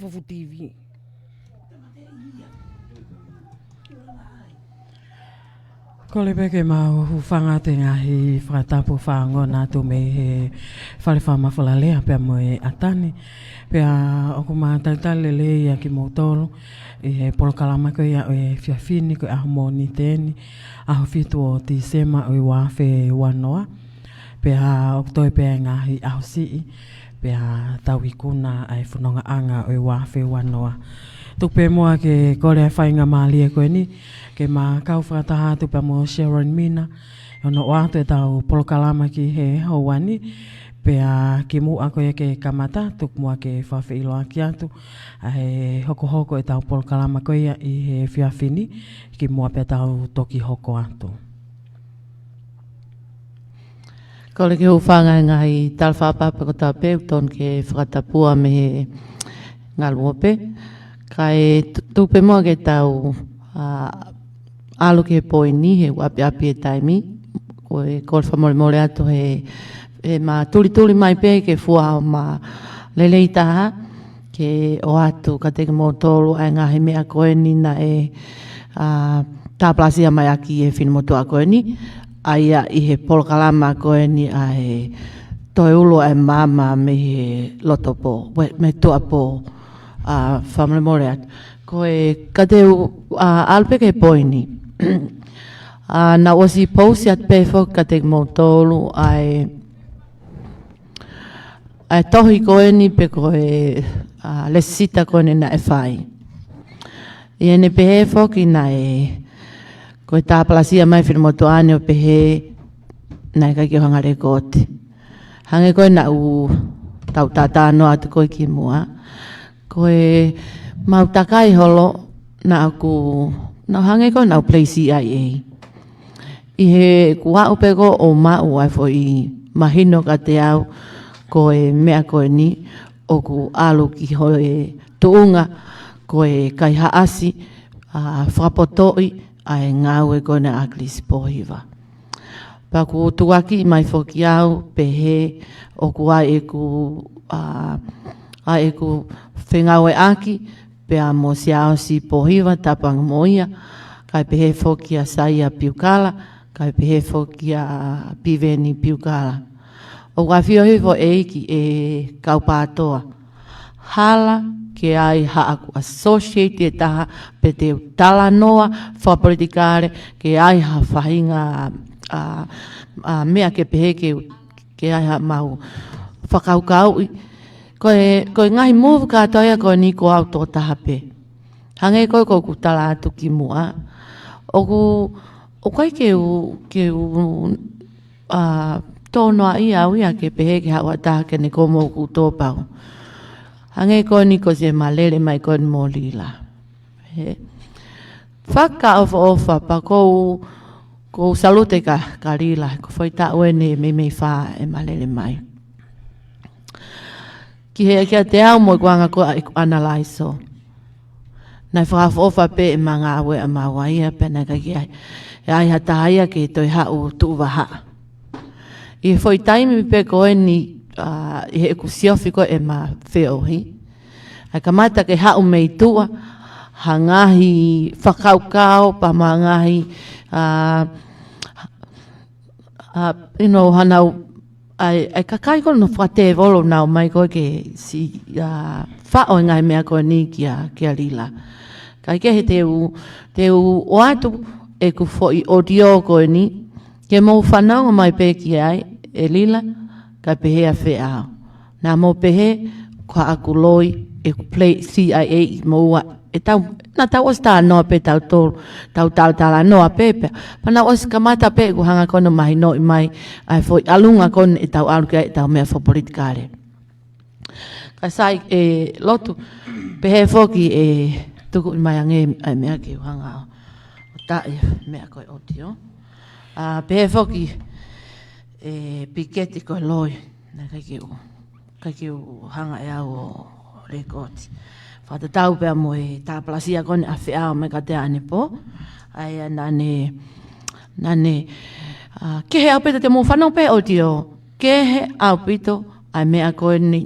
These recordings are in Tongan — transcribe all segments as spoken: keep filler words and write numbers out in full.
Fufu T V. Kole pē ke mau hūfanga he ngaahi fakatapu fakaongoongo atu mei he Fale Fakamafolalea pea mo e ʻAtani. Pea ʻoku ma talitali lelei ʻa kimoutolu ʻi he polokalama ko ia ʻo e efiafi ni, ko e ʻaho Mōnite ni, ʻaho fitu ʻo Tīsema ʻo e ua afe ua noa. Pea ʻoku toe pē ʻa e ngaahi ʻaho siʻi, pea tau ikuna ʻa e fonongaʻanga ʻo e ua afe ua noa. Tuku pē muʻa ke kole ʻa e faingamālie ko eni ke ma kau fakataha atu pea mo Sharon Mina, ʻi hono ʻoatu ʻetau polokalama ki he houa ni. Pea kimuʻa ko ia ke kamata, tuku muʻa ke fakafeʻiloaki atu ʻa e hokohoko ʻetau polokalama ko ia ʻi he efiafi ni, kimuʻa pea tau toki hoko atu. Kole ke hūfanga he ngaahi tala fakatapu kotoa pē, ʻoku totonu ke fakatapua mei he ngaluope. Kae tu-, tuku pē muʻa ke tau, ā, ʻalu ki he poini, he ʻoku ʻapiʻapi e taimi. Ko e kole fakamolemole atu he, he ma tulituli mai pē ke fua ʻo ma lelei taha ke ʻoatu kiate kimoutolu ʻa e ngaahi meʻa ko eni naʻe, ā, tāpalasia mai ʻaki e finemotuʻa ko eni, ʻa ia ʻi he polokalama ko eni ʻa e toe ulu ʻa e maama mei he loto pō, we-, mei tuʻa pō, ā, fakamolemole atu. Ko e ka te u, ā, ʻalu pē ki he poini. Ā, naʻa ku ʻosi pousi atu pē foki kiate kimoutolu ʻa e ʻa e tohi ko eni pe ko e, ā, lēsisita ko eni naʻe fai. ʻI heʻene pehē foki naʻe, ko e tāpalasia mai finemotuʻa ni ʻo pehē naʻe ʻikai ke u hanga ʻo lekooti. Hangē ko ē naʻa ku tau talanoa atu ko ē kimuʻa. Ko e mau takai holo naʻa ku, naʻa hangē ko ē naʻa ku play C I A. ʻI heʻeku aʻu pē ko ē ʻo maʻu ʻa e foʻi mahino kiate au, ko e meʻa ko eni ʻoku ʻalu ki hono tuʻunga, ko e kaihaʻasi, ā, fakapotoʻi ʻa e ngāue ko ena ʻa ʻAkilisi Pōhiva. Pea ʻoku tukuakiʻi mai foki au, pehē ʻoku ʻi ai ʻeku, ā, ʻi ai ʻeku fengāueʻaki, pea mo Siaosi Pōhiva, tapu ange mo ia, kae pehē foki ʻa Saia Piukala, kae pehē foki ʻa Piveni Piukala. ʻOku ʻafio hifo ʻEiki e kau pātoa. Hala ke ʻi ai haʻaku associate ʻe taha pe te u talanoa fakapolitikale, ke ʻi ai ha faʻahinga, ā, ā, meʻa ke pehē ke, ke ʻi ai haʻamau fakakaukauʻi. Ko e, ko e ngaahi move kātoa ia ko eni ko au tokotaha pē. Hangē ko ē ʻoku ou tala atu kimuʻa. ʻOku, ʻoku ʻikai ke u, ke u, ā, tōnoaʻi au ia ke pehē ke haʻu ha taha ke ne komo ʻoku tōpau. Hangē ko eni ko e ma lele mai ko eni mo Lila. He. Fakaʻofoʻofa pea ʻoku ou, ʻoku ou salute kia, kia Lila, ko e foʻi taʻu eni ʻe meimei fā ʻema lele mai. Ki he, kiate au mo ʻeku anga ko ē ʻeku ʻanalaiso. Naʻe fakaʻofoʻofa pē ʻema ngāue ʻa maua ia pea naʻe ʻikai ke ʻi ai, ʻi ai ha taha ia ke toe haʻu tuʻu vahaʻa. ʻI he foʻi taimi pē ko eni, ā, ʻi heʻeku siofi ko ē ʻema feohi. ʻA e kamata ke haʻu mei tuʻa, ha ngaahi fakakaukau, pea mo ha ngaahi, ā, ā, you know, hanau, ʻa e, ʻa e kakai ko ē naʻa nau fakatēvolo nau mai ko ē ke si, ā, faʻo e ngaahi meʻa ko eni kia, kia Lila. Kae kehe te u, te u ʻoatu ʻeku foʻi audio ko eni, ke mou fanongo mai pē ki ai, ʻe Lila, kae pehē ʻa Feʻao. Naʻa mou pehē, ko haʻaku loi, ʻeku play C I A ʻi moua, ʻe tau, naʻa tau ʻosi talanoa pē tautolu, tau talatalanoa pē pea. Pea naʻa ʻosi kamata pē ʻeku hanga ko ē ʻo mahinoʻi mai, ʻa e foʻi ʻalunga ko ē ʻetau ʻalu ki ai ʻetau meʻa fakapolitikale. Kae sai ʻe Lotu, pehē foki ʻe tuku mai ange ʻa e meʻa ke u hanga ʻo, ʻo taʻi meʻa ko e audio. Ā, pehē foki ʻe Piketi ko e loi, naʻe ʻikai ke u, ʻikai ke u hanga ʻe au ʻo lekooti. Fakatatau pea mo e tāpalasia ko eni ʻa Feʻao mai kiate au ʻanepō. ʻA ia naʻa ne, naʻa ne, ā, kehe ʻaupito, te mou fanongo pē audio, kehe ʻaupito ʻa e meʻa ko eni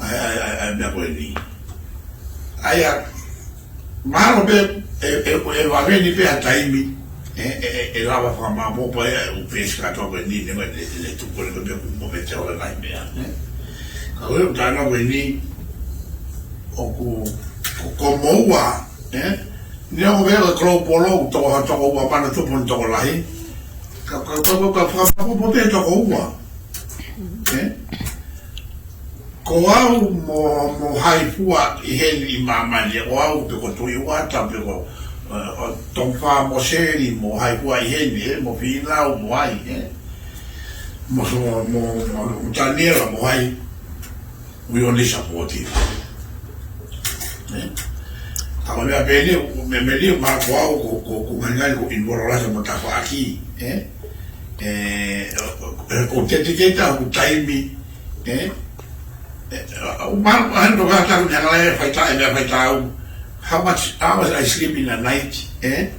ʻA e, ʻa e, ʻa e, ʻa e meʻa ko eni. ʻA ia, mahalo pē, ʻe, ʻe, ʻe vave ni pē ha taimi, ʻe, ʻe, ʻe, ʻe lava fakamāʻopoʻopo ʻa e, ʻa e, ʻū peesi kātoa ko eni, ne, ne, ne, ne tuku ko eni ko e meʻa ʻoku mou pehē ʻoku ʻikai ha meʻa, ē. Ka ko e ʻuhinga ko eni, ʻoku, ko, ko moua, ē? Neongo pē ko e global, ʻoku toko, toko ua mano tupu ʻeni tokolahi. Ka, ka, ka, ka, ka, ka, ka, ka, ka, ka, toko ua. Ē? Ko au mo, mo hai fua ʻi heni ʻi māmani, ko au pe ko Tuʻi Uata, pe ko, ē, ʻo Tonga mo Seli mo hai fua ʻi heni, ē, mo Fīnau mo hai, ē. Mo, mo, mo, mo, mo Taniela mo hai. We only support him. Ē? Ka ko e meʻa pē eni, meʻa, meʻa ni, mahalo ko au, ko, ko, ko ngalingali ʻoku involve lahi mo tafaʻaki, ē? Ē, ē, ʻoku dedicate ʻa hoku taimi, ē? Ē, ʻo mahalo, mahalo ko e kātaki meʻa ngāue ʻe fai tā, ʻe meʻa fai tāu. How much hours I sleep in a night, ē?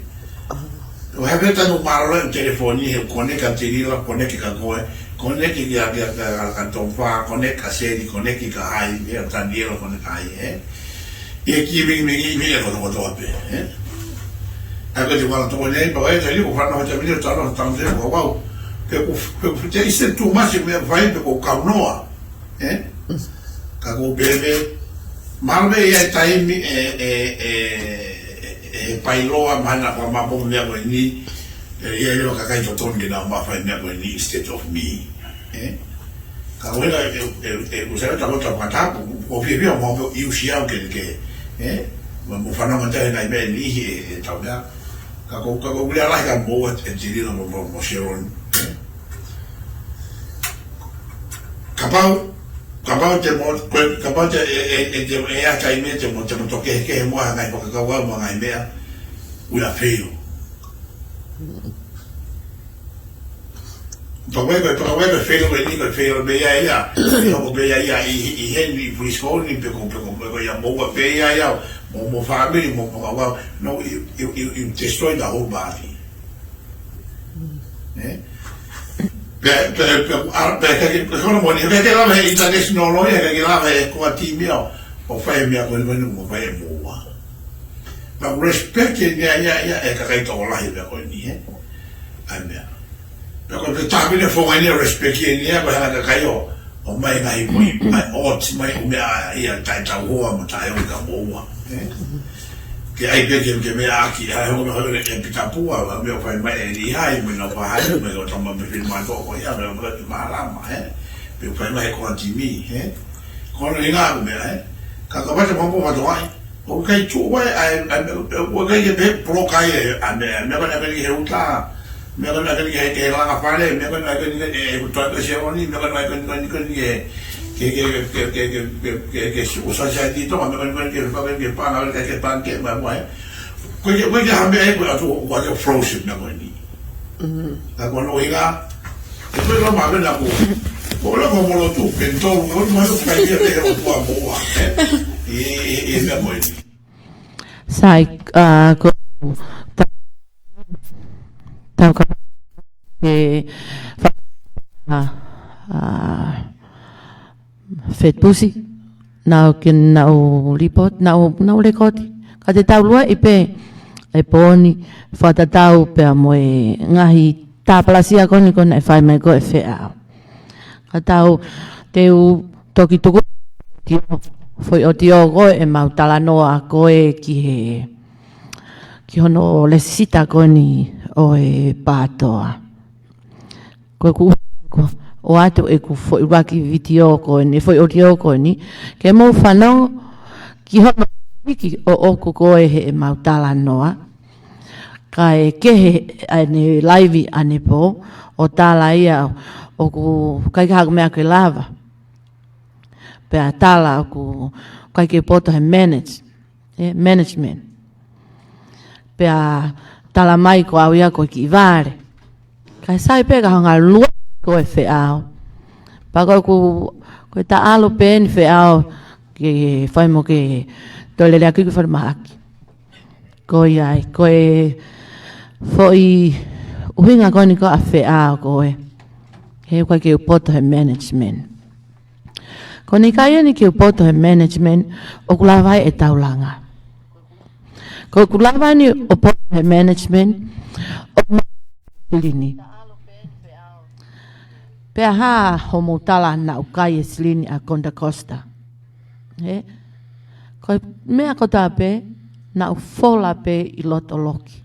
ʻO he pē tanu mālōlō e telefoni he connect kia Tilila, connect kia koe, connect kia, kia, kia, kia Tonga, connect kia Seli, connect kia hai, kia Taniela, connect kia hai, ē? ʻI he kiʻi meʻa, meʻa, meʻa kotoa kotoa pē, ē? ʻA ia ko e te wala toko nei, pea ʻe tali ko fana hota mili, tala hota mili, ko wau. Pe ko, pe ko te ʻi ai e too much meʻa fai, pe ko kaunoa, ē? Ka ko pē pē, mahalo pē ʻi ai e taimi ʻe, ʻe, ʻe, ʻe, ʻe pailoa mai naʻa fakamāʻopoʻopo meʻa ko eni, ʻe, ʻe, ʻe lava kakai totonu ke nau ō mai ʻo fai meʻa ko eni instead of me. Ē? Ka ko e ʻuhinga ʻe, ʻe, ʻe, ʻoku sai ʻetau, ʻetau fakatapu, ʻoku fiefia mo au pē ʻo ʻiusi au ke, ke, ē? Mo, mo fanongo atu he ngaahi meʻa ʻe niʻihi ʻe, ʻe tau meʻa. Ka ko, ka ko e lea lahi ka mo, ʻe, ʻe Tilila mo, mo, mo Sharon, ē? Kapau, kapau te mo, ko e, kapau te, ʻe, ʻe, ʻe, te, ʻe ʻi ai ha taimi te mo, te mo toe kehekehe mo ha ngaahi fakakaukau mo ha ngaahi meʻa, we are fail. Pea ko e, pea ko e, pea ko e fail ko eni, ko e fail pē ia ia. Pea ko e pē ia ia ʻi, ʻi, ʻi heni, ʻi Brisbane ni, pe ko, pe ko, pe ko ia mo ua pē ia ia. Mo, mo fāmili, mo, mo, mo, no, you, you, you destroy the whole party. Eh? Pe, pe, pe, a, pe, pe, pe, kono mo ni, pe, pe, lava he international law ia, pe, pe, lava he ko a timi ia, ʻo fai meʻa ko eni, mo fai mo ua. Pea respect ia, ia, ia, e kakai tokolahi meʻa ko eni, eh? ʻAi meʻa. Pea ko e tāpine fōnga ni respect ia ni ia, ko e hanga kakai ʻo, ʻo mai ngai mui, mai ʻosi mai ʻo meʻa ia taʻetau hoa mo taʻeʻoua mo ua. Eh? Ke ʻai pē ke, ke meʻa ʻaki, ʻai hoko meʻa hoko e pita pua, ʻa meʻa ʻoku fai mai ʻe Lihai, mo ʻena fahai, mo e tama me fili mātou ko ia, mo e mātou mālama, eh? Pea ʻoku fai mai ko a timi, eh? Ko hono ʻuhinga ko e meʻa, eh? Ka ka pate mo ko fato ai. ʻOku ʻikai tuʻu ai, ʻai, ʻai, ʻoku ʻikai ke pehē poloka ai, ʻai, ʻai, meʻa, meʻa ko ena ʻikai ke he uta, meʻa ko ena ʻikai ke he, ke he langa fale, meʻa ko ena ʻikai ke, e, e, uta ke se oni, meʻa ko ena ʻikai ke, ke, ke, ke, ke, ke, ke, ke, ke, ke, ke, ke, su-, society to, meʻa ko ena ʻikai ke, ke, ke, ke, panga, ke, ke, panga, ke, meʻa ko e. Ko e, ko e, ha meʻa ko e atu, ko e frozen, meʻa ko eni. Mm. Ka ko hono ʻuhinga, e ko e lama meʻa ko, ko e lama mo lo tu, ke tolu, ko e lama lo kai ia te o tua mo ua, eh? E, e, e, meʻa ko eni. Sai, a, ko, ta-, tau ka, e, fa-, a, a, Fetipusi, naʻa ke naʻa report, naʻa, naʻa record. Ka te tau lue ʻi pē, e pō ni, fakatatau pea mo e ngaahi tāpalasia ko eni ko ena ʻe fai mai ko e feʻao. Ka tau, te u toki tuku, tio, foʻi ʻotio ko e mau talanoa ko e ki he, ki hono lēsisita ko eni ʻo e pātoa. Ko ʻeku, ko, ʻoatu ʻeku foʻi ʻuluaki vitiō ko eni, foʻi ʻotio ko eni, ke mou fanongo ki hono hiki ʻoʻoku ko e heʻemau talanoa. Kae kehe ʻene laivi ʻanepō, ʻo tala ia ʻoku ʻikai ke ha meʻa ke lava. Pea tala ʻoku ʻikai ke poto he manage, eh, management. Pea tala mai ko au ia ko e kiʻi vale. Kae sai pē ka hanga lue ko e feʻao. Pea ko ʻeku, ko e taʻalo pē eni feʻao ke fai mo ke toe lele ʻaki ki falemahaki. Ko ia ai, ko e foʻi ʻuhinga ko eni ko e feʻao ko e. He ʻoku ʻikai ke u poto he management. Ko eni ʻikai eni ke u poto he management, ʻoku lava ai ʻetau langa. Ko ʻeku lava eni ʻo poto he management, ʻo ma-, silini. Pea hā hoʻomou tala naʻa ku kai e silini ʻa Konta Costa. He? Ko e meʻa kotoa pē, naʻa ku fola pē ʻi loto loki.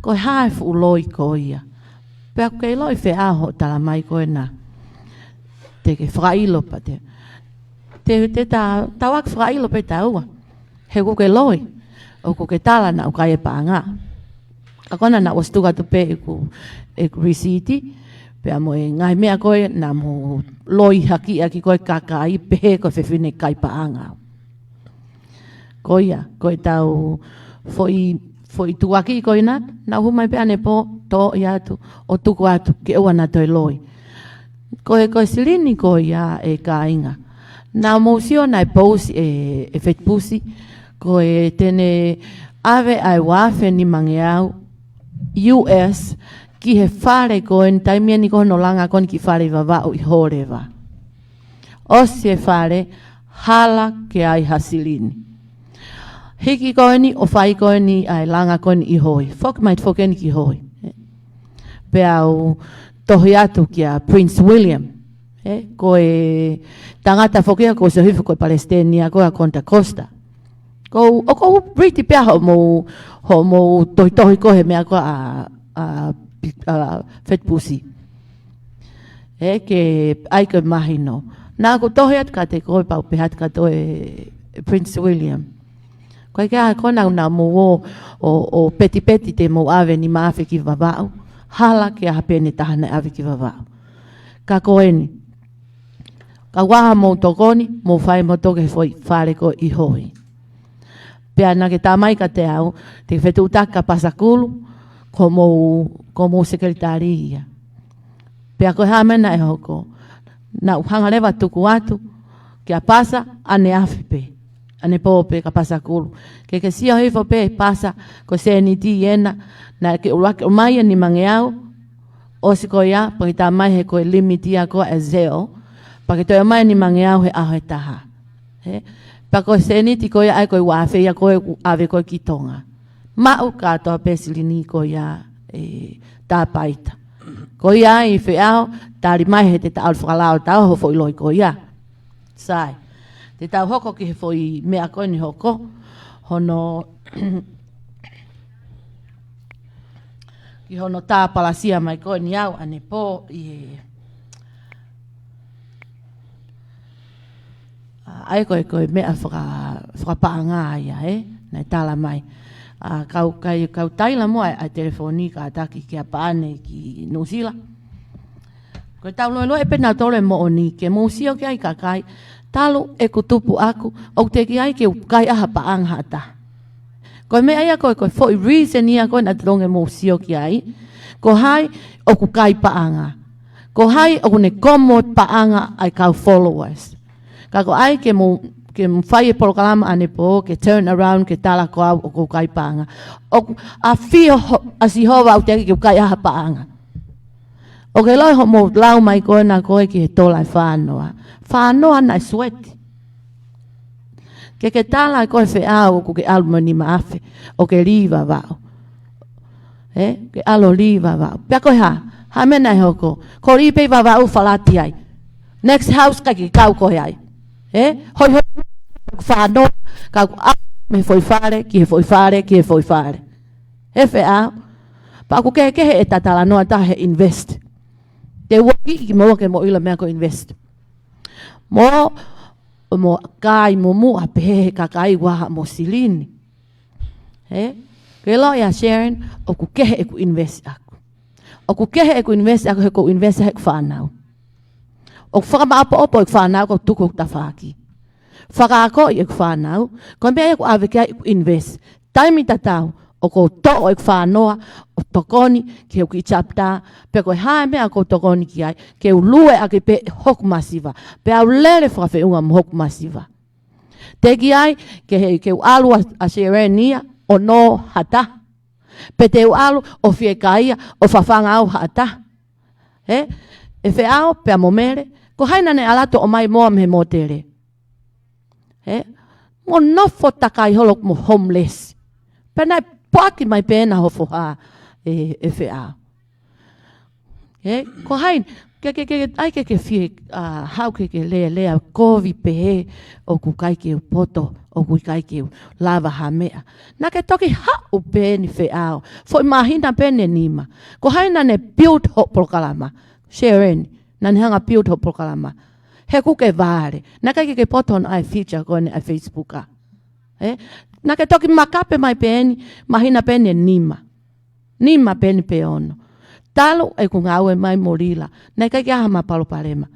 Ko e hā e fuʻu loi ko ia. Pea ʻoku kei loi feʻao hoʻo tala mai ko ena. Te ke fakaʻilo pea te. Te, te ta, tau ʻaki fakaʻilo pē taua. He ʻoku ke loi. ʻOku ke tala naʻa ku kai e paʻanga. Ka ko ena naʻa ku ʻosi tuku atu pē ʻeku, ʻeku risiiti. Pea mo e ngaahi meʻa ko ē naʻa mou loi haki ʻaki ko e kakai pehē ko e fefine kai paʻanga. Ko ia, ko ʻetau foʻi, foʻi tukuakiʻi ko ena, naʻa ku hū mai pē ʻanepō, toʻo ia atu, ʻo tuku atu, ke ʻoua naʻa toe loi. Ko e, ko e silini ko ia ē kāinga. Naʻa mou sio naʻe pousi ʻe, ʻe Fetipusi, ko e te ne ʻave ʻa e ua afe nimangeau U S ki he fale ko eni taimi eni ko hono langa ko eni ki fale ʻi Vavaʻu ʻi Hōleva. ʻOsi e fale, hala ke ʻai ha silini. Hiki ko eni, ʻo fai ko eni ʻa e langa ko eni ʻi Hoi. Foki mai foki eni ki Hoi. Pea u tohi atu kia Prince William. He, ko e tangata foki ia ko e ʻosi hifo ko e palesiteni ia ko ē ʻa Konta Costa. Ko, ʻoku ou pretty pē hoʻomou, hoʻomou tohitohi ko ē he meʻa ko ē ʻa, ʻa, ʻa Fetipusi. He, ke ʻai ke mahino. Naʻa ku tohi atu kiate koe pea u pehē atu kiate koe, Prince William. Ko e ke ʻai ko ena naʻa mou ō, ʻo, ʻo petipeti te mou ʻave nima afe ki Vavaʻu. Hala ke ʻai ha peni ʻe taha naʻe ʻave ki Vavaʻu. Ka ko eni. Ka ʻoku ʻi ai haʻamou tokoni, mou fai mo toki he foʻi fale ko ē ʻi Hoi. Pea naʻa ke tā mai kiate au, te ke fetuʻutaki kia Pasakulu, ko hoʻomou, ko hoʻomou sekelitali ia. Pea ko e hā e meʻa naʻe hoko? Naʻa ku hanga leva ʻo tuku atu kia Pasa ʻaneafi pē, ʻanepō pē kia Pasakulu. Ke ke sio hifo pē Pasa, ko e sēniti ena, naʻa ke ʻuluaki ʻomai e nimangeau, ʻosi ko ia, pea ke tā mai he ko e limiti ia ko ē ʻa e Zelle, pea ke toe ʻomai e nimangeau he ʻaho ʻe taha. Hē? Pea ko e sēniti ko ia ʻa ia ko e uaafe ia ko ē ʻoku ʻave ko ē ki Tonga. Maʻu kātoa pē silini ko ia ʻe Tāpaita. Ko ia ai Feʻao, tali mai he te ta ʻalu fakalao ta ho foʻi loi ko ia. Sai. Te tau hoko ki he foʻi meʻa ko eni hoko. Hono, ki hono tāpalasia mai ko eni au ʻanepō ʻi he ʻA, ʻa ia ko e, ko e meʻa faka-, fakapaʻanga ia, ē? Naʻe tala mai. ʻA, kau, kai, kau taila muʻa ʻa e telefoni kātaki kia Paʻane ki Nuʻusila. Ko e tau loeloe pē nautolu e moʻoni, ke mou sio ki ai kakai, talu ʻeku tupu ʻaku, ʻoku teʻeki ai ke u kai ʻa ha paʻanga ha taha. Ko e meʻa ia ko e, ko e foʻi reason ia ko ē naʻa te tonge mou sio ki ai, ko hai ʻoku kai paʻanga. Ko hai ʻoku ne komo paʻanga ʻa e kau followers. Ka ko ai ke mou, ke mou fai e polokalama ʻanepō, ke turn around, ke tala ko au ʻoku ou kai paʻanga. ʻOku ʻafio ho-, ʻa Sihova ʻoku teʻeki ke u kai ʻa ha paʻanga. ʻOku ke ʻiloʻi hoʻomou lau mai ko ena ko ē ki he tola ʻe fā noa. Fā noa naʻe sweat. Ke ke tala ko ē Feʻao ʻoku ke ʻalu mo e nima afe, ʻoku ke lī Vavaʻu. Ē, ke ʻalu ʻo lī Vavaʻu. Pea ko e hā, hā e meʻa naʻe hoko. Ko e lī pē Vavaʻu falati ai. Next house ʻikai ke kau koe ai. Ē, hoi hoi, fā noa, ka ʻoku ʻalu mei he foʻi fale, ki he foʻi fale, ki he foʻi fale. Ē Feʻao, pea ʻoku kehekehe ʻeta talanoa ʻa e invest. Te u ʻomi kimaua ke mou ʻilo e meʻa ko e invest. Mo, mo kai mo muʻa pehē he kakai ʻoku ʻi ai haʻamo silini. Ē? Ke ʻiloʻi ʻa Sharon, ʻoku kehe ʻeku invest ʻaku. ʻOku kehe ʻeku invest ʻaku he ʻoku ou invest he ʻeku fānau. ʻOku fakamaʻopoʻopo ʻeku fānau ʻoku ou tuku ʻeku tafaʻaki. Fakaakoʻi ʻeku fānau, ko e meʻa ia ʻoku ʻave ki ai ʻeku invest. Taimi tatau, ʻoku ou toʻo ʻeku fā noa, ʻo tokoni ki he ʻū kiʻi chapter, pe ko e hā e meʻa ʻoku ou tokoni ki ai, ke u lue ʻaki pē hoku masiva, pea u lele fakafeʻunga mo hoku masiva. Teʻeki ai, ke he, ke u ʻalu ʻa, ʻa Sharon ia, ʻo nō ha taha. Pe te u ʻalu, ʻo fiekaia, ʻo fafanga au ha taha. Ē? ʻE Feʻao, pea mo Mele, ko hai naʻa ne ʻalu atu ʻo ʻomai moa mei he mōtele. Ē? Mo nofo takai holo mo homeless. Pea naʻe poaki mai pē ena ho foha ē, ʻe Feʻao. Ē? Ko hai, ke, ke, ke, ʻai ke, ke fie, ʻa, haʻu ke, ke lea, lea, kovi pehē, ʻoku ʻikai ke u poto, ʻoku ʻikai ke u lava ha meʻa. Naʻa ke toki haʻu pē eni Feʻao. Foʻi māhina pē eni ʻe nima. Ko hai naʻa ne build hoʻo polokalama. Sharon, naʻa ne hanga build hoʻo polokalama. He ʻoku ke vale. Naʻe ʻikai ke ke poto hono ʻai feature ko eni ʻa e Facebook ʻa. Ē? Naʻa ke toki makape mai pē eni, māhina pē eni ʻe nima. Nima pē eni pe ono. Talu ʻeku ngāue mai mo Lila. Naʻe ʻikai ke ʻi ai hama palopalema.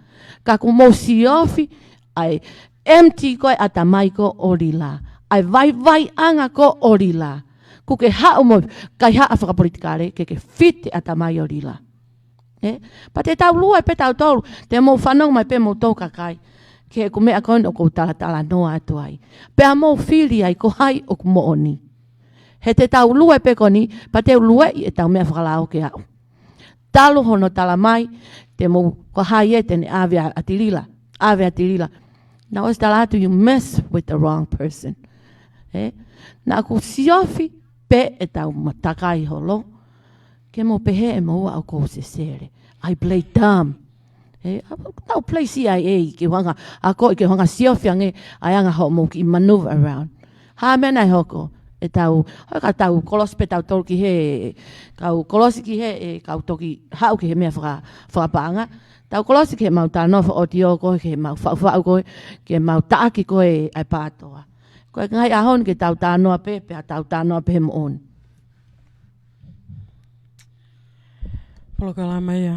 Ka ʻoku mou siofi, ʻa e empty ko ē ʻatamai ko ē ʻo Lila. ʻA e vaivaiʻanga ko ē ʻo Lila. ʻOku ke haʻu mo e kaihaʻa fakapolitikale, ke ke fiti ʻatamai ʻo Lila. Ē? Pea te tau lue pē tautolu, te mou fanongo mai pē moutolu kakai. Ki heʻeku meʻa ko eni ʻoku ou talatalanoa atu ai. Pea mou fili ai ko hai ʻoku moʻoni. He te tau lue pē ko eni, pea te u lueʻi ʻetau meʻa fakalao ke aʻu. Talu hono tala mai, te mou ko hai ē te ne ʻave ʻa, ʻa Tilila, ʻave ʻa Tilila. Naʻa ku ʻosi tala atu, you mess with the wrong person. Ē? Naʻa ku siofi pē ʻetau matakai holo. Ke mou pehē ʻe moua ʻoku ou sesele. I play dumb. Ē, ʻa, tau play C I A ke u hanga, ʻa ko ē ke u hanga siofi ange, ʻa e anga hoʻomou kiʻi maneuver around. Hā e meʻa naʻe hoko, ʻetau, ʻoku tau kolosi pē tautolu ki he, kau kolosi ki he, ʻe, kau toki haʻu ki he meʻa faka-, fakapaʻanga. Tau kolosi ki heʻemau talanoa fakaʻotiō ko ē, ki heʻemau faʻufaʻu ko ē, ki heʻemau taʻaki ko ē ʻa e PATOA. Ko e ngaahi ʻaho ni ke tau talanoa pē, pea tau talanoa pē he moʻoni. Polokalama ia.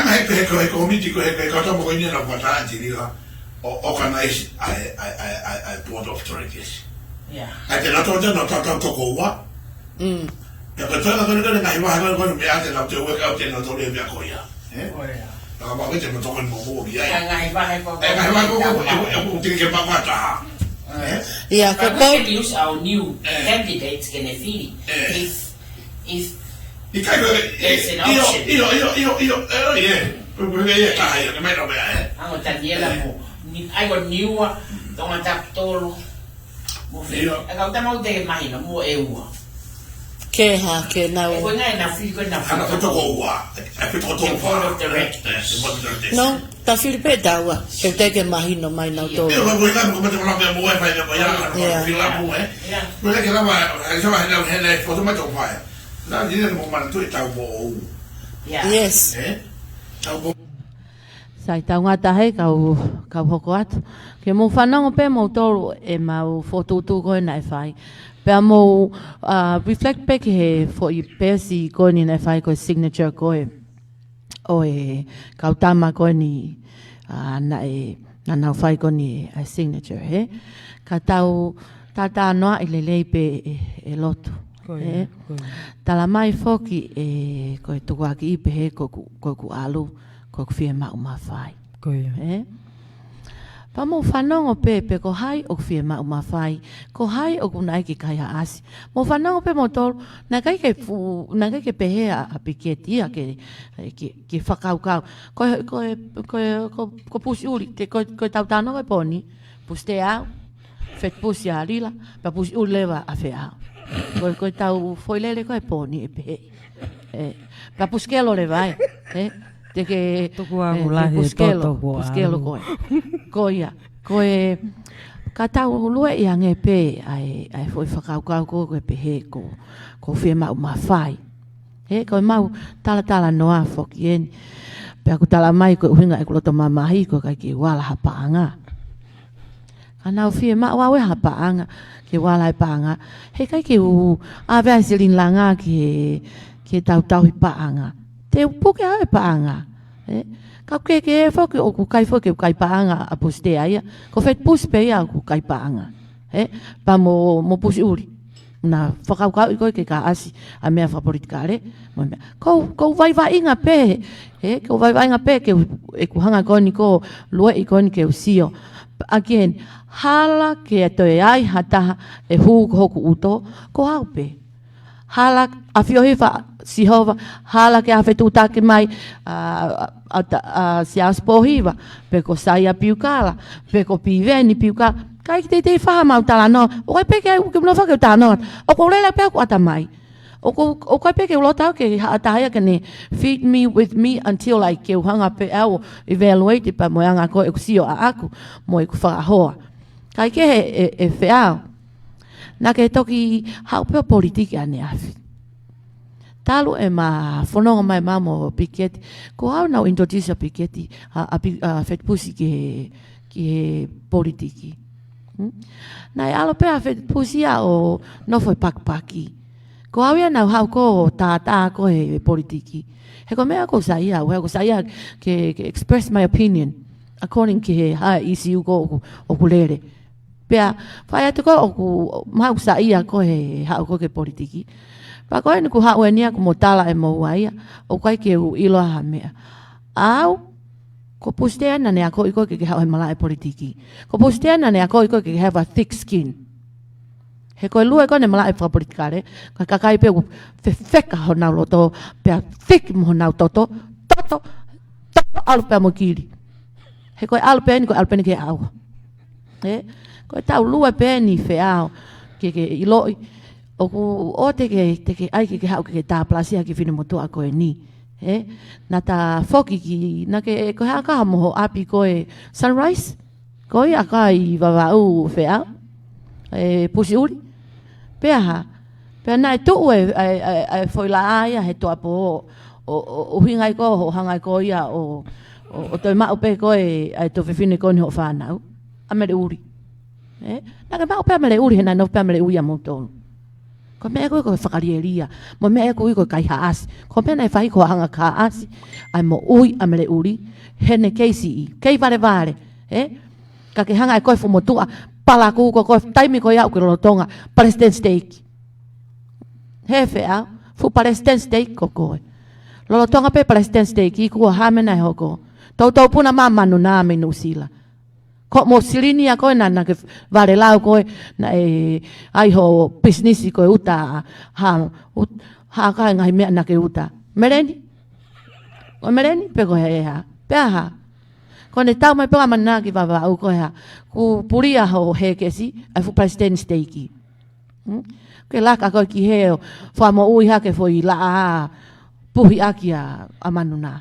Hanga he, he, he, he komiti ko e, he, he kau tama ko eni naʻa ku ʻatā ʻi Tilila ʻo, ʻo organize ʻa e, ʻa e, ʻa e, ʻa e, ʻa e board of directors. Yeah. ʻA e te na tō te na tau tau toko ua. Mm. Ia ko e toenga ko eni ko e ngaahi vahe ko eni ko eni meʻa te na te ueka au te na tō le meʻa ko ia. Eh? Ko ia. Na ka mā ko e te mo toko ni mo mo ia. Ia ngaahi vahe ko e, ngaahi vahe ko e, ko e, ko e, ko e, ko e, ko e, ko e, Ia, ka But we kau can use our new Eh. candidates ke ne fili. Eh. If, if ʻIkai ko e, There's an ʻio, option. ʻio, ʻio, ʻio, ʻio, ʻio, ʻio. Ko e, ko e, ia, ka ia, ke mai na mea, eh. Ango Taniela Eh. mo. Ni, ai ko Niua, Tonga Takitolo. Mo fe. ʻIo. E kau tama u te mahino, mo e ua. Ke ha, ke nau. E ko e ngai na fili ko e na Ana fili. Ko toko ua, e ko toko Ke toko board ua. of directors. Eh, eh, board of directors. No, ta fili pē taua, ke te ke mahino mai nau ʻIo. tō. ʻIo, ko e ngai, ko e mate mala mea mo e fai mea ko ia, Yeah. ko e fila mo e. Yeah. Ko e ke lava, e sama he nau he nai, foto mai tō fai. Na, ni ne mo mana tu e tau mo ou. Yeah. Yes. Eh? Tau mo Sai tau ngata he kau, kau hoko atu. Ke mou fanongo pē mou tolu e mau fotutu ko e naʻe fai. Pea mou, uh, reflect pē ki he foʻi peesi ko eni naʻe fai ko e signature ko e. ʻO e kau tama ko eni, uh, naʻe, naʻa nau fai ko eni ʻa e signature, he? Ka tau tātānoaʻi lelei pē e, e lotu, Ko ia, he? ko ia. Tala mai foki e, ko e tukuakiʻi pē he ko ku, ko ku ʻalu, ko ku fiemaʻu mafai. Ko ia. He? Pea mou fanongo pē, pe ko hai ʻoku fiemaʻu mafai, ko hai ʻoku nai ke kaihaʻasi. Mou fanongo pē mou tolu, naʻe ʻikai ke fu-, naʻe ʻikai ke pehē ʻa, ʻa Piketi ia ke, ke, ke fakakaukau. Ko, ko, ko, ko, ko Pusi ʻuli, te ko, ko e tau tano ko e poni, Pusi Teau, Feti Pusi ʻa Lila, pea Pusi ʻuli leva ʻa Feau. Ko, ko e tau foʻi lele ko e poni e pehē. E, pea Pusi Kelo leva e, e, te ke, Tuku angu e, lahi Pusi e Kelo, toto ko Pusi Kelo alu. Ko e. Ko ia, ko e, ka tau lue ʻi ange pē, ʻa e, ʻa e foʻi fakakaukau ko, ko e pehē ko, ko fiemaʻu mafai. He, ko e mau talatala noa foki eni. Pea ku tala mai ko e ʻuhinga e ku loto mamahi ko e ʻikai ke u ala ha paʻanga. Ka naʻa ku fiemaʻu au ʻe ha paʻanga, ke u ala e paʻanga. He ʻikai ke u ʻave ʻa e silini langa ke, ke tautauhi paʻanga. Te u puke au e paʻanga. Ē? Ka ke ke foki ʻoku ʻikai foki ke u kai paʻanga ʻa Pusitea ia. Ko Fetipusi pē ia ʻoku kai paʻanga. Ē? Pea mo, mo Pusiʻuli. Na fakakaukauʻi koe ke ka ʻasi ʻa e meʻa fakapolitikale. Mo e meʻa. Ko, ko u vaivaiʻinga pē. Ē? Ko u vaivaiʻinga pē ke u, ʻeku hanga ko eni ko lueʻi ko eni ke u sio. Again, hala ke toe ai ha taha ʻe hū ko hoku ʻuto, ko au pē. Hala ʻafioʻi ʻe Sihova, hala ke ʻafetuʻutaki mai, ʻa, ʻa, ʻa, ʻa Siaosi Pōhiva, pe ko Saia Piukala, pe ko Piveni Piukala, ʻikai ke teitei fai ha mau talanoa, ʻoku ʻikai pē ke u, ke u nofo ke u talanoa, ʻoku ou lele pē ʻoku ʻatamai. ʻOku, ʻoku ʻikai pē ke u loto au ke haʻa taha ia ke ne feed me with me until I ke u hanga pē au evaluate pea mo e anga ko ē ʻeku sio ʻaʻaku, mo ʻeku fakahoa. Kae kehe ʻe, ʻe Feau. Naʻa ke toki haʻu pē ʻo politiki ʻaneafi. Talu ʻema fononga mai ʻemau mo Piketi. Ko au naʻa ku introduce ʻa Piketi, ʻa, ʻa Pi-, ʻa Fetipusi ki he, ki he politiki. Hmm? Naʻe ʻalu pē ʻa Fetipusi ia ʻo nofo ʻi Pakipaki. Ko au ia naʻa ku haʻu ko ē ʻo tātā ko ē he politiki. He ko e meʻa ʻoku ou saiʻia, he ʻoku ou saiʻia ke, ke express my opinion. According ki he hā e issue ko ē ʻoku, ʻoku lele. Pea, fai atu ko ē ʻoku, mahalo ʻoku saiʻia ko ē he haʻu ko ē ki he politiki. Pea ko eni ʻoku haʻu eni ia ʻoku mou tala ʻe moua ia, ʻoku ʻikai ke u ʻilo ha meʻa. Au, ko Pusitea naʻa ne akoʻi koe ke ke haʻu he malaʻe politiki. Ko Pusitea naʻa ne akoʻi koe ke ke have a thick skin. He ko e lue ko ē ʻene malaʻe fakapolitikale, ka kakai pē ʻoku fefeka honau loto, pea thick mo honau toto, toto, toto ʻalu pē mo kili. He ko e ʻalu pē eni, ko e ʻalu pē eni ki he ʻauha. Ē? Ko e tau lue pē eni Feau, ke ke ʻiloʻi, ʻoku ʻo te ke, te ke ʻai ke ke haʻu ke ke tāpalasia ki he finemotuʻa ko eni. Ē? Naʻa ta foki ki, naʻa ke, ko e hā ka mo ho ʻapi ko e Sunrise, ko ia ka ʻi Vavaʻu Feau, ʻe Pusiʻuli. Pea hā, pea naʻe tuʻu e, e, e, e foʻi laʻā ia he toʻapō, ʻo, ʻo, ʻo ʻuhinga ai ko ē, ʻo hanga ai ko ia, ʻo, ʻo, ʻo toe maʻu pē ko ē, ʻa e tuofefine ko eni hoʻo fānau. ʻA Meleʻuli. Ē? Naʻa ke maʻu pē ʻa Meleʻuli, he naʻe nofo pē ʻa Meleʻuli ʻia moutolu. Ko e meʻa ko ē ko e fakalielia. Mo e meʻa ko ē ko e kaihaʻasi. Ko e meʻa naʻe fai ko e hanga ʻo haʻasi ʻa e moʻui ʻa Meleʻuli. Heʻene kei siʻi. Kei valevale. Ē? Ka ke hanga ʻe koe fuʻu motuʻa. Palakū ko koe taimi ko ia ʻoku ke lolotonga. Palesiteni siteiki. He Feau. Fuʻu palesiteni siteiki ko koe. Lolotonga pē palesiteni siteiki. Kuo hā e meʻa naʻe hoko. Toutou puna mai ʻa Manu Nā mei Nuʻusila. Ko hoʻomo silini ia ko ē naʻa, naʻa ke valelau ko ē naʻe ʻai hoʻo pisinisi ko e uta ha, ut-, ha ka e ngaahi meʻa naʻa ke uta. Meleni? Ko Meleni pe ko e hā? Pea hā? Ko ʻene tau mai pē ʻa Manu Nā ki Vavaʻu ko e hā? Kuo pulia hoʻo hēkesi, ʻa e fuʻu palesiteni siteiki. Hmm? Ke laka ko ē ki hē ʻo fakamoʻui hake foʻi laʻā puhi ʻaki ʻa, ʻa Manu Nā.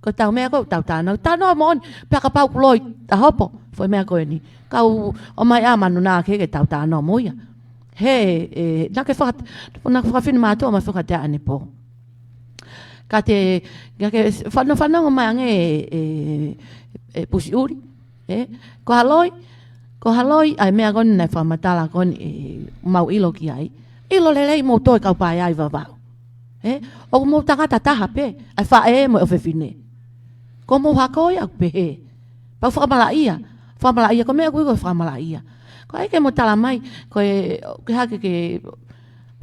Ko e tau meʻa ko ē, tau tānaki. Tānaki moʻoni, pea kapau ʻoku loi, ta hopo, foʻi meʻa ko eni. Kau ʻomai ʻa Manu Nā ke, ke tau tānaki mo ia. He, ē, naʻa ke faka-, naʻa ke fakafinemātuʻa mai fakatea ʻanepō. Ka te, naʻa ke fano-, fanongo mai ange ē, ē, ē, Pusiʻuli. Ē, ko ha loi, ko ha loi, ʻa e meʻa ko eni naʻe fakamatala ko eni ē, mau ʻilo ki ai. ʻIlo lelei moutolu e kau paea ʻi Vavaʻu. Ē, ʻoku mou tangata taha pē, ʻa e faʻē mo e ʻofefine. Ko mou hako ia ʻoku pehē. Pau fakamalaʻia, fakamalaʻia, ko e meʻa ʻoku ui ko e fakamalaʻia. Ko e ʻai ke mo tala mai, ko e, ke hake ke,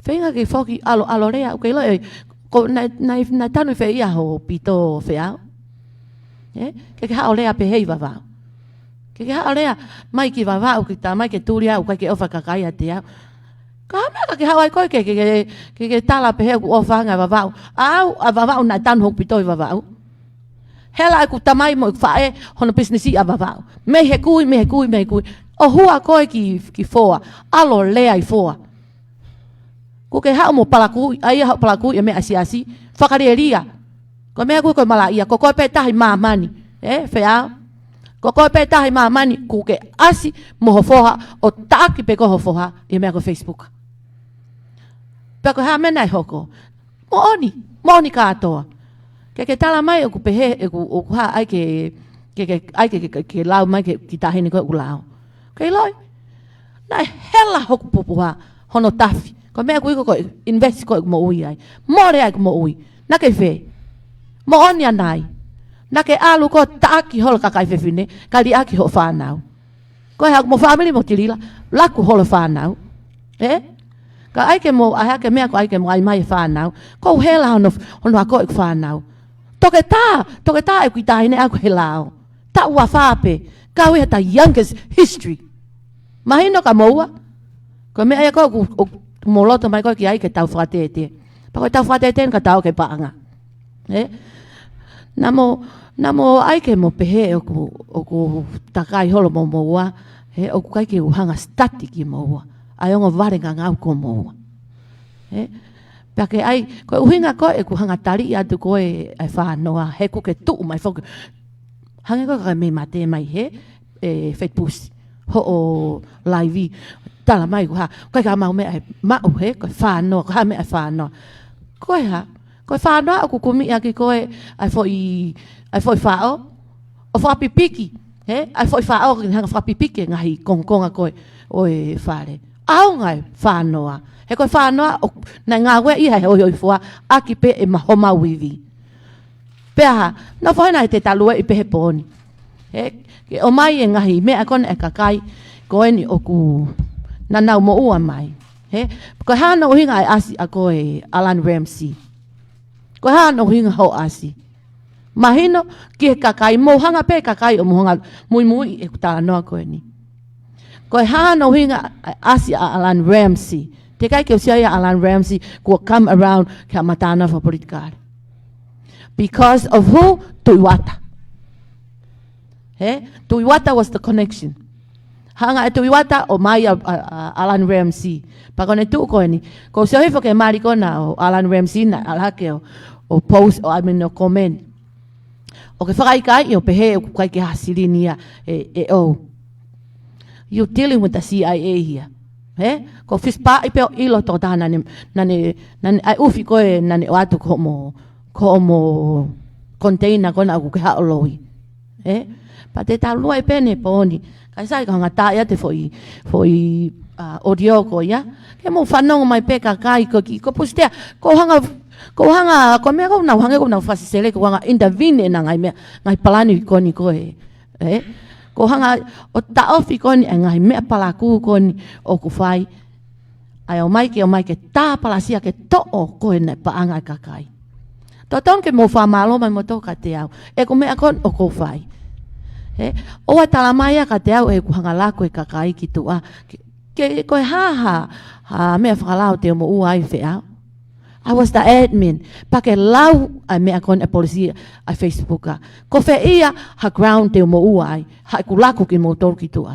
feinga ke foki ʻalu, ʻalu lea, ʻoku ke ʻilo ē, ko naʻe, naʻe, naʻe tanu fē ia hoʻo pito Feau. Ē? Ke ke haʻu lea pehē ʻi Vavaʻu. Ke ke haʻu lea mai ki Vavaʻu, ke tā mai ke tuli au, ʻikai ke ʻofa kakai ʻiate au. Ka meʻa ka ke haʻu ai koe ke, ke, ke, ke, ke tala pehē ʻoku ʻofa ange ʻa Vavaʻu. ʻA au, ʻa Vavaʻu naʻe tanu hoku pito ʻi Vavaʻu. Hela ʻeku tamai mo ʻeku faʻē, hono pisinisi ʻa Vavaʻu. Mei he kui, mei he kui, mei he kui. ʻO hua koe ki, ki Foa. ʻAlu lea ʻi Foa. Kuo ke haʻu mo palakū, ʻa ia haʻu palakū ʻi he meʻa siasi, fakalielia. Ko e meʻa ʻoku ui ko e malaʻia, ko koe pē taha ʻi māmani. Ē, Feau? Ko koe pē taha ʻi māmani, kuo ke ʻasi mo ho foha, ʻo taʻaki pē ko ho foha, ʻi he meʻa ko e Facebook. Pea ko e hā e meʻa naʻe hoko. Moʻoni, moʻoni kātoa. Ke ke tala mai ʻoku pehē, ʻoku, ʻoku hā ʻai ke, ke, ke, ʻai ke, ke, ke, ke lau mai ke, ki taʻahine ko ē ʻoku lau. Ke ʻiloʻi. Naʻe hela hoku pupuha, hono tafi. Ko e meʻa ʻoku ʻikai ko e invest ko ē ʻeku moʻui ai. Mole ai ʻeku moʻui. Naʻa ke fē. Moʻoni ʻa nai. Naʻa ke ʻalu ko e taʻaki holo kakai fefine, kae liʻaki hoʻo fānau. Ko e hā ʻoku mo family mo Tilila, laku holo fānau. Ē? Ka ʻai ke mo, ʻai ke meʻa ko ʻai ke mo ʻai mai e fānau. Ko u hela hono, hono ako ʻeku fānau. Toketā, toketā ʻeku kiʻi taʻahine ʻaku he lao. Taʻu ua fā pē, kau ia he youngest history. Mahino kia moua. Ko e meʻa ia ko ē ʻoku, ʻoku mo loto mai ko ē ki ai ke tau fakatētē. Pea ko e tau fakatētē ka tau ke paʻanga. Ē? Naʻa mo, naʻa mo ʻai ke mo pehē ʻoku, ʻoku takai holo mo moua. Ē, ʻoku ʻikai ke u hanga study kia moua. ʻAi ongo vale ngangau ko moua. Ē? Pea ke ʻai, ko e ʻuhinga ko ē ʻeku hanga tali atu ko ē ʻa e fānoa, he ʻoku ke tuʻu mai foki. Hangē ko e kakai mei mate mai he, ē, fetpusi. Hoʻo laivi. Tala mai ko e hā, ko e ka mau meʻa ʻe maʻu he, ko e fānoa, ko e hā meʻa ʻe fānoa. Ko e hā, ko e fānoa ʻoku kumi ʻaki ko ē, ʻa e foʻi, ʻa e foʻi faʻo, ʻo fakapipiki, he, ʻa e foʻi faʻo, ke ne hanga fakapipiki e ngaahi kongokonga ko ē, ʻo e fale. ʻAonga e fānoa. He ko e fānoa, ʻo, naʻe ngāueʻi ia he ʻoiʻoi fua, ʻaki pē ʻe ma homau ivi. Pea hā, nofo hena ʻe te talu ʻi pē he pōni. He, ke ʻomai e ngaahi meʻa ko ena ʻa e kakai, ko eni ʻoku naʻa nau moʻua mai. He, ko e hā hono ʻuhinga ʻa e ʻasi ʻa ko ē Allan Ramsay. Ko e hā hono ʻuhinga hoʻo ʻasi. Mahino, ki he kakai, mou hanga pē kakai ʻo mou hanga muimui ʻeku talanoa ko eni. Ko e hā hono ʻuhinga ʻa e ʻasi ʻa Allan Ramsay. Teʻeki ai ke u sio ia Allan Ramsay, kuo come around, ki ha matānava fakapolitikale. Because of who? Tuʻi Uata. He? Tuʻi Uata was the connection. Hanga ʻe Tuʻi Uata ʻo ʻomai ʻa, ʻa, ʻa Allan Ramsay. Pea ko ʻene tuʻu ko eni. Ko u sio hifo ki he mali ko ena ʻo Allan Ramsay naʻe ʻalu hake ʻo, ʻo post ʻo ʻai mo ʻene comment. ʻO ke fakaʻikaiʻi ʻo pehē ʻoku ʻikai ke ha silini ia ʻe, ʻe ʻoʻou. You dealing with the C I A here. He? Ko e fisi paʻi pē ʻo ʻilo tokotaha naʻa ne, naʻa ne, naʻa ne ʻai ʻufi ko ē naʻa ne ʻoatu ko mo, ko mo container ko ena ʻoku ke haʻo loi. Ē? Pea te taulua ʻi pē he pōni. Kae sai ka hanga tā ia te foʻi, foʻi, ʻa, audio ko ia. Ke mou fanongo mai pē kakai ko ki, ko Pusitea. Ko hanga, ko hanga, ko e meʻa ko nau hanga ko nau fasi sele ko hanga intervene ʻena ngaahi meʻa, ngaahi palani ko eni ko ē. Ē? Ko hanga ʻo taʻofi ko eni ʻa e ngaahi meʻa palakū ko eni ʻoku fai. ʻAi ʻomai ke, ʻomai ke tāpalasia ke toʻo ko ena paʻanga ʻa e kakai. Totonu ke mou fakamālō mai moutolu kiate au. ʻEku meʻa ko eni ʻoku ou fai. Ē, ʻoua ʻe tala mai ia kiate au ʻeku hanga laku e kakai ki tuʻa. Ke, ke ko e hā ha, ha meʻa fakalao te u moʻua ai fē au. I was the admin. Pea ke lau ʻa e meʻa ko eni ʻa e policy ʻa e Facebook ʻa. Ko fē ia ha ground te u moʻua ai. Haʻaku laku kimoutolu ki tuʻa.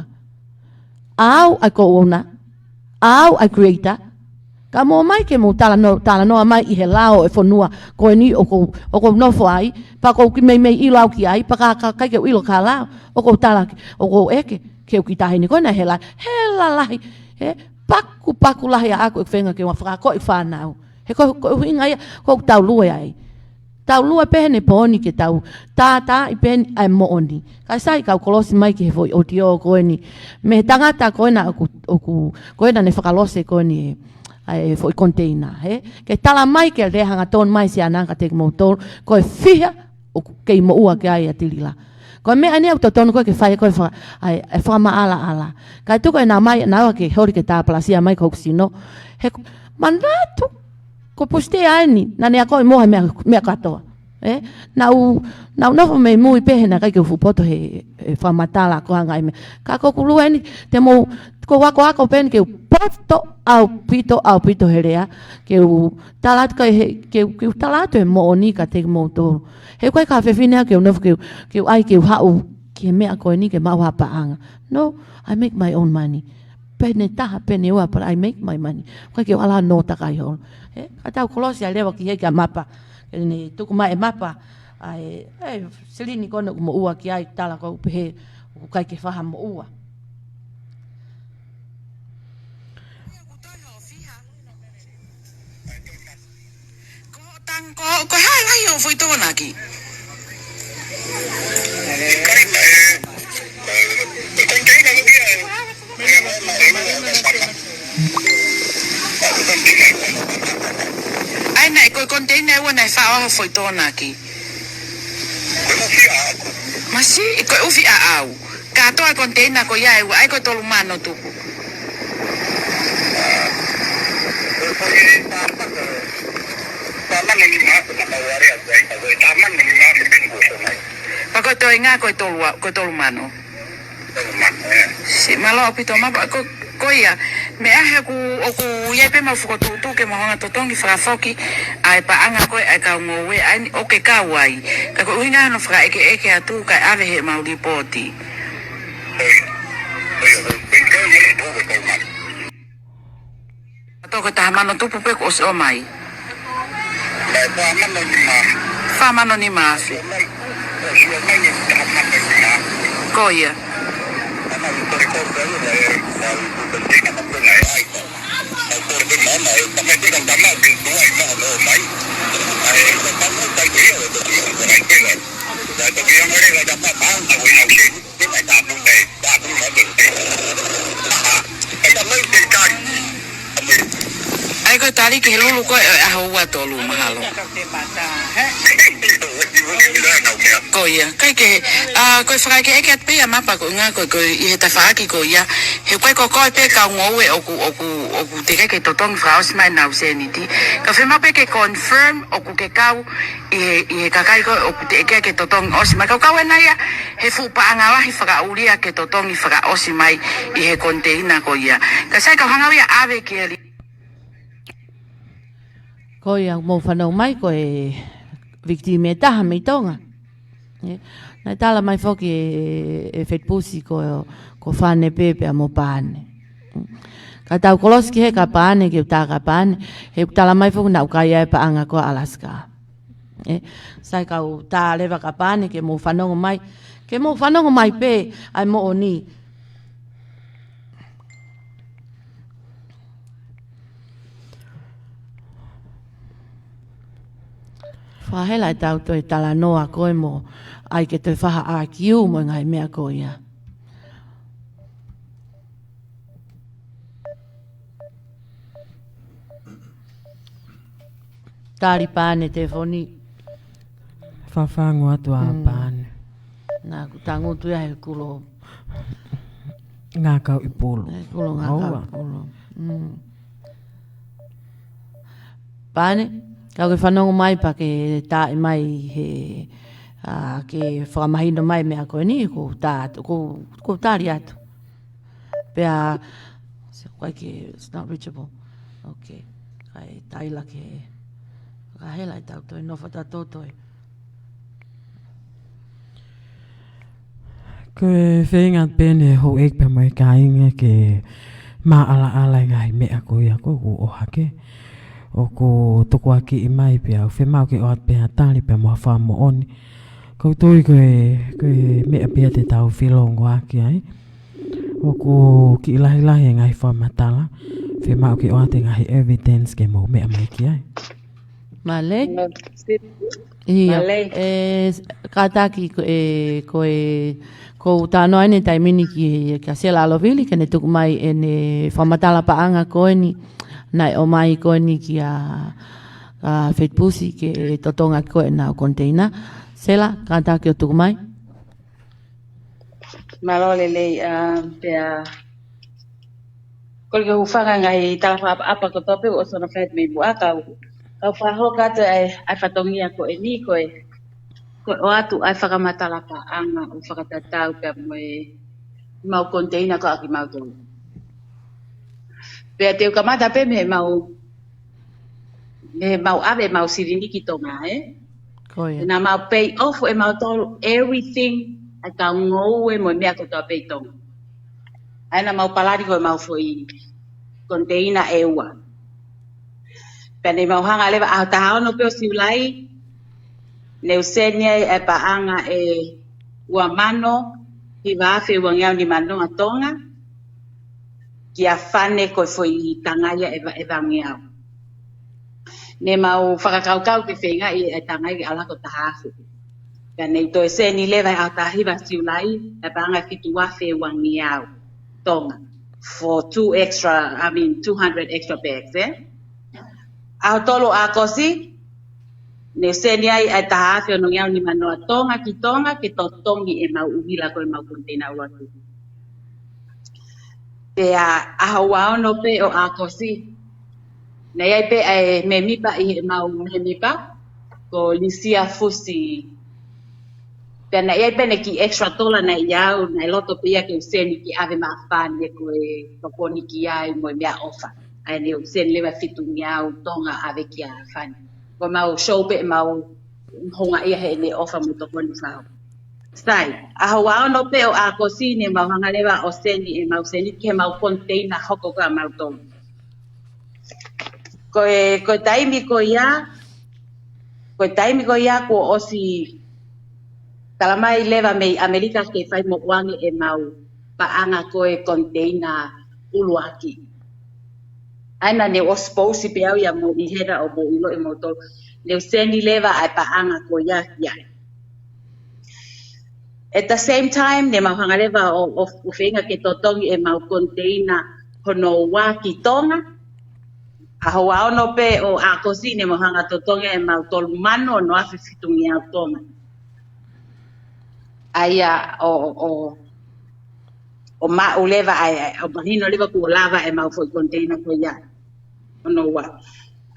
ʻA au ʻa e co-owner, ʻa au ʻa e creator. Ka mou ō mai ke mou talanoa, talanoa mai ʻi he lao ʻo e fonua ko eni ʻoku ou, ʻoku ou nofo ai, pea ʻoku ou kiʻi meimei ʻilo au ki ai, pea ka, ka, ʻikai ke u ʻilo ki ha lao, ʻoku ou tala, ʻoku ou ʻeke, ke u kiʻi taʻahine ko ena he la, he lalahi, he pakupaku lahi ʻaʻaku ʻeku feinga ke u fakaakoʻi e fānau. He ko, ko e ʻuhinga ia, ko ʻeku taulua ai. Taulua pē he pōni ke tau tātaaʻi pē ʻa e moʻoni. Kae sai kau kolosi mai ki he foʻi audio ko eni. Mei he tangata ko ena ʻoku, ʻoku, ko ena ne fakalose ko eni ʻa e foʻi container, he? Ke tala mai ke lea hangatonu mai siana kiate kimoutolu. Ko e fiha ʻoku kei moʻua ki ai ʻa Tilila. Ko e meʻa eni ʻoku totonu ko ē ke fai ko e fa-, ʻa e, ʻa e fakamaʻalaʻala. Kae tuku ʻena mai, naʻa ke holi ke tāpalasia mai ko hoku sino. He ko, manatu, ko Pusitea eni, naʻa ne akoʻi mo ha meʻa, meʻa kātoa. Ē? Naʻa u, naʻa u nofo mei mui pē he naʻe ʻikai ke u fuʻu poto he, he fakamatala ko e hā e ngaahi meʻa. Ka ko kulua eni, te mou, ko u akoako pē eni ke u poto ʻaupito, ʻaupito he lea, ke u tala atu ka he, ke u, ke u tala atu e moʻoni kiate kimoutolu. He ʻoku ʻikai ko ha fefine au ke u nofo ke u, ke u ʻai ke u haʻu ki he meʻa ko eni ke maʻu ha paʻanga. No, I make my own money. Pene taha, pene ua, but I make my money. ʻOku ʻikai ke u ʻalu ʻo takai holo. Ē, ka tau kolosi ʻa e leva ki he kia Mapa. Ke ne tuku mai e Mapa. ʻA e, ʻa e silini ko ena ʻoku moʻua ki ai, tala ko ē ʻoku pehē, ʻoku ʻikai ke fai ha moʻua. Ko tang-, ko, ko e hā e lahi ʻo e foʻi Tokonaki? Ko e, ko e, ko e, ko e, Konteina ʻe ua naʻe faʻo ʻa e foʻi Tokonaki. Ko e ʻufi ʻaʻau. Masiʻi, ko e ʻufi ʻaʻau. Kātoa e konteina ko ia ʻe ua, ʻa ia ko e tolu mano tupu. Ko e foʻi tāmano, tāmano nima afe naʻa mau ʻave atu ai, ka ko e tāmano nima afe pē kuo ʻosi mai. Pea ko e toenga ko e tolu a-, ko e tolu mano. Siʻi mālō ʻaupito Mapa, ko, ko ia, meʻa he ʻoku, ʻoku ʻi ai pē ʻemau fokotuʻutuʻu ke mau hanga ʻo totongi fakafoki ʻa e paʻanga ko ē ʻa e kau ngoue ʻa eni ʻoku ke kau ai. Ka ko e ʻuhinga hono fakaʻekeʻeke atu kae ʻave heʻemau lipooti. Toko taha mano tupu pē kuo ʻosi ʻomai. Fā mano nima afe. Ko ia. ʻA ia ko e tali ki he lulu ko ē ʻo e ʻaho ua tolu mahalo. Ko ia, kae kehe, ʻa, ko e fakaʻekeʻeke atu pē ia Mapa ko e ʻuhinga ko e, ko e ʻi he tafaʻaki ko ia, he ko e ko koe pē kau ngoue ʻoku, ʻoku, ʻoku teʻeki ke totongi fakaʻosi mai ʻenau sēniti. Ka fiemaʻu pē ke confirm ʻoku ke kau ʻi he, ʻi he kakai ko ē ʻoku teʻeki ke totongi ʻosi mai. Kau kau ena ia, he fuʻu paʻanga lahi fakaʻulia ke totongi fakaʻosi mai ʻi he konteina ko ia. Ka sai kau hanga ia ʻave ki he li- Ko ia, mou fanongo mai ko e victim ʻe taha mei Tonga. ʻE, naʻe tala mai foki ʻe, ʻe Fetipusi ko, ko Fane pē pea mo Pane. Ka tau kolosi ki he ka Pane, ke uta ka Pane, he ʻoku tala mai foki naʻe ʻikai ʻi ai e paʻanga ko Alaska. ʻE, sai kau tā leva ka Pane, ke mou fanongo mai, ke mou fanongo mai pē, ʻa e moʻoni. Fakahela ʻetau toe talanoa ko ē mo, ʻai ke toe faha ʻākiu mo e ngaahi meʻa ko ia. Tali Pane telefoni. Fafangu atu ʻa Mm. Pane. Naʻa ku tangutu ia he kulo. Ngā kau ʻi pulu. He kulo ngā kau ʻi pulu. Mm. Pane, kau ke fanongo mai pea ke taaʻi mai he, ʻa, ke fakamahino mai meʻa ko eni, ko tā, ko, ko tali atu. Pea, se ko ke, it's not reachable. Okay. Kai taila ke, ka hela ʻetau toe nofo ta toto e. Ko e feinga pē eni houʻeiki pea mo e kāinga ke maʻalaʻala e ngaahi meʻa ko ia ko ʻoku ʻohake. ʻOku tukuakiʻi mai pea ʻoku fiemaʻu ke ʻoatu pē ha tali pea mo ha fakamoʻoni. Ko u tui ko e, ko e meʻa pē ia te tau filongoaki ai. ʻOku kiʻi lahilahi e ngaahi fakamatala. Fiemaʻu ke ʻoatu e ngaahi evidence ke mou meʻa mai ki ai. Mālie. Mālie. ʻIo. Mālie. ʻE, kātaki ko e, ko e, ko u talanoa ʻeni taimi ni ki, kia Sela ʻAlovili, ke ne tuku mai ʻene fakamatala paʻanga ko eni, naʻe ʻomai ko eni kia, ʻa, Fetipusi ke totongi ko ē ʻenau konteina. Sela, kātaki ʻo tuku mai. Mālō lelei, ʻa, pea, kole ke u hūfanga he ngaahi tala fakaʻapaʻapa kotoa pē ʻoku ʻosi hono fai mei muʻa kau. Kau fakahoko atu ʻa e, ʻa e fatongia ko eni ko e, ko e ʻoatu ʻa e fakamatala paʻanga ʻo fakatatau pea mo e mau konteina ko ē ʻa kimautolu. Pea te u kamata pē mei he mau, mei he mau ʻave ʻemau silini ki Tonga, ē? Ko ia. Naʻa mau pay off ʻemautolu everything ʻa e kau ngoue mo e meʻa kotoa pē ʻi Tonga. ʻA ia naʻa mau palani ko ʻemau foʻi konteina ʻe ua. Pea ne mau hanga leva ʻaho taha ono pē ʻo Siulai, ne u send ai e paʻanga ʻe ua mano, hiva afe uangeau nima noa Tonga, kia Fane ko e foʻi tanga ia ʻe va-, ʻe uangeau. Ne mau fakakaukau ke feingaʻi e tanga ia ke ʻalu hake ʻo taha afe. Pea ne u toe send leva he ʻaho taha hiva Siulai, e paʻanga ʻe fitu afe uangeau Tonga. For two extra, I mean, two hundred extra bags, ē? ʻAho tolu ʻAokosi, Ne u seni ai ʻa e taha afe ono ngeau nima noa Tonga ki Tonga ke totongi ʻemau ʻuhila ko ʻemau konteina ʻuluaki. Pea ʻaho ua ono pē ʻo ʻAokosi, naʻe ʻi ai pē ʻa e mēmipa ʻi heʻemau mēmipa, ko Lisia Fusi. Pea naʻe ʻi ai pē ʻene kiʻi extra tola naʻe ʻiate au, naʻe loto pē ia ke u seni ke ʻave maʻa Fani he ko e tokoni ki ai mo e meʻaʻofa. ʻA ia ne u seni leva fitu ngeau Tonga ʻave kia Fani. Ko ʻemau show pē ʻemau houngaʻia heʻene ʻofa mo tokoni fau. Sai, ʻaho ua ono pē ʻo ʻAokosi ne mau hanga leva ʻo seni ʻemau seni ki heʻemau konteina hoko ko ia ʻamautolu. Ko e, ko e taimi ko ia, ko e taimi ko ia kuo ʻosi tala mai leva mei ʻAmelika ke fai moʻua ange ʻemau paʻanga ko e konteina ʻuluaki. ʻA ia naʻa ne u ʻosi pousi pē au ia mo ʻi hera ʻo mo ʻilo ʻe moutolu. Ne u seni leva ʻa e paʻanga ko ia ia. At the same time, ne mau hanga leva ʻo, ʻo, ʻo feinga ke totongi ʻemau konteina hono ua ki Tonga. ʻAho ua ono pē ʻo ʻAokosi ne mau hanga totongi ʻemau tolu mano ono afe fitu ngeau Tonga. ʻA ia ʻo, ʻo, ʻo maʻu leva ai, ʻo mahino leva kuo lava ʻemau foʻi konteina ko ia hono ua.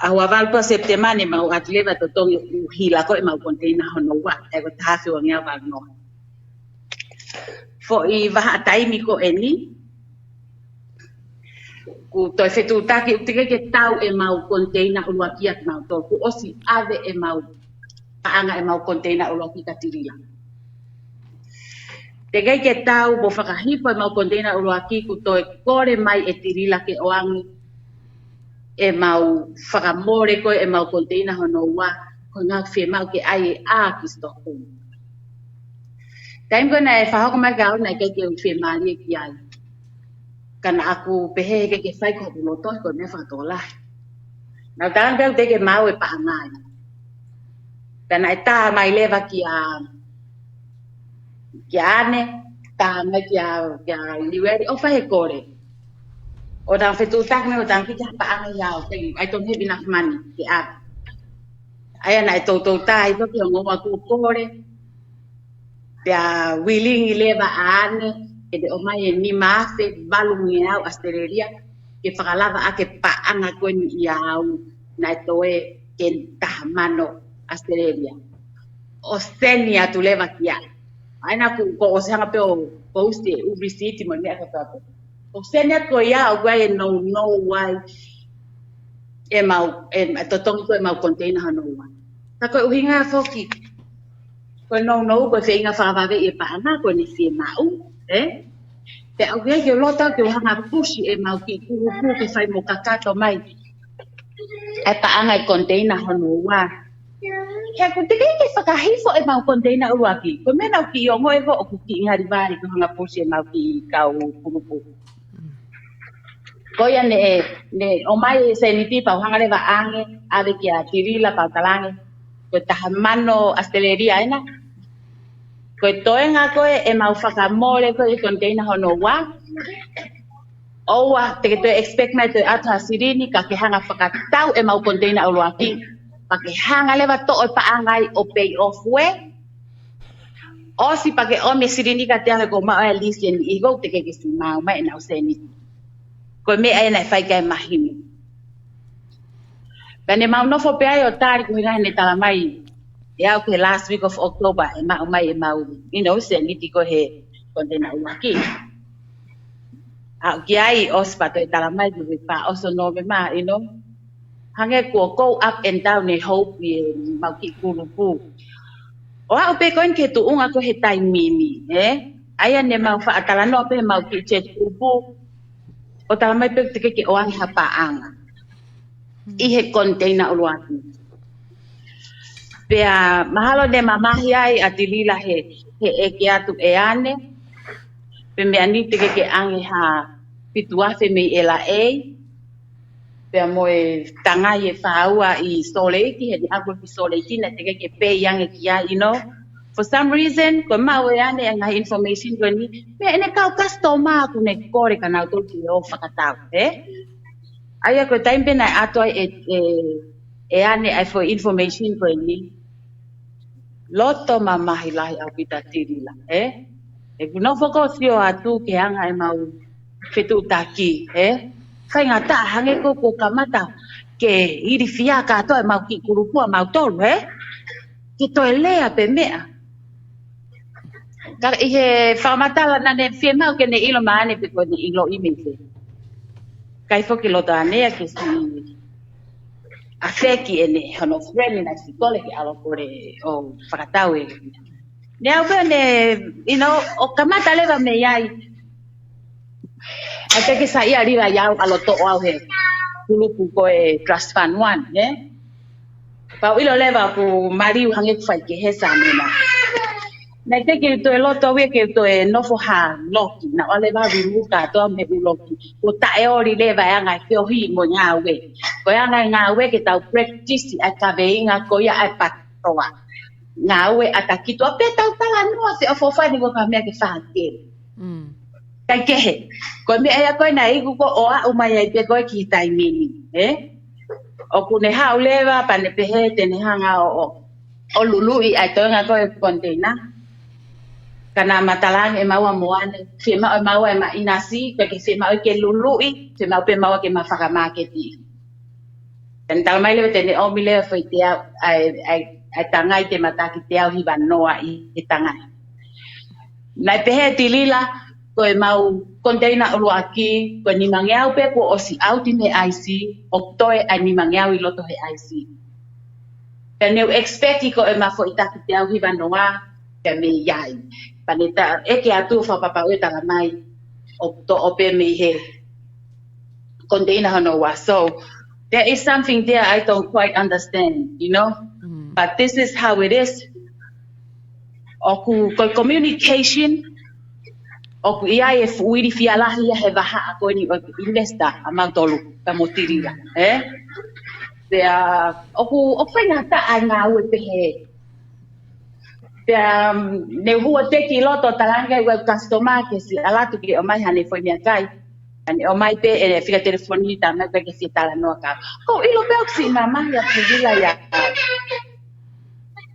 ʻAho ua valu pē ʻo Sepitema ne mau ʻatu leva totongi ʻuhila ko ʻemau konteina hono ua, ʻa ia ko e taha afe ua ngeau valu noa. Foʻi vahaʻa taimi ko eni, kuo toe fetuʻutaki ʻoku teʻeki ke tau ʻemau konteina ʻuluaki ʻa kimautolu, kuo ʻosi ʻave ʻemau paʻanga ʻemau konteina ʻuluaki kia Tilila. Teʻeki ke tau mo fakahifo ʻemau konteina ʻuluaki kuo toe kole mai ʻe Tilila ke ʻoange ʻemau fakamole ko ē ʻemau konteina hono ua, ko e ʻuhinga fiemaʻu ke ʻai ʻa e ʻā ki Stockholm. Taimi ko ē naʻe fakahoko mai kia au naʻe ʻikai ke u fiemālie ki ai. Ka naʻa ku pehē heʻikai ke fai ko hoku loto ko e meʻa fakatokolahi. Naʻa ku talaange pē ʻoku teʻeki ke maʻu e paʻanga ia. Pea naʻe tā mai leva kia, kia ʻAne, tā mai kia, kia Liueli, ʻo fai e kole. ʻO tau fetuʻutaki mai ʻo tau kiʻi paʻanga ia ʻo thank you, I don't have enough money ke ʻave. ʻA ia naʻe toutou tā hifo ki he ongo ua kuo kole. Pea willing leva ʻa ʻAne ke ne ʻomai e nima afe valu ngeau ʻAositelēlia ke fakalava ʻaki e paʻanga ko eni ʻia au naʻe toe ke taha mano ʻAositelēlia. ʻO seni atu leva kia au. ʻA ia naʻa ku, kuo ʻosi hanga pē ʻo post e ʻū receipt mo e meʻa kotoa pē. ʻO seni atu ko ia ʻoku ʻi ai e nounou ai ʻemau, e, e totongi ko ē ʻemau konteina hono ua. Ka ko e ʻuhinga foki, ko e nounou ko e feinga fakavave ʻi he paʻanga ko eni fiemaʻu, ē? Pea ʻoku ʻikai ke u loto ke u hanga push ʻemau kiʻi kulupu ke fai mo kakato mai ʻa e paʻanga e konteina hono ua. He ʻoku teʻeki ke fakahifo ʻemau konteina ʻuluaki. Ko e meʻa naʻa ku kiʻi ongoʻi ko ē ʻoku kiʻi ngali vale ke u hanga push ʻemau kiʻi kau kulupu. Ko ia ne, ne ʻomai e sēniti pea u hanga leva ʻo ʻange, ʻave kia Tilila pea u talaange, ko e taha mano ʻAositelēlia ena. Ko e toenga ko ē ʻemau fakamole ko ē e konteina hono ua. ʻOua te ke toe expect mai toe ʻatu ha silini ka ke hanga fakatau ʻemau konteina ʻuluaki. Pea ke hanga leva toʻo e paʻanga ai ʻo pay off ē. ʻOsi pea ke ʻomi e silini kiate au he kuo u maʻu ʻa e lisi eni ʻi he ʻoku teʻeki ke fiemaʻu mai ʻenau sēniti. Ko e meʻa ia naʻe fai ki ai e mahino. Pea ne mau nofo pē ai ʻo tali ko e ʻuhinga he ne tala mai ʻe au ki he last week of October ʻe maʻu mai ʻemau, you know, sēniti ko ē he konteina ʻuluaki. Aʻu ki ai ʻosi pea toe tala mai ki he fā ʻosi ʻo Nōvema, you know. Hangē kuo go up and down e hope ʻi heʻemau kiʻi kulupu. ʻO aʻu pē ko eni ki he tuʻunga ko ē he taimi ni, ē? ʻA ia ne mau faʻa talanoa pē heʻemau kiʻi chat kulupu. ʻO tala mai pē teʻeki ke ʻoange ha paʻanga ʻi he konteina ʻuluaki. Pea mahalo ne mamahi ai ʻa Tilila he, he ʻeke atu ʻe ʻAne pe meʻa ni teʻeki ke ʻange ha fitu afe mei L A. Pea mo e tangai e fāua ʻi Sōleki, he ne ʻalu ki Sōleki naʻe teʻeki ke pay ange ki ai, you know. For some reason, ko e maʻu ʻe ʻAne e ngaahi information ko eni mei heʻene kau customer ʻoku ne kole kia nautolu ke ō fakatau, ē? ʻA ia ko e taimi pē naʻe ʻatu ai e, e, ʻe ʻanefē ʻa e foʻi information ko eni? Loto mamahi lahi ʻaupito Tilila, ē? ʻOku ou nofo ʻo sio atu ki he anga ʻemau fetuʻutaki, ē? Faingataʻa hangē ko ē kuo kamata ke ilifia kātoa ʻemau kiʻi kulupu ʻamautolu, ē? Ke toe lea pē meʻa. Ka ʻi he fakamatala naʻá ne fiemaʻu ke ne ʻilo mai ʻanefē pe ko ʻene ʻiloʻi mei fē. ʻIkai foki loto ʻanefē ke siʻi ʻafeki ʻene hono friend naʻe siʻi kole ke ʻalu ʻo kole ʻo fakatau ē. Naʻá ku pehē, you know, ʻo kamata leva mei ai. ʻAi ke ke saiʻia leva ʻi heʻeku ʻalu ʻo toʻo au he kulupu ko e Trust Fund One, ē? Pea u ʻilo leva ʻoku maliu hangē ʻoku fai kehe Samina. Naʻe teʻeki ke u toe loto au ia ke u toe nofo ha loki, naʻá ku leva remove kātoa mei heʻeku loki. Kuo taʻeoli leva e anga e feohi mo e ngāue. Ko e anga e ngāue ke tau practice ʻa e kaveinga ko ia ʻa e PTOA. Ngāue ʻatakitua pē tau talanoa feʻofoʻofani ko e ka meʻa ke fākele. Mm. ʻIkai kehe. Ko e meʻa ia ko ē naʻe iku ko ē ʻo aʻu mai ai pē ko ē ki he taimi ni, ē? ʻOku ne haʻu leva, pea ne pehē te ne hanga ʻo, ʻo, ʻo luluʻi ʻa e toenga ko ē container. Ka naʻe matala ange ʻe maua mo ʻanefē, fiemaʻu ʻe maua ʻe Maʻinasi, ʻikai ke fiemaʻu ke luluʻi, fiemaʻu pē maua ke ma fakamāketi. Pea ne talamai leva te ne ʻomi leva foʻi teau, ʻa e, ʻa e, ʻa e tangai te mataki teau hiva noa ʻi he tangai. Naʻe pehē ʻe Tilila, ko ʻemau container ʻuluaki, ko e nimangeau pē kuo ʻosi ʻauti mei he ʻaisi, ʻoku toe ʻa e nimangeau ʻi loto he ʻaisi. Pea ne u expect ko ʻema foʻi taki teau hiva noa, pea mei ai. Pea ne ta, ʻeke atu fakapapauʻi ʻe talamai, ʻoku toʻo pē mei he container hono ua. So, there is something there I don't quite understand, you know? Mm. But this is how it is. ʻOku, ko e communication, ʻoku ʻi ai e fuʻu ilifia lahi ia he vahaʻa ko eni ʻo e investor ʻamautolu, pea mo Tilila, ē? Pea, ʻoku, ʻoku faingataʻa e ngāue pehē. Pea, um, ne u hū atu ki loto ʻo talaange ʻe au ki he customer ke siʻi ʻalu atu ke ʻomai haʻane foʻi meʻakai. Pea ne ʻomai pē ʻene fika telefoni, talamai pē ke siʻi talanoa kia au. Ko u ʻilo pē ʻoku siʻi mamahi ʻa Tilila ia.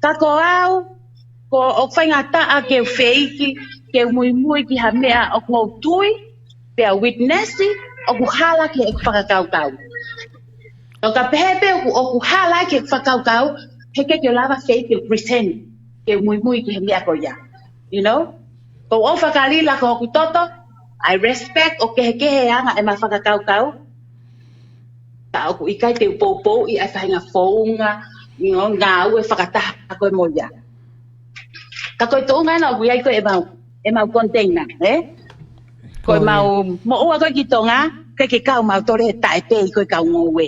Ka ko au, ko ʻoku faingataʻa ke u feiki, ke u muimui ki ha meʻa ʻoku ou tui, pea witness, ʻoku hala ki heʻeku fakakaukau. Ka u ka pehē pē ʻoku, ʻoku hala ki heʻeku fakakaukau, heʻikai ke u lava feiki ke u present, ke u muimui ki he meʻa ko ia. You know? Ko au fakalila ko hoku toto, I respect ʻoku kehekehe e anga ʻema fakakaukau, ka ʻoku ʻikai te u poupouʻi ʻa e faʻahinga founga, you know, ngāue fakataha ko ē mo ia. Ka ko e tuʻunga ena ʻoku ʻi ai ko ē ʻemau, ʻemau container, ē? Ko ʻemau moʻua ko ē ki Tonga, ʻikai ke kau mautolu he taʻepē ko ē kau ngoue.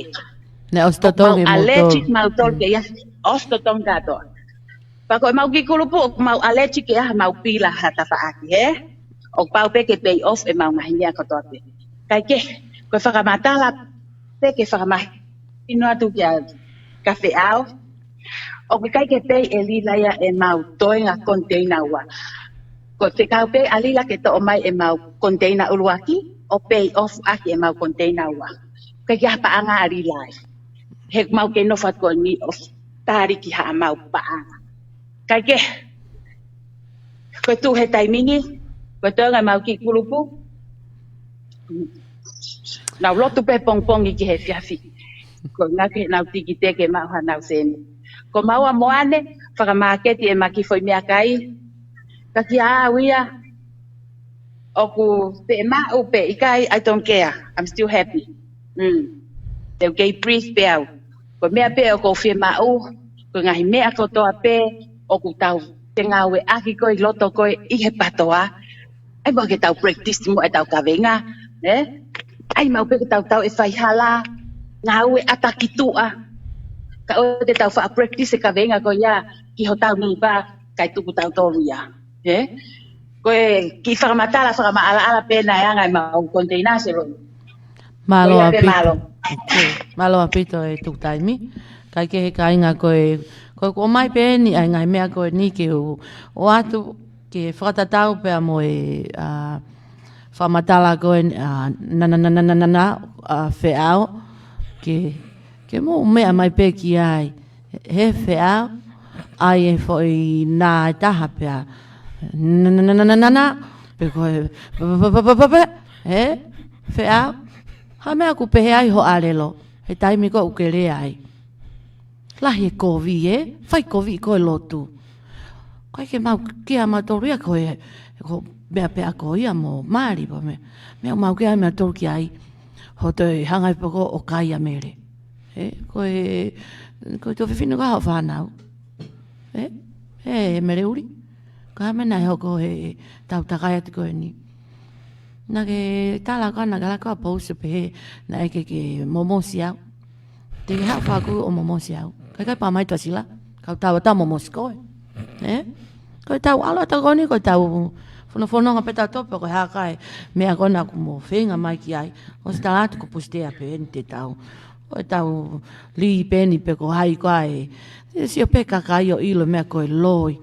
Ne ʻosi totongi ʻemau moutolu. Allergic mautolu ke ia, ʻosi totongi kātoa. Pea ko ʻemau kiʻi kulupu, ʻoku mau allergic ke ʻai haʻamau pila ha tafaʻaki, hē? ʻOku pau pē ke pay off ʻemau ngaahi meʻa kotoa pē. Kae kehe, ko e fakamatala pē ke fakamahino atu kia, kia Feʻao. ʻOku ʻikai ke pay ʻe Lila ia ʻemau toenga container ua. Ko e fekau pē ʻa Lila ke toʻo mai ʻemau container ʻuluaki, ʻo pay off ʻaki ʻemau container ua. ʻIkai ke ʻi ai ha paʻanga ʻa Lila ai. He ʻoku mau kei nofo atu ko eni ʻo tali ki haʻamau paʻanga. Kae kehe, ko e tuʻu he taimi ni, ko e toenga ʻemau kiʻi kulupu, nau lotu pē pongipongi ki he efiafi. Ko e ngaahi ke nau tiki teke maʻu hanau sēniti. Ko maua mo ʻanefē, fakamāketi ʻema kiʻi foʻi meʻakai. Ka kia au ia, ʻoku pē maʻu pē ʻikai, I don't care. I'm still happy. Mm. Te u kei breathe pē au. Ko e meʻa pē ʻoku ou fiemaʻu, ko e ngaahi meʻa kotoa pē ʻoku tau te ngāue ʻaki ko ē ʻi loto ko ē ʻi he PTOA. ʻAi maʻu ke tau practice mo ʻetau kaveinga, ē? ʻAi maʻu pē ke tau tau e faihala, ngāue ʻatakitua. Ka ʻoua te tau faʻa practice e kaveinga ko ia ki hotau neighbor, kae tuku tautolu ia. Ē? Ko e kiʻi fakamatala, fakamaʻalaʻala pē naʻe anga ʻemau container, Seloni. Mālō ʻaupito. Mālō. Okay. Mālō ʻaupito e tuku taimi. Kae kehe kāinga ko e, ko e ʻomai pē eni ʻa e ngaahi meʻa ko eni ke u ʻoatu, ke fakatatau pea mo e, ʻa, fakamatala ko eni, ʻa, na, na, ʻa, Feʻao, ke, Ke mou meʻa mai pē ki ai. He Feʻao, ʻai e foʻi nā ʻe taha pea. Na, na, na, pe ko e, pe, pe, pe. He Feʻao, ha meʻa ʻoku pehē ai ho ʻalelo, he taimi ko ē ʻoku ke lea ai. Lahi e kovi, ē? Fai kovi ko e lotu. Ko e ke mau kia mautolu ia ko e, ko e meʻa pē ʻa ko ia mo mali, pea meʻa, meʻa mau kia mautolu ki ai. Ho toe hanga ʻe poko ʻo kai ʻa Mele. Ē, ko e, ko e tuofefine ko ē hoʻo fānau. Ē, ē, Mele Uli. Ko e hā e meʻa naʻe hoko he tau takai atu ko eni? Naʻa ke tala ko ā, naʻa ke laka ʻo pousi pehē naʻe ʻikai ke ke momosi au. Te ke haʻu faku ʻo momosi au. Kai kai pā mai Tuʻasila. Kau tau ata momosi koe. Ē? Ko e tau ʻalu atu ko eni, ko e tau fonofononga pē tautolu pe ko e hā e meʻa ko ena ʻoku mo feinga mai ki ai. ʻOsi tala atu ko Pusitea pē eni te tau. Ko e tau lī pē eni pe ko hai ko ā e. Sio pē kakai ʻo ʻilo meʻa ko e loi.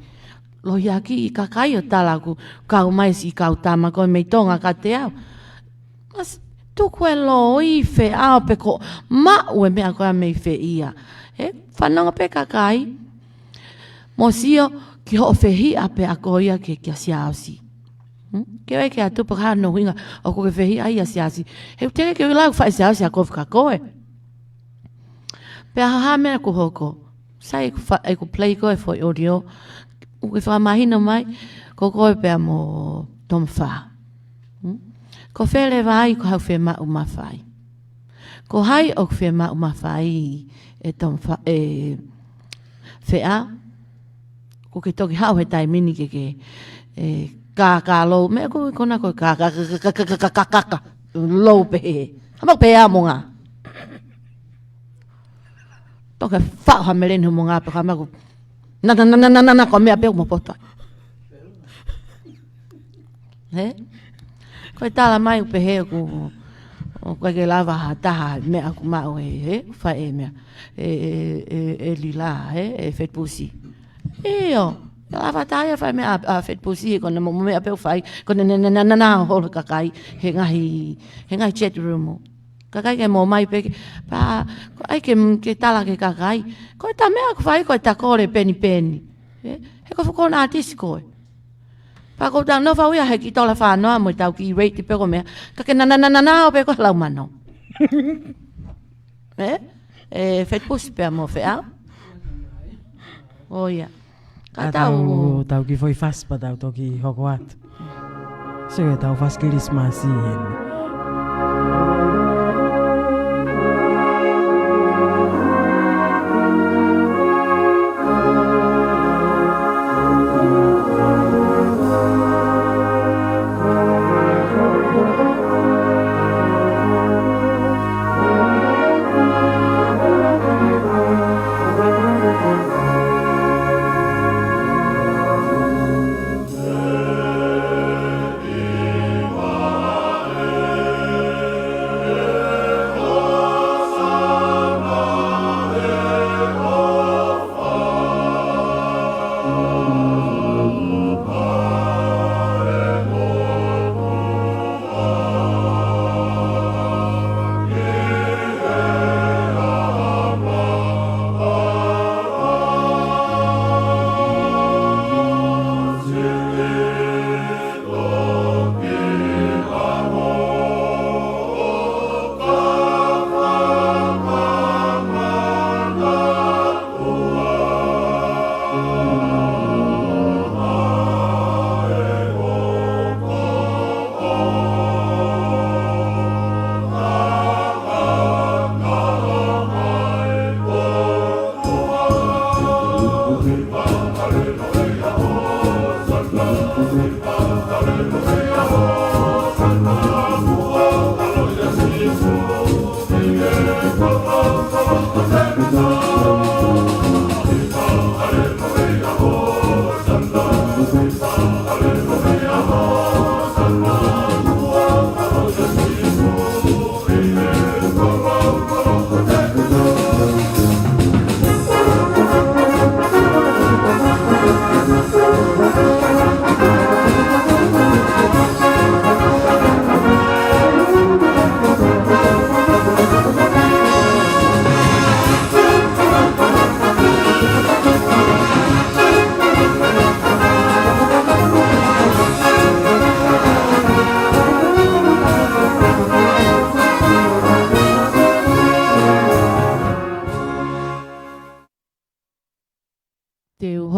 Lohiakiʻi kakai ʻo tala ʻoku kau mai siʻi kau tama ko ē mei Tonga kiate au. Mas, tuku e loi Feʻao pe ko maʻu e meʻa ko ē mei fē ia. He fanongo pē kakai. Mo sio ki hoʻo fehiʻa pē ʻa ko ia ki he, ki he Siaosi. Hmm? Ke ʻai ke ʻatu pē ka hano hinga ʻoku ke fehiʻa ai ʻa Siaosi. He ʻoku teʻeki ke ʻilo ʻoku fai Siaosi ʻa kovi ka ko ē. Pea ha hā e meʻa ʻoku hoko. Sai ʻeku fa-, ʻeku play ko ē foʻi audio. ʻOku ke fakamahino mai, ko koe pea mo Tomafā. Hmm? Ko fē leva ai ko haʻo fiemaʻu mafai. Ko hai ʻoku fiemaʻu mafai ʻe Tomafā, ʻe Feʻao. ʻOku ke toki haʻu he taimi ni ke ke, ē, kākā lou. Meʻa ko ē ko ena ko e kākā, kākā, kākā, kākā, kākā lou pehē. Hama pehē ʻa mo ngā. Toki faʻo ha meleni mo ngā pe ka maku. Na, na, na, ko e meʻa pē ʻoku mo poto. He? Ko e tala mai ʻoku pehē ʻoku, ʻoku ʻikai ke lava ha taha meʻa ʻoku maʻu ʻe, he? Fai e meʻa. ʻE, ʻe, ʻe, ʻe Lila, he? ʻE Fetipusi. ʻIo. Lava taha ia fai meʻa ʻa, ʻa Fetipusi, ko ena mo, mo meʻa pē ʻoku fai, ko ena, na, na, na, na, na, holo kakai, he ngaahi, he ngaahi chat room. Kakai ke mo mai pē ke, pea, ko ai ke, ke tala ke kakai. Ko e ta meʻa ʻoku fai, ko e ta kole penipeni. Ē? He ko e fuʻu kona ʻātisi koe. Pea ko e ta nofo au ia he kiʻi tola fānoa mo e tau kiʻi rate pē ko e meʻa. Ka ke na, na, na, na, na, ʻo pē ko e lau mano. Ē? ʻE Fetipusi pea mo Feʻao. ʻO ia. Ka ʻa tau, tau, tau kiʻi foʻi fasi pea tau toki hoko atu. Sio ki he tau fasi Kilisimasi eni.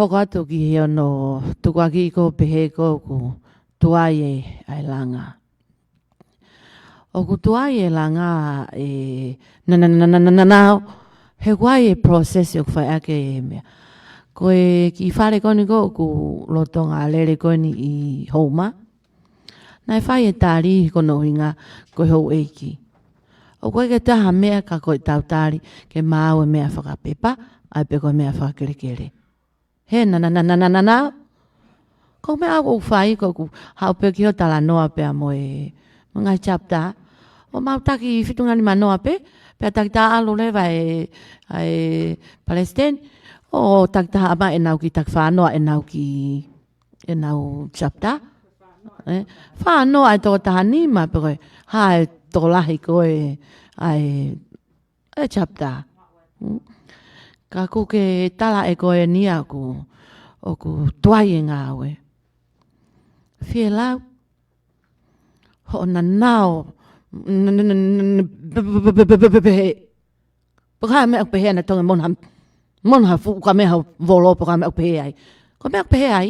Hoko atu ki he ono tukuakiʻi ko ē pehē ko ē ʻoku tuai e, ʻa e langa. ʻOku tuai e langa ʻe na, na, na, na, na, na, na, he ʻoku ʻi ai e process ʻoku fai ʻaki e meʻa. Ko e kiʻi fale ko eni ko ē ʻoku lolotonga lele ko eni ʻi Houma. Naʻe fai e tali ko hono ʻuhinga ko e houʻeiki. ʻOku ʻikai ke toe ha meʻa ka ko e tau tali ke maʻu e meʻa fakapepa, ʻa ia pē ko e meʻa fakakelekele. He na, na, na, na, na, na, na. Ko e meʻa ʻoku fai ko ʻeku haʻu pē ki hoʻo talanoa pea mo e, mo e ngaahi chapter. ʻO mau taki fitunga ni manoa pē, pea taki tā ʻalu leva e, ʻa e palesiteni. ʻO taki tā ʻa mai ʻenau kiʻi taki fānoa ʻenau kiʻi ʻenau chapter. ʻE, fānoa ʻa e toko taha nima pe ko e hā e tokolahi ko ē ʻa e, ʻa e chapter. Mm. Ka ʻoku ke tala ʻe koe ni ia ʻoku, ʻoku tuai e ngāue. Fielau. Hoʻo nanao. N-, n-, n-, n-, n-, pe-, pe-, pe-, Pe ko e hā e meʻa ʻoku pehē ʻa Tonga Moana, Moana ha fuʻu ka meʻa ha volo pe ko e hā e meʻa ʻoku pehē ai. Ko e meʻa ʻoku pehē ai,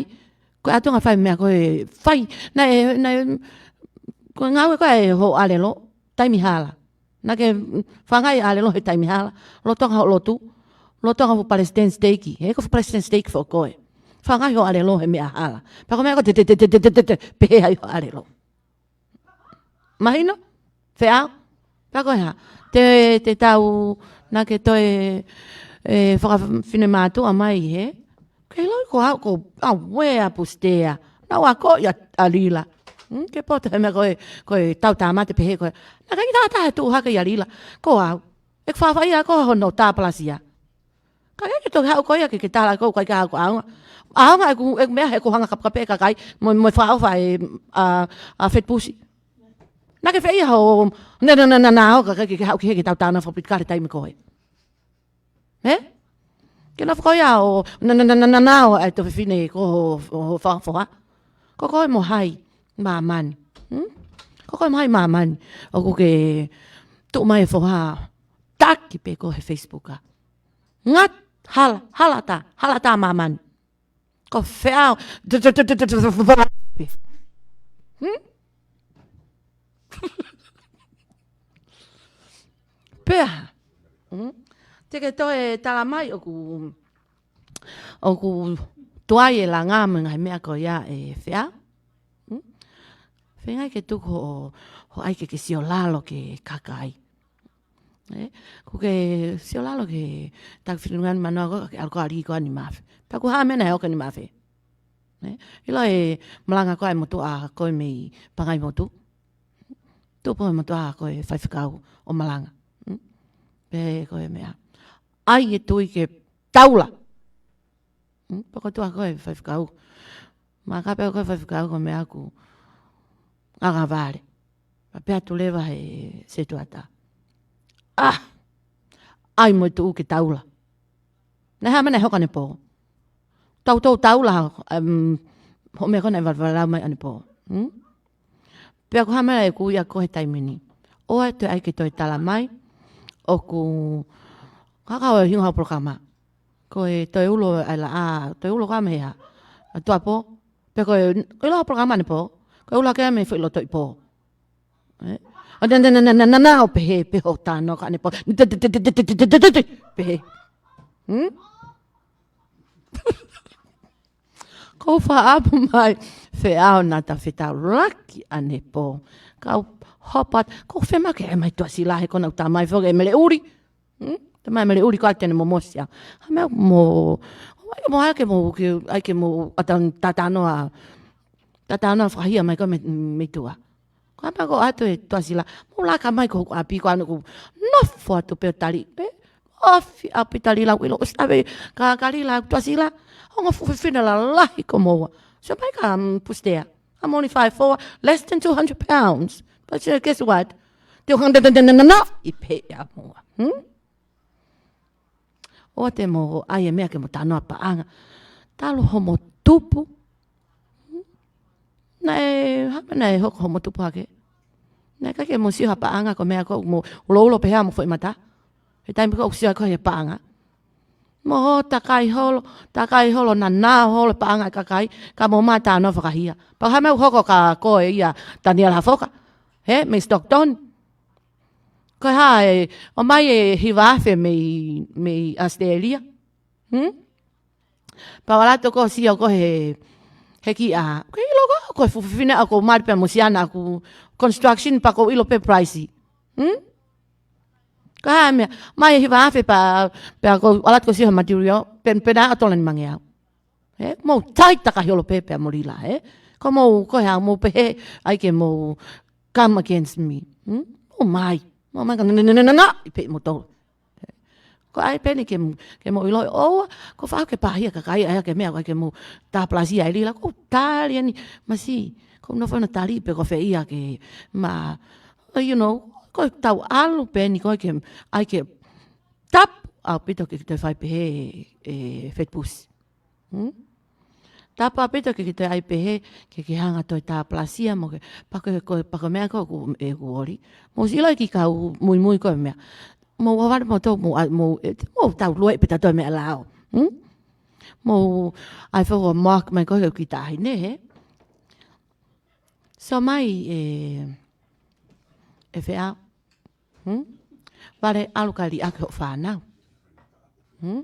ko e ʻatunga fai meʻa ko e fai, naʻe, naʻe, ko e ngāue ko ē hoʻo ʻālelo, taimi hala. Naʻa ke fāngai ʻālelo he taimi hala, lolotonga hoʻo lotu, lolotonga hoʻo palesiteni siteiki, he ko e palesiteni siteiki foki koe. Fāngai hoʻo ʻālelo he meʻa hala. Pea ko e meʻa ko ē te, te, pehē ai hoʻo ʻālelo. Mahino? Feʻao? Pea ko e hā? Te, te tau, naʻa ke toe, e, fakafinemātuʻa mai he? Ke loi ko au, ko au ē ʻa Pusitea. Naʻa ku ako ia ʻa Lila. Hmm, ke poto he meʻa ko e, ko e tau tāmate pehē ko e. Naʻa ke ʻikai ke taha he tuʻu hake ia Lila. Ko au. ʻE fafai ia ko hono tā palasia. Ka ke toki haʻu ko ia ke, ke tala ko ʻikai ke haʻu ko ʻaonga. ʻAonga ʻeku, ʻeku meʻa he ko hanga kapekape e kakai, mo, mo fakaʻofa e, ʻa, ʻa Fetipusi. Naʻa ke fai ia hoʻo, na, na, na, na, na, ʻo ka ke, ke haʻu ki he ke tau tāna fakapitikale taimi ko ē. He? Ke na fakaʻoia ʻo, na, na, na, na, na, na, ʻo e tō fefine ko ho, ho, ho fakafoha. Ko koe mo hai, māmani. Hmm? Ko koe mo hai māmani. ʻOku ke tuʻu mai e foha, taki pē ko ē he Facebook ʻa. Ngat, hala, hala tā, hala tā māmani. Ko feʻao. Hmm? Pea. Hmm? Te ke toe tala mai ʻoku, ʻoku tuai e langa mo e ngaahi meʻa ko ia ʻe feʻao. Hmm? Feinga ke tuku hoʻo, hoʻo ʻai ke ke sio lalo ki he kakai. ʻE, ʻoku ke sio lalo ki he taki fitunga ni manoa ko ē, ka ke ʻalu ko ē ʻo lī ko ē ʻa Nimafe. Pea ko e hā e meʻa naʻe hoko ʻi Nimafe. ʻE, ʻilo e malanga ko ē ʻa e motuʻa ko ē mei Pangaimotu. Tupu e motuʻa ko ē faifekau ʻo malanga. Hmm? Pea ko e meʻa. ʻAi e tui ke taula. Hmm? Pea ko e tuʻa ko ē faifekau. Maka pē ko e faifekau ko e meʻa ʻoku ngangavale. Pea pehē atu leva he setuata. ʻA! ʻAi mo e tuʻu ke taula. Naʻe hā e meʻa naʻe hoko ʻanepō? Tau tau taula, em, hoʻo meʻa ko ē naʻe valavalau mai ʻanepō. Hmm? Pea ko e hā e meʻa ʻoku ui ʻaki koe he taimi ni? ʻOua ʻe toe ʻai ke toe tala mai. ʻOku, kakau e hingoa hoʻo polokalama. Ko e toe ulo ʻa e laʻā, toe ulo ka meʻa. ʻA Tuʻapō. Pea ko e, ko e ʻilo hoʻo polokalama ʻanepō. Ko e ulo hake mei he foʻi loto ʻi pō. ʻE? ʻO na, na, na, ʻo pehē, pehē hoʻo talanoa ko ē ʻanepō. Pehē. Hmm? Ko u fakaʻamu mai, feʻao naʻa ta fetaulaki ʻanepō. Kau hopa, ko u fema ke ʻai mai Tuʻasila he ko ena ʻoku ta mai foki e Meleʻuli. Hmm? Ta mai Meleʻuli ko ē te ne momosi au. Ha meʻa mo, ʻai ke mo, ʻai ke mo, ke, ʻai ke mo, ʻa ta, ta talanoa, ta talanoa fakahia mai ko ē mei, mei tuʻa. Ko e hā e meʻa ko ē ʻoatu ʻe Tuʻasila, mou laka mai ko hoku ʻapi ko ena ʻoku nofo atu pē ʻo tali, ē? Ofi ʻapi tali lau ʻilo, ʻosi ʻave, ka, ka Lila Tuʻasila, ongo fuʻu fefine lalahi ko moua. Sio mai ka, mm, Pusitea, I'm only five four, less than two hundred pounds. But you know, guess what? Te o hanga na, na, na, na, na, ʻi pē ia moua. Hmm? ʻOua te mo ʻai e meʻa ke mo talanoa paʻanga. Talu homo tupu. Naʻe, hā e meʻa naʻe hoko homo tupu hake? Naʻe ʻikai ke mo sio ha paʻanga ko e meʻa ko ē mo uloulo pē he mo foʻi mata. He taimi ko ē ʻoku sio ai ko ē he paʻanga. Mo ho takai holo, takai holo, nanā holo paʻanga e kakai, ka mou maʻu talanoa fakahia. Pea ko e hā e meʻa ʻoku hoko kia koe ia Taniela Hafoka, hē, mei Stockton. Ko e hā e, ʻomai e hiva afe mei, mei Australia. Hmm? Pea u ʻalu atu ʻo sio ko ē he, he kiʻi ʻā. Ko e ʻilo ko, ko e fuʻu fefine ʻoku mali pē mo siana ʻoku construction pea ʻoku ʻilo pē price. Hmm? Ko e hā e meʻa, ʻomai e hiva afe pea, pea u ʻalu atu ʻo sio he material, pe, pe naʻe ʻato lani mangeau. Hē, mou tai takai holo pē pea mo Lila, hē? Ko mou, ko e hā, mou pehē ai ke mou come against me. Hmm? Mou mai, mou mai ka na, na, na, na, na, ʻi pē mou tau. Ko e ʻai pē eni ke, ke mou ʻilo, ʻoua, ko e faʻa ke pāhia kakai, ʻai ke meʻa, ʻai ke mou tāpalasia ai Lila, ko e tali eni, masi, ko e nofo na tali pē ko fē ia ke, ma, you know, ko e tau ʻalu pē eni ko e ke, ʻai ke tapu ʻaupito ke toe fai pehē e, e Fetipusi. Hmm? Tapu ʻaupito ke, ke toe ʻai pehē, ke, ke hanga toe tāpalasia mo ke, pea ko e, ko e, pea ko e meʻa ko ē ʻoku, ʻoku ʻoli. Mou sio ki he kau muimui ko e meʻa. Mou ʻalu mo tau, mou, ʻa, mou, e, mou tau lue pē tautolu e meʻa lao. Hmm? Mou ʻai fo mark mai ko e kiʻi taʻahine, hē? So mai e, e Feʻao. Hmm? Vale ʻalu ka liʻaki hoʻo fānau. Hmm?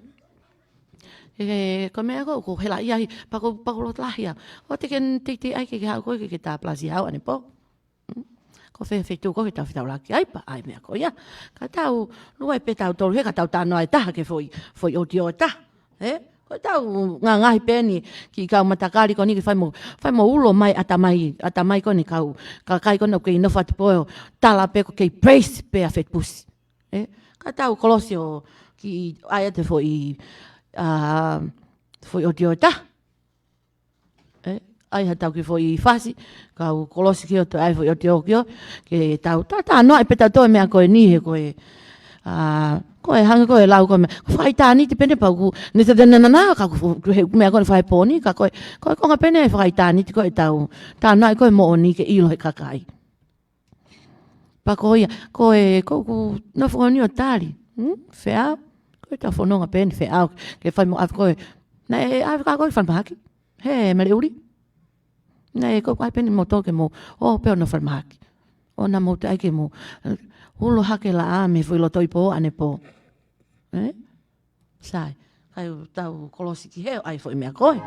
E, ko e meʻa ko ē, ʻoku hela ia hi, pea ʻoku, pea ʻoku loto lahi au. ʻOua te ke, te, te ʻai ke, ke haʻu koe ke, ke tāpalasia au ʻanepō. Hmm? Ko fē feituʻu ko ē ke tau fetaulaki ai pea ʻai e meʻa ko ia. Ka tau lue pē tautolu he ka tau talanoa e taha ki he foʻi, foʻi ʻotiō e taha. Hē? Ko e tau ngāngāhi pē eni ki he kau matakali ko eni ke fai mo, fai mo ulo mai ʻatamai, ʻatamai ko eni kau, kakai ko eni ʻoku kei nofo atu pē ʻo tala pē ʻoku kei praise pē ʻa Fetipusi. Hē? Ka tau kolosi ʻo kiʻi ʻai atu e foʻi, ʻa, foʻi ʻotiō e taha. Hē? ʻAi ha tau kiʻi foʻi fasi, kau kolosi ki ʻo toe ʻai foʻi ʻotiō ki ʻo, ke tau, ta, talanoaʻi pē tautolu e meʻa ko eni he ko e, ʻa, ko e hangē ko e lau ko e meʻa, fakaʻitāniti pē eni pea ʻoku, ne te te nanana, ka ʻoku, he meʻa ko eni fai pō ni, ka ko e, ko e konga pē eni e fakaʻitāniti ko e tau, talanoaʻi ko e moʻoni ke ʻilo he kakai. Pea ko ia, ko e, ko ʻeku nofo ko eni ʻo tali. Hmm? Feʻao, ko e tau fononga pē eni Feʻao, ke fai mo ʻave ko ē. Naʻe ʻave kia koe ki falemahaki. Hē, Mele ʻUli. Naʻe ko ʻeku ʻai pē eni mo tō ke mo, ō pē ʻo nofo falemahaki. ʻOua naʻa mou toe ʻai ke mo, eh, ulo hake laʻā mei he foʻi loto ipo ʻanepō. Hē? Sai, kai u tau kolosi ki he ʻai foʻi meʻa ko ē.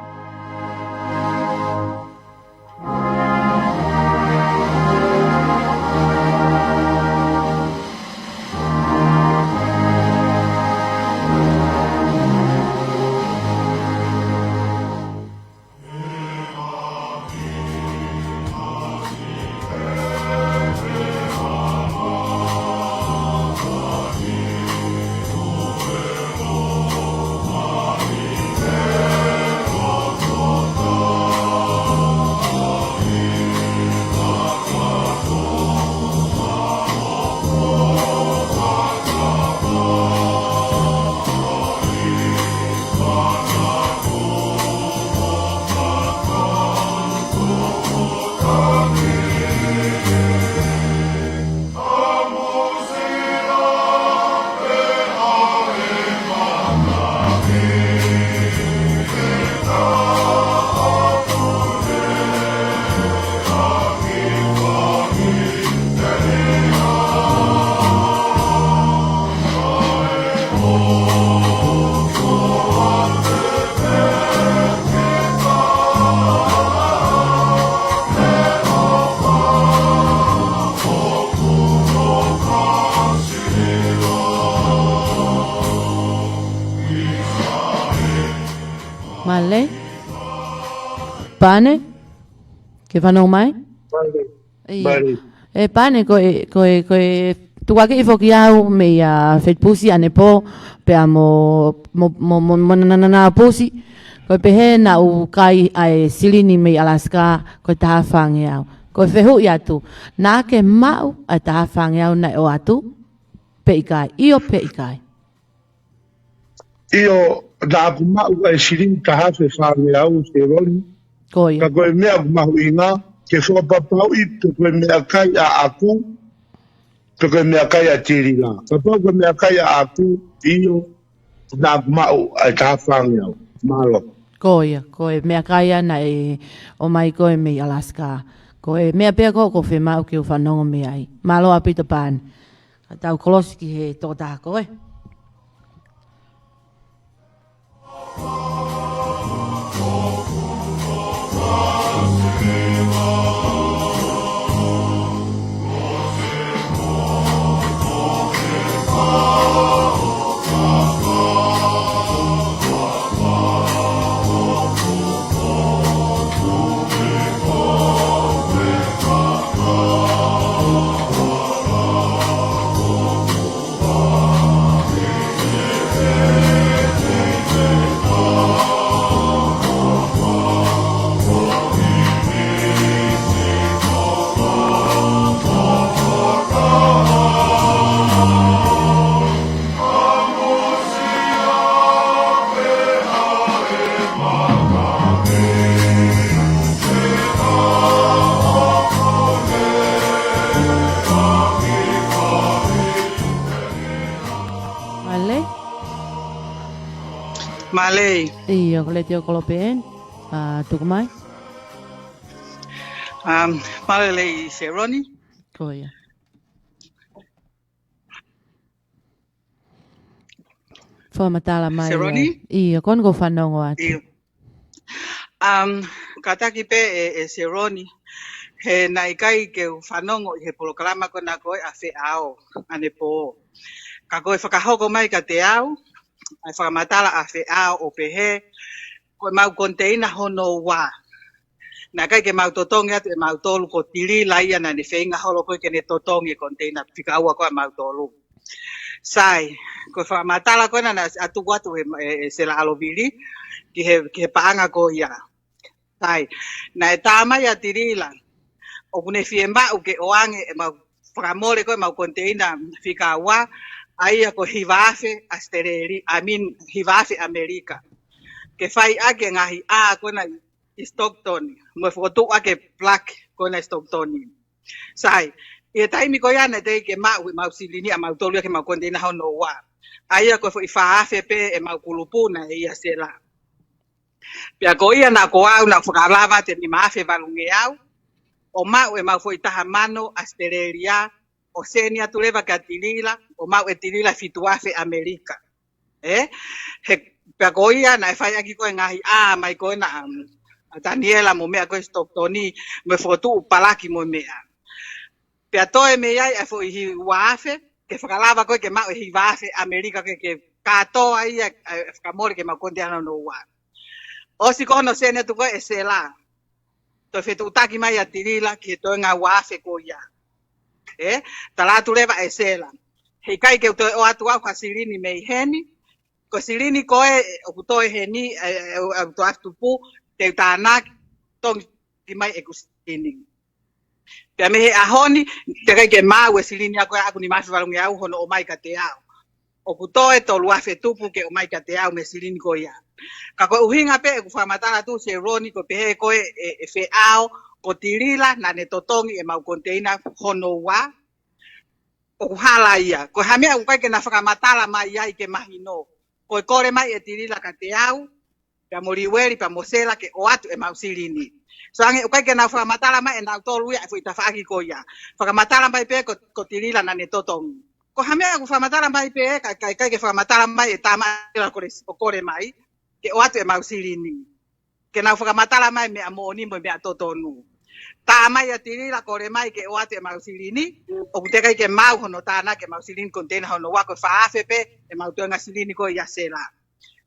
Male. Pane. Ke fanongo mai? Male. ʻIo. Male. ʻE Pane, ko e, ko e, ko e tukuakiʻi foki au mei a Fetipusi ʻanepō, pea mo, mo, mo, mo, mo Nananapusi. Ko e pehē naʻa ku kai ʻa e silini mei Alaska, ko e taha afe fāngeau. Ko e fehuʻi atu, naʻa ke maʻu ʻa e taha afe fāngeau naʻe ʻoatu, pe ʻikai, ʻio pe ʻikai? ʻIo, naʻa ku maʻu ʻa e silini taha afe fāngeau, Seloni. Ko ia. Ka ko e meʻa ʻoku mahuʻinga, ke fakapapauʻi pe ko e meʻakai ʻaʻaku, pe ko e meʻakai ʻa Tilila. Kapau ko e meʻakai ʻaʻaku, ʻio, Naʻa ku maʻu ai taha fāngeau. Mālō. Ko ia, ko e meʻakai ia naʻe ʻomai ko ē mei Alaska. Ko e meʻa pē ko ē ʻoku ou fiemaʻu ke u fanongo mei ai. Mālō ʻaupito Pan. Ka tau kolosi ki he tokotaha ko ē. Mālō. Mālō. ʻIo, ko Letiō Kolope eni. ʻA, tuku mai. Um, mālō Lei Seroni. Ko ia. Fakamatala mai Seroni? ʻIo, ko eni ʻoku ou fanongo atu. ʻIo. Um, kātaki pē ē, ē Seroni, he naʻe ʻikai ke u fanongo ʻi he polokalama ko ena ko ē ʻa Feʻao, ʻanepō. Ka ko e fakahoko mai kiate au, ʻa e fakamatala ʻa Feʻao ʻo pehē, ko ʻemau koniteina hono ua. Naʻe ʻikai ke mau totongi atu ʻe mautolu, ko Tilila ia naʻa ne feinga holo ko ē ke ne totongi e koniteina fika ua ko ē ʻa mautolu. Sai, ko e fakamatala ko ena naʻe ʻatu atu ʻe, ʻe, ʻe Sela ʻAlovili ki he, ki he paʻanga ko ia. Sai, naʻe tā mai ʻa Tilila ʻoku ne fiemaʻu ke ʻoange ʻemau fakamole ko ē ʻemau koniteina fika ua, ʻa ia ko e hiva afe ʻAositelēlia, I mean, hiva afe ʻAmelika. Ke fai ʻaki e ngaahi ʻā ko ena ʻi Stockton, mo e fokotuʻu ʻaki e palaki ko ena ʻi Stockton. Sai, ʻi he taimi ko ia naʻe teʻeki ke maʻu ʻemau silini ʻa mautolu ia ki heʻemau koniteina hono ua. ʻA ia ko e foʻi fā afe pē ʻemau kulupu naʻe ʻia Sela. Pea ko ia naʻa ko au naʻa ku fakalava atu e nima afe valungeau, ʻo maʻu ʻemau foʻi taha mano ʻAositelēlia, ʻo seni atu leva kia Tilila, ʻo maʻu ʻe Tilila fitu afe ʻAmelika. Ē? He, pea ko ia naʻe fai ʻaki ko ē ngaahi ʻā mai ko ena, um, ʻa Taniela mo e meʻa ko ē ʻi Stockton, mo e fokotuʻu palaki mo e meʻa. Pea toe mei ai ʻa e foʻi hiva afe, ke fakalava ko ē ke maʻu e hiva afe ʻAmelika ke, ke kātoa ia, ē, fakamole ke mau koniteina hono ua. ʻOsi ko hono seni atu ko ē ʻe Sela. Toe fetuʻutaki mai ʻa Tilila ki he toenga ua afe ko ia. Ē, tala atu leva ʻe Sela, heʻikai ke u toe ʻoatu au ha silini mei heni, ko e silini ko ē ʻoku toe heni, ē, ē, ʻoku toe ʻasi tupu, te u tānaki, totongi mai ʻeku silini. Pea mei he ʻaho ni, teʻeki ai ke maʻu e silini ʻaʻaku, ʻaʻaku nima afe valungeau hono ʻomai kiate au. ʻOku toe tolu afe tupu ke ʻomai kiate au mei he silini ko ia. Ka ko e ʻuhinga pē ʻeku fakamatala atu Seroni ko e pehē ko ē ʻe, ʻe Feʻao, ko Tilila naʻa ne totongi ʻemau koniteina hono ua. ʻOku hala ia. Ko e hā e meʻa ʻoku ʻikai ke na fakamatala mai ai ke mahino? Ko e kole mai ʻe Tilila kiate au, pea mo Liueli, pea mo Sela ke ʻoatu ʻemau silini. So ange ʻoku ʻikai ke nau fakamatala mai ʻe nautolu ia e foʻi tafaʻaki ko ia. Fakamatala mai pē ko, ko Tilila naʻa ne totongi. Ko e hā e meʻa ʻoku fakamatala mai pē, ka, ka, ʻikai ke fakamatala mai ʻe tama ʻa Tilila kole, ʻo kole mai ke ʻoatu ʻemau silini. Ke nau fakamatala mai meʻa moʻoni mo e meʻa totonu. Tā mai ʻa Tilila kole mai ke ʻoatu ʻemau silini, ʻoku teʻeki ai ke maʻu hono tānaki ʻemau silini koniteina hono ua, ko e fā afe pē ʻemau toenga silini ko ia ʻia Sela.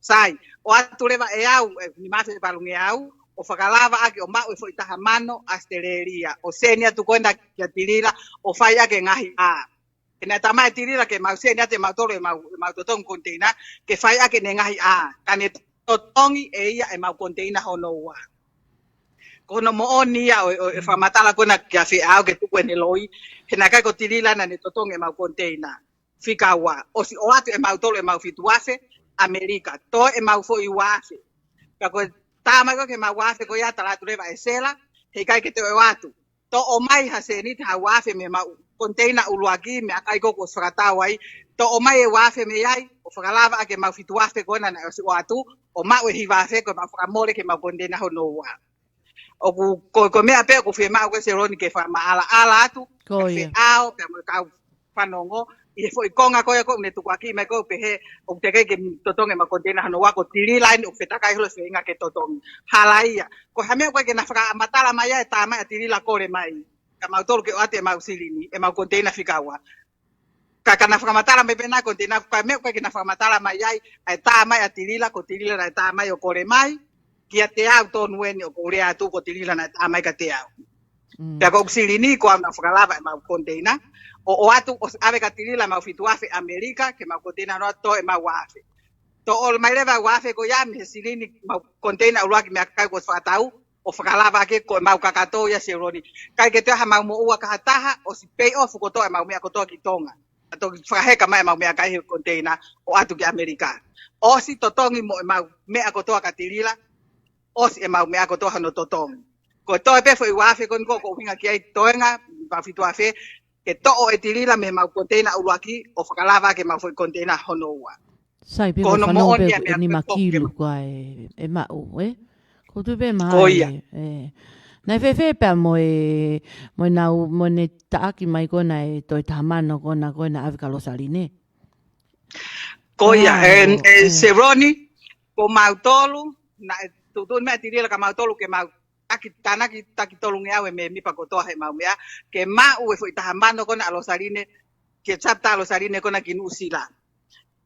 Sai, ʻoatu leva ʻe au, ʻe nima afe valungeau, ʻo fakalava ʻaki ʻo maʻu e foʻi taha mano ʻAositelēlia, ʻo seni atu ko ena kia Tilila, ʻo fai ʻaki e ngaahi ʻā. He naʻe tā mai ʻe Tilila ke mau seni atu ʻe mautolu ʻemau, ʻemau totongi koniteina, ke fai ʻaki ʻene ngaahi ʻā, ka ne totongi ʻe ia ʻemau koniteina hono ua. Ko hono moʻoni ia ʻo, ʻo, ʻo e fakamatala ko ena kia Feʻao ke tuku ʻene loi, he naʻe ʻikai ko Tilila naʻa ne totongi ʻemau koniteina fika ua. ʻOsi ʻoatu ʻe mautolu ʻemau fitu afe ʻAmelika, toe ʻemau foʻi ua afe. Pea ko e tā mai ko ē ki heʻemau ua afe ko ia, tala atu leva ʻe Sela, heʻikai ke toe ʻoatu. Toʻo mai ha sēniti ha ua afe mei heʻemau konteina ʻuluaki, meʻakai ko ē kuo ʻosi fakatau ai, toʻo mai e ua afe mei ai, ʻo fakalava ʻaki e mau fitu afe ko ena naʻe ʻosi ʻoatu, ʻo maʻu e hiva afe ko e mau fakamole ki he mau konteina hono ua. ʻOku, ko, ko e meʻa pē ʻoku fiemaʻu ko ē Seloni ke fakamaʻalaʻala atu, Ko ka ia. feʻao, ka mo e kau fanongo, ʻi he foʻi konga ko ē ko ē ʻoku ne tukuakiʻi mai ko ē ʻo pehē, ʻoku teʻeki ke totongi e mau konteina hono ua, ko Tilila eni ʻoku fetakai holo e feinga ke totongi. Hala ia. Ko e hā e meʻa ko ē ke na fakamatala mai ai e tā mai ʻa Tilila kole mai. Ka mautolu ke ʻoatu e mau silini, e mau konteina fika ua. Ka, ka na fakamatala mai pē ena konteina, ka meʻa ko ē ke na fakamatala mai ai, ʻa e tā mai ʻa Tilila, ko Tilila naʻe tā mai ʻo kole mai, kiate au tonu eni ʻoku ou lea atu ko Tilila naʻe tā mai kiate au. Mm. Pea ko ʻeku silini, ko au naʻa fakalava e mau konteina, ʻo, ʻoatu, ʻosi ʻave kia Tilila e mau fitu afe ʻAmelika, ki he mau konteina hono ua, toʻo e mau ua afe. Toʻo mai leva e ua afe ko ia mei he silini mau konteina ʻuluaki meʻakai kuo ʻosi fakatau, ʻo fakalava ʻaki ko e mau kakato ia Seloni. ʻIkai ke toe ʻi ai ha mau moʻua ki ha taha, ʻosi pay off kotoa e mau meʻa kotoa ki Tonga. ʻA toki fakaheka mai e mau meʻakai he konteina ʻo ʻoatu ki ʻAmelika. ʻOsi totongi mo e mau meʻa kotoa kia Tilila, ʻosi e mau meʻa kotoa hono totongi. Ko e toe pē foʻi ua afe ko eni ko ē ʻoku ou ʻuhinga ki ai toenga, mau fitu afe, ke toʻo ʻe Tilila mei he mau konteina ʻuluaki, ʻo fakalava ʻaki e mau foʻi konteina hono ua. Sai pē Ko ko hono fanau moʻoni pē ia ko meʻa nima ko ē kilu ke- ko ē e maʻu, ē? Ko tu pē mahalo Ko ia. ē, ē. Naʻe fēfē pea mo e, mo e nau, mo ne taʻaki mai ko ena e toe taha mano ko ena ko ena ʻave kia Losaline. Ko ia, Wow, e, e, ē. Seloni, ko mautolu, naʻe tuʻutuʻuni mai ʻa Tilila kia mautolu ke mau taki, tānaki taki tolungeau e mēmipa kotoa he mau meʻa, ke maʻu e foʻi taha mano ko ena ʻa Losaline, ke chapter ʻa Losaline ko ena ki Nuʻusila.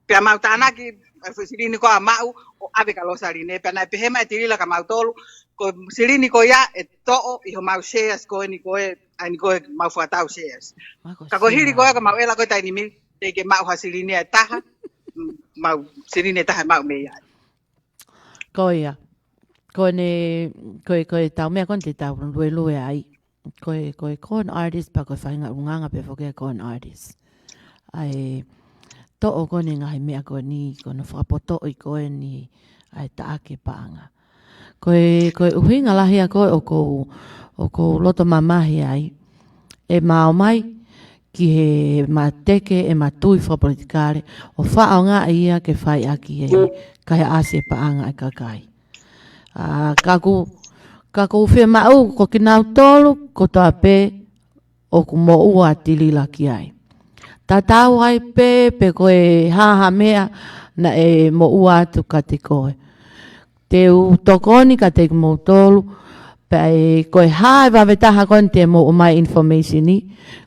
Pea mau tānaki, e foʻi silini ko ē ʻa maʻu, ʻo ʻave kia Losaline. Pea naʻe pehē mai ʻe Tilila kia mautolu, ko e silini ko ia ʻe toʻo ʻi homau shares ko eni ko ē, ʻa eni ko ē mau fakatau shares. Mako Ka ko e hili ko ē sia. ka mau ʻela ko ē taimi ni, teʻeki ke maʻu ha silini ʻe taha, mm, mau silini ʻe taha maʻu mei ai. Ko ia. Ko ʻene, ko e, ko e tau meʻa ko eni te tau luelue ai. Ko e, ko e con artist pea ko e faʻahinga ʻulungaanga pē foki e con artist. ʻA e toʻo ko eni e ngaahi meʻa ko eni, ko hono fakapotoʻi ko eni ʻa e taʻaki e paʻanga. Ko e, ko e ʻuhinga lahi ia ko ē ʻoku ou, ʻoku ou loto mamahi ai. ʻE ma ōmai ki he mateke ʻe ma tui fakapolitikale, ʻo faʻaongaʻi ia ke fai ʻaki e kaihaʻasi e paʻanga e kakai. ʻA, ka ʻoku, ka ʻoku fiemaʻu ko kinautolu kotoa pē ʻoku moʻua ʻa Tilila ki ai. Tatau ai pē, pe ko e hā ha meʻa naʻe moʻua atu kiate koe. Te u tokoni kiate kimoutolu, pea ʻe, ko e hā e vave taha ko eni te mou ʻomai information ʻi.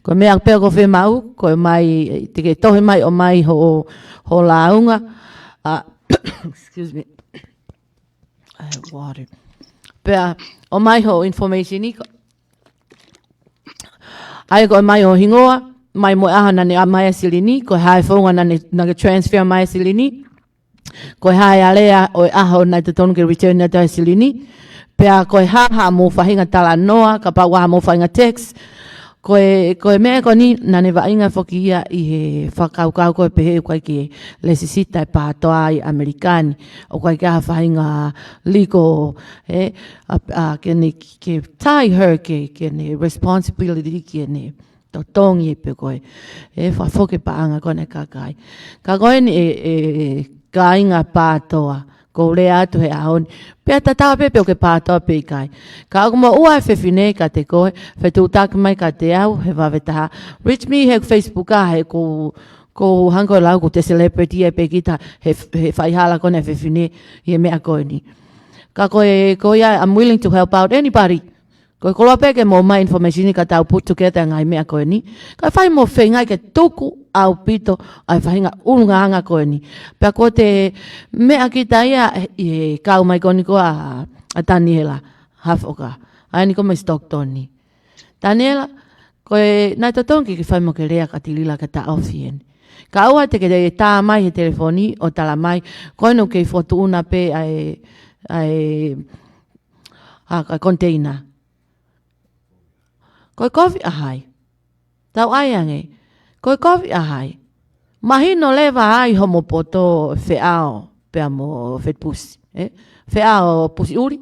Ko e meʻa pē ʻoku fiemaʻu, ko e mai, te ke tohi mai ʻomai ho, ho lāunga. ʻA, excuse me. I have water. Pea, ʻomai ho information ʻi ko. ʻA ia ko e mai ho hingoa, mai mo e ʻaho naʻa ne ʻomai ai e silini, ko e hā e founga naʻa ne, naʻa ke transfer mai ai e silini. Ko e hā e alea ʻo e ʻaho naʻe totonu ke return atu ai e silini. Pea ko e hā haʻamou faʻahinga talanoa, kapau ʻoku ʻi ai haʻamou faʻahinga text. Ko e, ko e meʻa ko eni naʻa ne vaʻinga foki ia ʻi he fakakaukau ko ē pehē ʻoku ʻikai ke lēsisita e PATOA ʻi ʻAmelika ni. ʻOku ʻikai ke ʻi ai ha faʻahinga legal, ē, ʻa, ʻa, ke ne, ke tie her ke, ke ne responsibility ke ne totongi pē ko ē. ʻE fakafoki e paʻanga ko ena e kakai. Ka ko eni e, e, e kāinga PATOA, ʻoku ou lea atu he ʻaho ni. Pea tatau pē pe ʻoku ke PATOA pe ʻikai. Ka ʻoku moʻua e fefine kiate koe, fetuʻutaki mai kiate au, he vave taha. Reach me he Facebook ʻa, he ʻoku, ʻoku ou hanga ʻo lau ʻoku te celebrity ʻe pē kita, he, he faihala ko ena e fefine, ʻi he meʻa ko eni. Ka ko e, ko ia, I'm willing to help out anybody. Ko e koloa pē ke mou ʻomai information ʻi ka tau put together e ngaahi meʻa ko eni. Kae fai mo feinga ke tuku ʻaupito ʻa e faʻahinga ʻulungaanga ko eni. Pea ko e meʻa kita ia ʻi he kau mai ko eni ko ē ʻa, ʻa Taniela Hafoka. ʻA eni ko ē mei Stockton ni. Taniela, ko e naʻe totonu ke ke fai mo ke lea kia Tilila ke taʻofi eni. Kae ʻoua te ke tā mai he telefoni ʻo tala mai, ko ena ʻoku kei fokotuʻuna pē ʻa e, ʻa e, ʻa e container. Ko e kovi ʻa hai? Tau ʻai ange. Ko e kovi ʻa hai? Mahino leva ai homo poto feʻao pea mo Fetipusi, ē? Feʻao Pusiʻuli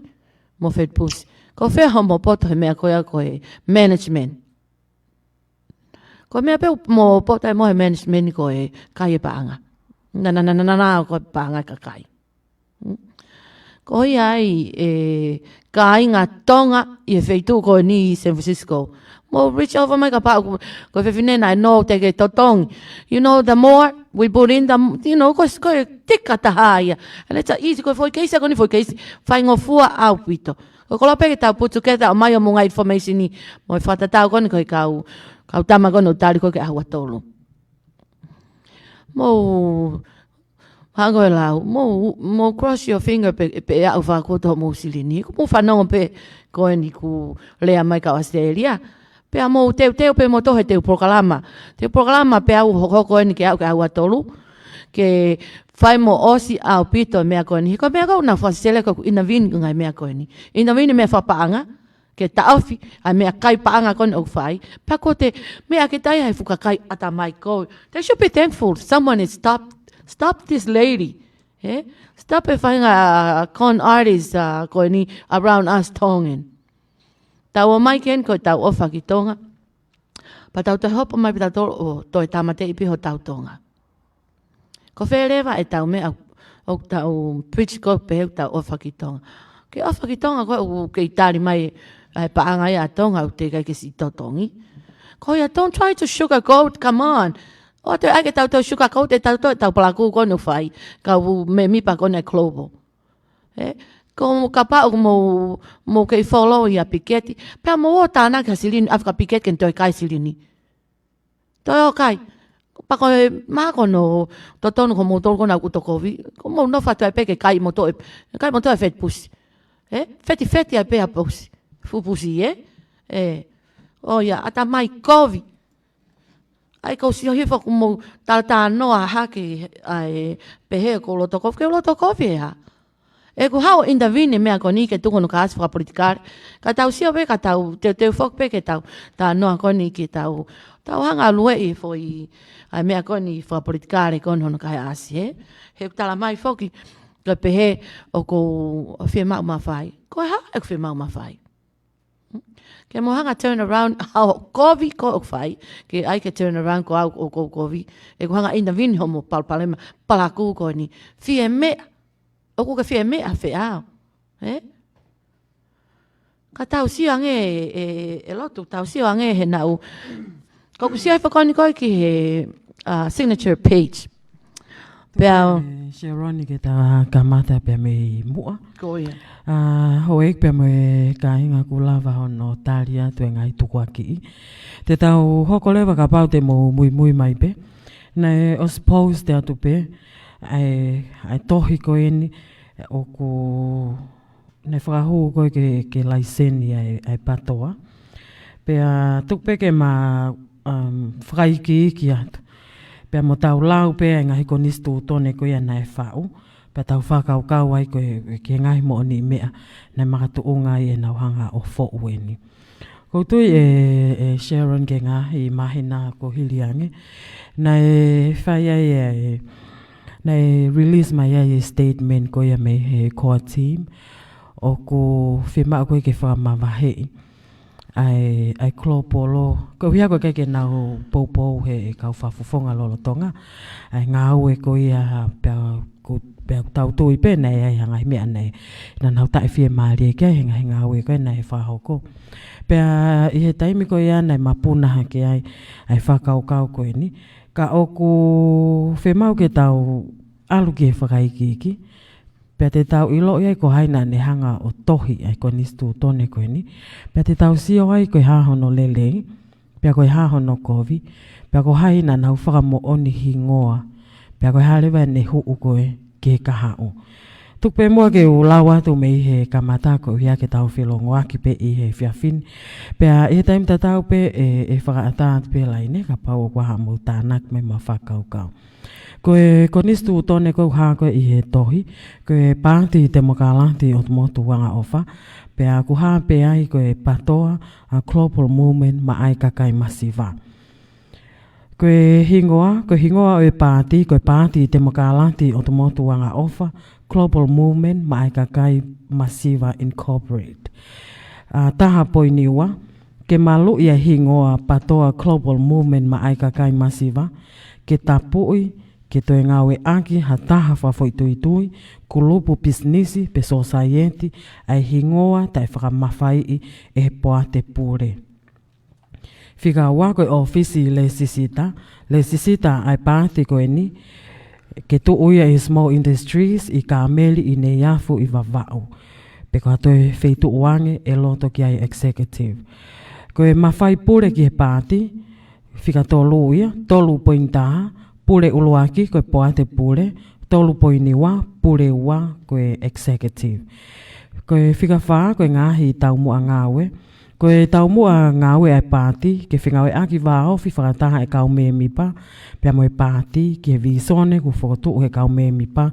mo Fetipusi. Ko fē homo poto he meʻa ko ia ko e management? Ko e meʻa pē ʻoku mo pōtai mo e management ko e kai e paʻanga. Na, na, na, na, na, na, ko e paʻanga e kakai. Mm. Ko ia ai, e, kāinga Tonga ʻi he feituʻu ko eni ʻi San Francisco. Mo reach over mai kapau ko, ko e fefine naʻe nō te ke totongi. You know, the more we put in, the m-, you know, ko, ko e tika taha ia. And it's a easy, ko e foʻi keisi ko eni foʻi keisi faingofua ʻaupito. Ko e koloa pē ke tau put together ʻo mai ʻo mo ngai information ni. Mo e fakatatau ko eni ko e kau, kau tama ko eni ʻo tali ko e ke ʻahu ʻa tolu. Mo hanga e lau, mo, mo cross your finger pē, pē ʻe aʻu fakakoto mo silini. Ko mo fanongo pē ko eni ʻoku lea mai ki Australia. Pea mo teuteu pē mo tohe teu polokalama. Teu polokalama pea u hoko ko eni ke aʻu ke ʻahu ʻa tolu. Ke fai mo ʻosi ʻaupito meʻa ko eni. Ko e meʻa ko ena fasi sele ko ʻoku intervene ko e ngaahi meʻa ko eni. Intervene meʻa fakapaʻanga. Ke taʻofi ʻa e meʻakai paʻanga ko eni ʻoku fai. Pea ko e meʻa ke tai hai fuka kai ʻatamai ko. They should be thankful. Someone is stop, stop this lady. Eh? Stop e faʻahinga con artists, uh, ko eni around us Tongan. Tau ō mai ke eni ko e tau ʻofa ki Tonga. Pea tau toe hopo mai pea tau toe ō, toe tāmateʻi pē hotau Tonga. Ko fē leva e tau meʻa ʻoku tau preach ko pē ʻoku tau ʻofa ki Tonga. Ke ʻofa ki Tonga ko ē ʻoku kei tali mai ʻa e paʻanga ia ʻa Tonga ʻoku teʻeki ai ke siʻi totongi. Ko ia, don't try to sugarcoat, come on. ʻOua te ʻai ke tau toe sugarcoat e tau toe tau palakū ko eni ʻoku fai. Kau mēmipa ko eni e global. Eh? Ko kapau ʻoku mo, mo kei follow ia Piketi. Pea mo ō tānaki ha silini, ʻalu ki Piketi ke ne toe kai silini. Toe ō kai. Pea ko e mako no, totonu ko moutolu ko ena ʻoku ʻuto kovi. Ko mou nofo atu ai pē ke kai moutolu e, kai moutolu e feti pusi. Eh? Feti feti ai pē ʻa pusi. Fuʻu pusi, eh? Eh. ʻO ia, ʻatamai kovi. ʻAi kou sio hifo ʻoku mou talatalanoa hake ai pehē ʻoku ou loto kovi, ke u loto kovi ē hā. ʻOku haʻu ʻo intervene meʻa ko eni ke tuku hono kaasi fakapolitikale. Ka tau sio pē ka tau teuteu foki pē ke tau talanoa ko eni ke tau, tau hanga ʻo lueʻi foʻi ʻa e meʻa ko eni fakapolitikale ko eni hono kaasi ē. He ʻoku tala mai foki, ko e pehē ʻoku ou fiemaʻu mafai. Ko e hā ʻeku fiemaʻu mafai? Ke mo hanga turn around ʻa hoʻo kovi ko ē ʻoku fai. Ke ʻai ke turn around ko au ʻoku ou kovi. ʻOku hanga intervene hoʻomo palopalema palakū ko eni. Fie meʻa. ʻOku ke fie meʻa fē au. Eh? Ka tau sio ange e, e, e lotu, tau sio ange he naʻu. Ko ʻeku sio he fakoni ko ē ki he, uh, signature page. Pea Sharon ke ta kamata pea mei muʻa. Ko ia. ʻA, houʻeiki pea mo e kāinga ʻoku lava hono tali atu e ngaahi tukuakiʻi. Te tau hoko leva kapau te mou muimui mai pē. Naʻe ʻosi post atu pē ʻa e, ʻa e tohi ko eni ʻoku ne fakahū ko ē ke, ke laiseni ʻa e, ʻa e patoa. Pea tuku pē ke ma, um, fakaikiiki atu. Pea mo tau lau pē ʻa e ngaahi konisitūtone ko ia naʻe faʻu. Pea tau fakakaukau ai ko ē ki he ngaahi moʻoniʻi meʻa naʻe makatuʻunga ai ʻenau hanga ʻo foʻu eni. ʻOku ou tui ē, ē Sharon ke ngaahi māhina kuo hili ange. Naʻe fai ai ē, naʻe release mai ai e statement ko ia mei he core team. ʻOku fiemaʻu ko ē ke fakamavaheʻi ʻa e, ʻa e global law. Ko ia ko ē ke nau poupou he kau fakafofonga lolotonga ʻa e ngāue ko ia pea ʻoku, pea ʻoku tau tui pē naʻe ʻi ai ha ngaahi meʻa naʻe, naʻa nau taʻefiemālie ki ai he ngaahi ngāue ko ē naʻe fakahoko. Pea ʻi he taimi ko ia naʻe mapuna hake ai ʻa e fakakaukau ko eni. Ka ʻoku fiemaʻu ke tau ʻalu ki he fakaikiiki. Pea te tau ʻiloʻi ai ko hai naʻa ne hanga ʻo tohi ʻa e konisitūtone ko eni. Pea te tau sio ai ko e hā hono lelei, pea ko e hā hono kovi, pea ko hai naʻa nau fakamoʻoni hingoa, pea ko e hā leva ʻene huʻu ko ē ki he kahaʻu. Tuku pē muʻa ke u lau atu mei he kamata ko ia ke tau felongoaki pē ʻi he efiafi ni. Pea ʻi he taimi tatau pē ʻe, ʻe fakaʻatā atu pē laine, kapau ʻoku ʻi ai haʻamou tānaki mai mo ha fakakaukau. Ko e konisitūtone ko ē ʻoku hā ko ē ʻi he tohi, ko e Paati Temokālati ʻo e Motu Angaʻofa, pea ʻoku hā pē ai ko e patoa ʻa e Global Movement Maʻa e Kakai Masiva. Ko e hingoa, ko e hingoa ʻo e paati, ko e Paati Temokālati ʻo e Motu Angaʻofa, Global Movement Maʻa e Kakai Masiva Incorporated. ʻA, taha poini ua, Ke maluʻi ʻa e hingoa PATOA Global Movement maʻa e kakai masiva, ke tapuʻi, ke toe ngāueʻaki ha taha fakafoʻituitui, kulupu pisinisi pe sōsaieti, ʻa e hingoa taʻefakamafaiʻi ʻe he poate pule. Fika ua ko e ʻōfisi lēsisita, lēsisita ʻa e paati ko eni, ke tuʻu ia ʻi Small Industries ʻi Kāmeli ʻi Neiafu ʻi Vavaʻu. Pe ko ha toe feituʻu ange ʻe loto ki ai executive. Ko e mafai pule ki he paati, fika tolu ia, tolu poini taha, pule ʻuluaki ko e poate pule, tolu poini ua, pule ua ko e executive. Ko e fika fā ko e ngaahi taumuʻa ngāue, ko e taumuʻa ngāue ʻa e paati, ke fengāueʻaki vāofi fakataha e kau mēmipa, pea mo e paati, ki he vīsone kuo fokotuʻu he kau mēmipa,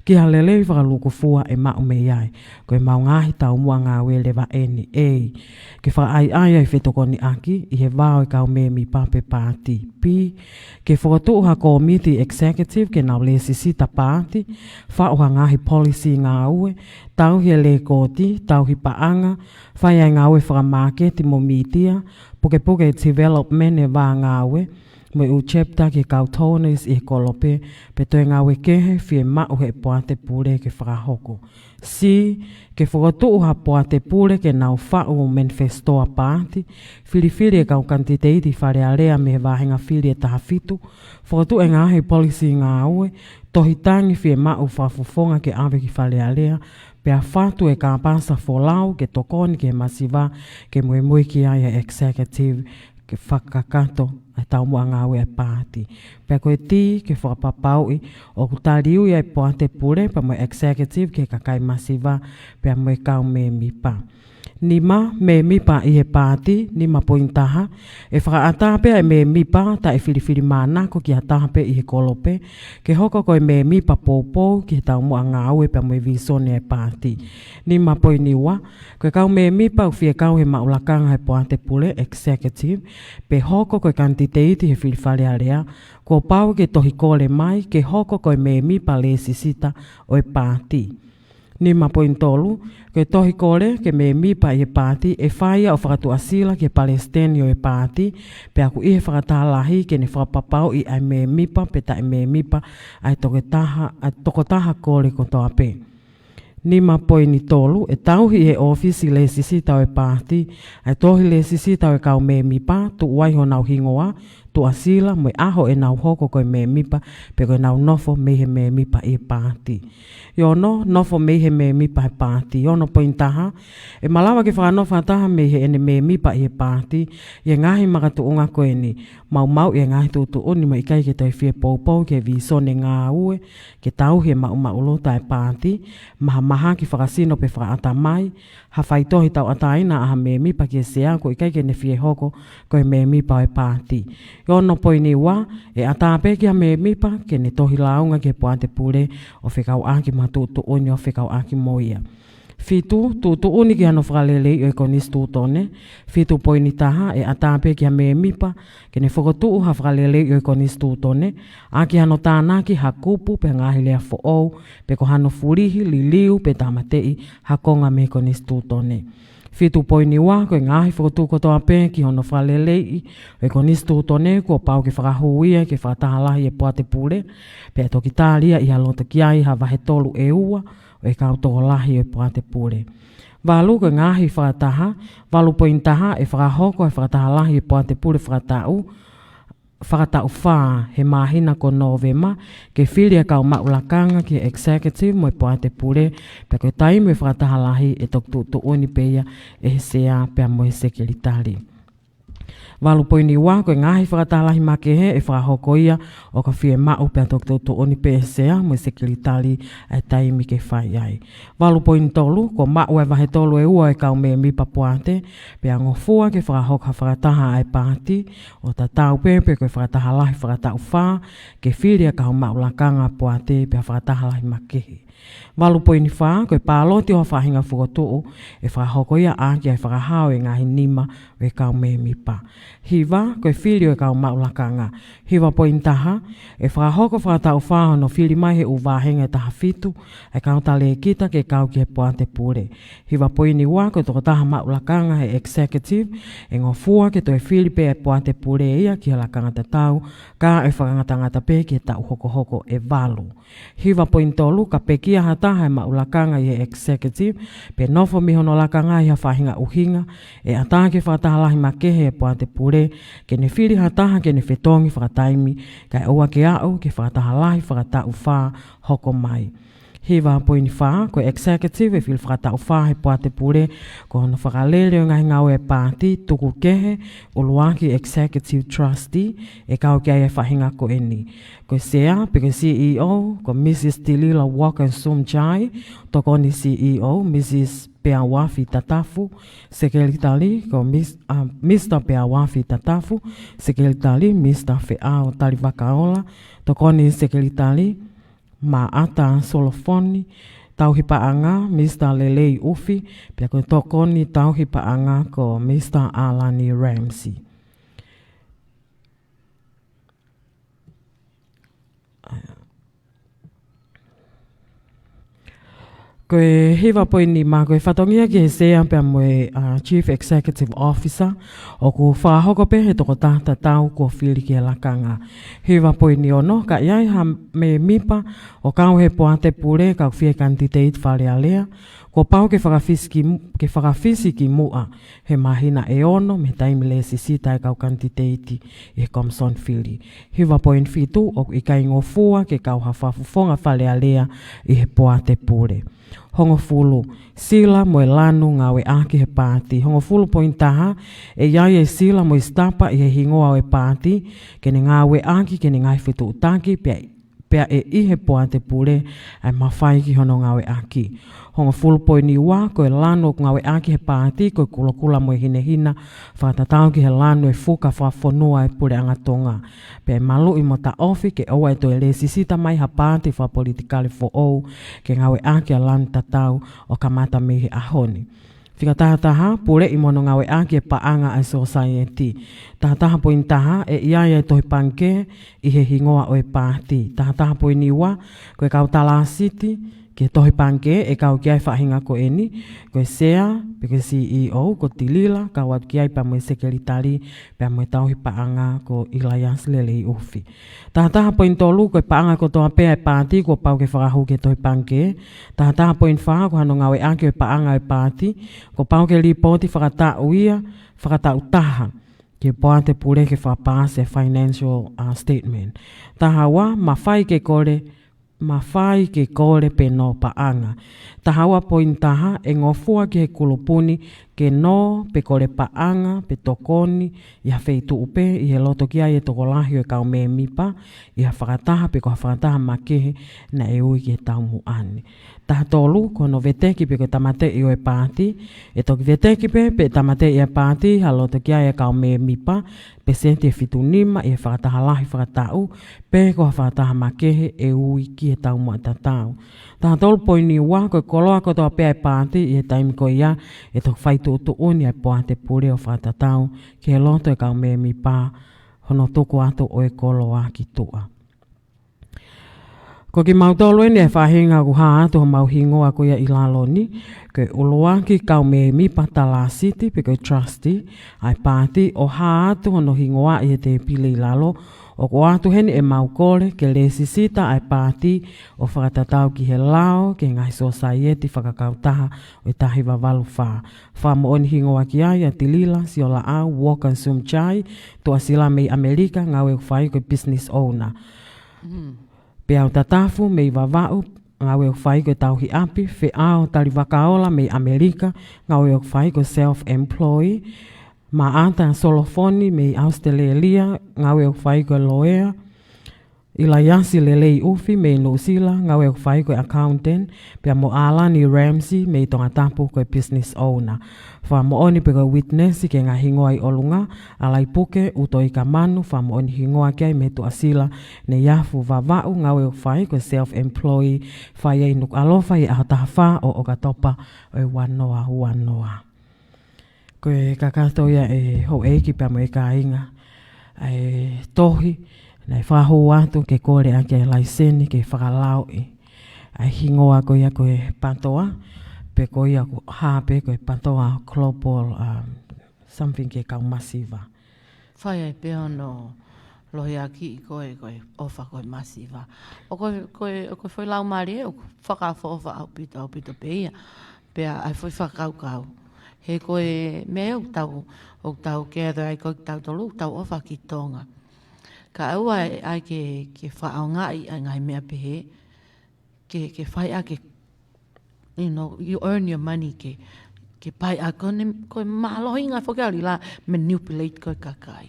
ki ha lelei fakalūkufua ʻe maʻu mei ai. Ko e mau ngaahi taumuʻa ngāue leva eni. A, ke fakaʻaiʻai ʻa e fetokoniʻaki, ʻi he vao e kau mēmipa pe paati. B, ke fokotuʻu ha kōmiti executive ke nau lēsisita paati, faʻu ha ngaahi policy ngāue, tauhi e lēkooti, tauhi paʻanga, fai ʻa e ngāue fakamāketi mo mītia, pukepuke e development e vā ngāue, mo e ʻū chapter ki he kau donors ʻi he kolope, pe toe ngāue kehe fiemaʻu he poate pule ke fakahoko. C, ke fokotuʻu ha poate pule ke nau faʻu manifesto ʻa e paati, filifili e kau kanititeiti Fale Alea mei he vāhenga fili ʻe taha fitu, fokotuʻu e ngaahi policy ngāue, tohi tangi fiemaʻu fakafofonga ke ʻave ki Fale Alea, pea fatu e kāpasa folau ke tokoni ki he masiva ke muimui ki ai e executive ke fakakakato ʻa e taumuʻa ngāue ʻa e paati. Pea ko e D, ke fakapapauʻi ʻoku taliui ʻa e poate pule pea mo e executive ki he kakai masiva pea mo e kau mēmipa. Nima, mēmipa ʻi he paati, nima poini taha, ʻe fakaʻatā pē ʻa e mēmipa taʻefilifilimānako ki ha taha pē ʻi he kolope, ke hoko ko e mēmipa poupou ki he taumuʻa ngāue pea mo e vīsone ʻa e paati. Nima poini ua, ko e kau mēmipa ʻoku fie kau he maʻu lakanga he poate pule executive, pe hoko ko e kanititeiti he fili Fale Alea, kuo pau ke tohi kole mai ke hoko ko e mēmipa lēsisita ʻo e paati. Nima poini tolu, ko e tohi kole ki he mēmipa ʻi he paati ʻe fai ia ʻo fakatuʻasila ki he palesiteni ʻo e paati, pea ʻoku ʻi he fakataha lahi ke ne fakapapauʻi ʻa e mēmipa pe taʻemēmipa ʻa e tokotaha, ʻa e tokotaha kole kotoa pē. Nima poini tolu, ʻe tauhi ʻe he ʻōfisi lēsisita ʻo e paati ʻa e tohi lēsisita ʻo e kau mēmipa, tuʻu ai honau hingoa, tuʻasila mo e ʻaho ʻenau hoko ko e mēmipa, pe ko ʻenau nofo mei he mēmipa ʻi he paati. ʻIo, ono, nofo mei he mēmipa he paati. Ono poini taha, ʻe malava ke fakanofo ha taha mei heʻene mēmipa ʻi he paati ʻi he ngaahi makatuʻunga ko eni: maumauʻi e ngaahi tuʻutuʻuni mo e ʻikai ke toe fie poupou ki he vīsone ngāue, ke tauhi e maʻumaʻuluta ʻa e paati, mahamahaki fakasino pe fakaʻatamai, ha faitohi tauʻatāina ʻa ha mēmipa ki he sea kuo ʻikai ke ne fie hoko ko e mēmipa ʻo e paati. ʻIo, ono poini ua, ʻe ʻatā pē ki ha mēmipa ke ne tohi lāunga ki he poate pule ʻo fekauʻaki mo ha tuʻutuʻuni ʻo fekauʻaki mo ia. Fitu, tuʻutuʻuni ki hano fakaleleiʻi ʻo e konisitūtone. Fitu poini taha, ʻe ʻatā pē ki ha mēmipa ke ne fokotuʻu ha fakaleleiʻi ʻo e konisitūtone, ʻaki hano tānaki ha kupu pe ngaahi lea foʻou, pe ko hano fulihi, liliu pe tāmateʻi ha konga mei he konisitūtone. Fitu poini ua, ko e ngaahi fokotuʻu kotoa pē ki hono fakaleleiʻi ʻo e konisitūtone kuo pau ke fakahū ia ki he fakataha lahi ʻa e poate pule, pea toki tali ia ʻi ha loto ki ai ha vahe tolu ʻe ua ʻo e kau tokolahi ʻo e poate pule. Valu, ko e ngaahi fakataha. Valu poini taha, ʻe fakahoko e fakataha lahi ʻa e poate pule fakataʻu, fakataʻu fā he māhina ko Nōvema, ke fili e kau maʻu lakanga ki he executive mo e poate pule, pea ko e taimi ʻo e fakataha lahi ʻe toki tuʻutuʻuni pē ia ʻe he sea pea mo e sekelitali. Valu poini ua, ko e ngaahi fakataha lahi makehe ʻe fakahoko ia ʻo ka fiemaʻu, pea toki tuʻutuʻuni pē ʻe he sea mo e sekelitali ʻa e taimi ke fai ai. Valu poini tolu, kuo maʻu e vahe tolu ʻe ua ʻo e kau mēmipa poate, pea ngofua ke fakahoko ha fakataha ʻa e paati, ʻo tatau pē pe ko e fakataha lahi fakataʻu fā, ke fili e kau maʻu lakanga poate pea fakataha lahi makehe. Valu poini fā, ko e pāloti ʻo ha faʻahinga fokotuʻu ʻe fakahoko ia ʻaki ʻa e fakahao ʻo e ngaahi nima ʻo e kau mēmipa. Hiva, ko e fili ʻo e kau maʻu lakanga. Hiva poini taha, ʻe fakahoko fakataʻu fā hono fili mai he ʻū vāhenga ʻe taha fitu ʻa e kau talēkita ke kau ki he poate pule. Hiva poini ua, ko e tokotaha maʻu lakanga he executive ʻe ngofua ke toe fili pē ʻa e poate pule ia ki he lakanga tatau, ka ʻe fakangatangata pē ki he taʻu hokohoko ʻe valu. Hiva poini tolu, ka pekia ha taha ʻe maʻu lakanga ʻi he executive pe nofo mei hono lakanga ʻi ha faʻahinga ʻuhinga, ʻe ʻatā ke fakataha lahi makehe ʻe he poate pule ke ne fili ha taha ke ne fetongi fakataimi, kae ʻoua ke aʻu ki he fakataha lahi fakataʻu fā hoko mai. Hiva poini fā, ko e executive ʻe fili fakataʻu fā he poate pule ko hono fakalele ʻo e ngaahi ngāue ʻa e paati, tuku kehe, ʻuluaki executive trustee, ʻe kau ki ai ʻa e faʻahinga ko eni. Ko e sea pe ko e C E O, ko Mrs Tilila Walker Sumchai. Tokoni C E O, Mrs Peauafi Tatafu. Sekelitali, ko Mis-, ah, Mr Peauafi Tatafu. Sekelitali, Mr Feʻao Talivakaola. Tokoni sekelitali, Maʻata Solofoni. Tauhi paʻanga, Mr Lelei ʻUfi. Pea ko e tokoni tauhi paʻanga ko Mr Alani Ramsey. Ko e hiva poini nima, ko e fatongia ki he sea pea mo e, ah, Chief Executive Officer, ʻoku fakahoko pē he tokotaha tatau kuo fili ki he lakanga. Hiva poini ono, ka ʻi ai ha mēmipa ʻoku kau he poate pule ka ʻoku fie candidate Fale Alea, kuo pau ke fakafisi ki mu-, ke fakafisi ki muʻa he māhina ʻe ono mei he taimi lēsisita ʻa e kau kanititeiti ʻi he Komisoni Fili. Hiva poini fitu, ʻoku ʻikai ngofua ke kau ha fakafofonga Fale Alea ʻi he poate pule. Hongofulu, sila mo e lanu ngāueʻaki he paati. Hongofulu poini taha, ʻe ʻi ai e sila mo e sitapa ʻi he hingoa ʻo e paati ke ne ngāueʻaki ki heʻene ngaahi fetuʻutaki, pea pea ʻe ʻi he poate pule ʻa e mafai ki hono ngāueʻaki. Hongofulu poini ua, ko e lanu ʻoku ngāueʻaki he paati ko e kulokula mo e hinehina, fakatatau ki he lanu ʻo e fuka fakafonua ʻa e Puleʻanga Tonga. Pea ʻe maluʻi mo taʻofi ke ʻoua ʻe toe lēsisita mai ha paati fakapolitikale foʻou ke ngāueʻaki ʻa e lanu tatau ʻo kamata mei he ʻaho ni. Fika taha taha, puleʻi mo hono ngāueʻaki e paʻanga ʻa e sōsaieti. Taha taha poini taha, ʻe ʻi ai e tohi pangikē ʻi he hingoa ʻo e paati. Taha taha poini ua, ko e kau talāsiti ki he tohi pangikē ʻe kau ki ai e faʻahinga ko eni, ko e sea pe ko e C E O, ko Tilila, kau atu ki ai pea mo e sekelitali, pea mo e tauhi paʻanga ko ʻIlaiasi Lelei ʻUfi. Taha taha poini tolu, ko e paʻanga kotoa pē ʻa e paati kuo pau ke fakahū ki he tohi pangikē. Taha taha poini fā, ko hano ngāueʻaki ʻo e paʻanga ʻo e paati kuo pau ke lipooti fakataʻu ia, fakataʻu taha ki he poate pule ke fakapaasi e financial, uh, statement. Taha ua, mafai ke kole, mafai ke kole pe nō paʻanga. Taha ua poini taha, ʻe ngofua ki he kulupu ni ke nō pe kole paʻanga pe tokoni ʻi ha feituʻu pē ʻi he loto ki ai e tokolahi ʻo e kau mēmipa, ʻi ha fakataha pe ko ha fakataha makehe naʻe ui ki he taumuʻa ni. Taha tolu, ko hono veteki pe ko e tāmateʻi ʻo e paati. ʻE toki veteki pē pe tāmateʻi ʻe he paati ha loto ki ai e kau mēmipa, pēseti ʻe fitu nima ʻi he fakataha lahi fakataʻu, pe ko ha fakataha makehe ʻe ui ki he taumuʻa tatau. Taha tolu poini ua, ko e koloa kotoa pē ʻa e paati ʻi he taimi ko ia, ʻe toki fai tuʻutuʻuni ʻa e poate pule ʻo fakatatau ki he loto ʻo e kau mēmipa hono tuku atu ʻo e koloa ki tuʻa. Ko kimautolu eni e faʻahinga ʻoku hā atu homau hingoa ko ia ʻi lalo ni, ko e ʻuluaki kau mēmipa talāsiti pe ko e trustee ʻa e paati ʻo hā atu hono hingoa ʻi he tēpile ʻi lalo, ʻoku ʻoatu heni ʻemau kole ke lēsisita ʻa e paati ʻo fakatatau ki he lao ki he ngaahi sōsaieti fakakautaha ʻo e taha hiva valu fā. Fakamoʻoni hingoa ki ai ʻa Tilila Siolaʻau Walker Sumchai, tuʻasila mei ʻAmelika, ngāue ʻoku fai ko e business owner. Peau Tatafu mei Vavaʻu, ngāue ʻoku fai ko e tauhi ʻapi. Feʻao Talivakaola mei ʻAmelika, ngāue ʻoku fai ko e self-employed. Maʻata Solofoni mei ʻAositelēlia, ngāue ʻoku fai ko e loea. ʻIlaiasi Lelei ʻUfi mei Nuʻusila, ngāue ʻoku fai ko e accountant, pea mo ʻAlani Ramsey mei Tongatapu ko e business owner. Fakamoʻoni pē ko e witness ki he ngaahi hingoa ʻi ʻolunga, ʻAlaipuke ʻUtoikamanu, fakamoʻoni hingoa ki ai mei Tuʻasila, Neiafu Vavaʻu, ngāue ʻoku fai ko e self-employed, fai ai Nukuʻalofa ʻi he ʻaho taha fā ʻo ʻOkatopa ʻo e ua noa ua noa. Ko e kakato ia ʻe houʻeiki pea mo e kāinga ʻa e tohi naʻe fakahū atu ke kole ʻaki ʻa e laiseni ke fakalaoʻi ʻa e hingoa ko ia ko e PATOA, pe ko ia ʻoku hā pē ko e PATOA Global, um, something ki he kau masiva. Fai ai pē hono lohiakiʻi ko e, ko e ʻofa ko e masiva. ʻO ko e, ko e, ʻo ko e foʻi laumālie ʻoku fakaʻofoʻofa ʻaupito, ʻaupito pē ia. Pea ʻa e foʻi fakakaukau. He ko e meʻa ʻoku tau, ʻoku tau gather ai ko ē kitautolu, ʻoku tau ʻofa ki Tonga. Kae ʻoua ʻe ʻai ke, ke fakaʻaongaʻi ʻa e ngaahi meʻa pehē, ke, ke fai ʻaki, you know, you earn your money ke, ke fai ʻaki, ko e, ko e mālohinga foki ʻa e lila manipulate ko e kakai.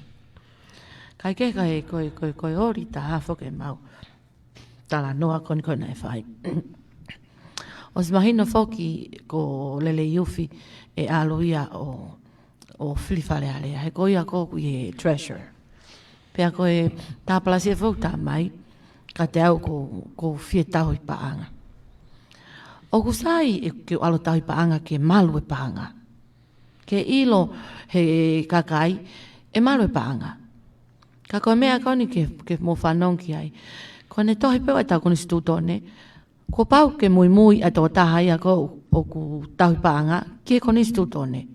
Kae kehe, kae ko e, ko e, ko e ʻoli taha foki ʻemau talanoa ko eni ko ē naʻe fai. ʻOsi mahino foki ko Lelei ʻUfi ʻe ʻalu ia ʻo, ʻo fili Fale Alea. He ko ia ʻoku ʻi he treasurer. Pea ko e tā palasi ʻe fou tā mai, ka te au ko, ko fie tauhi paʻanga. ʻOku sai ʻe ke ʻalu tauhi paʻanga ke malu e paʻanga. Ke ʻilo he kakai ʻe malu e paʻanga. Ka ko e meʻa ko eni ke, ke mou fanongo ki ai. Ko ʻene tohi pē ʻa e tau konisitūtone, kuo pau ke muimui ʻa e tokotaha ia ko ē ʻoku tauhi paʻanga ki he konisitūtone.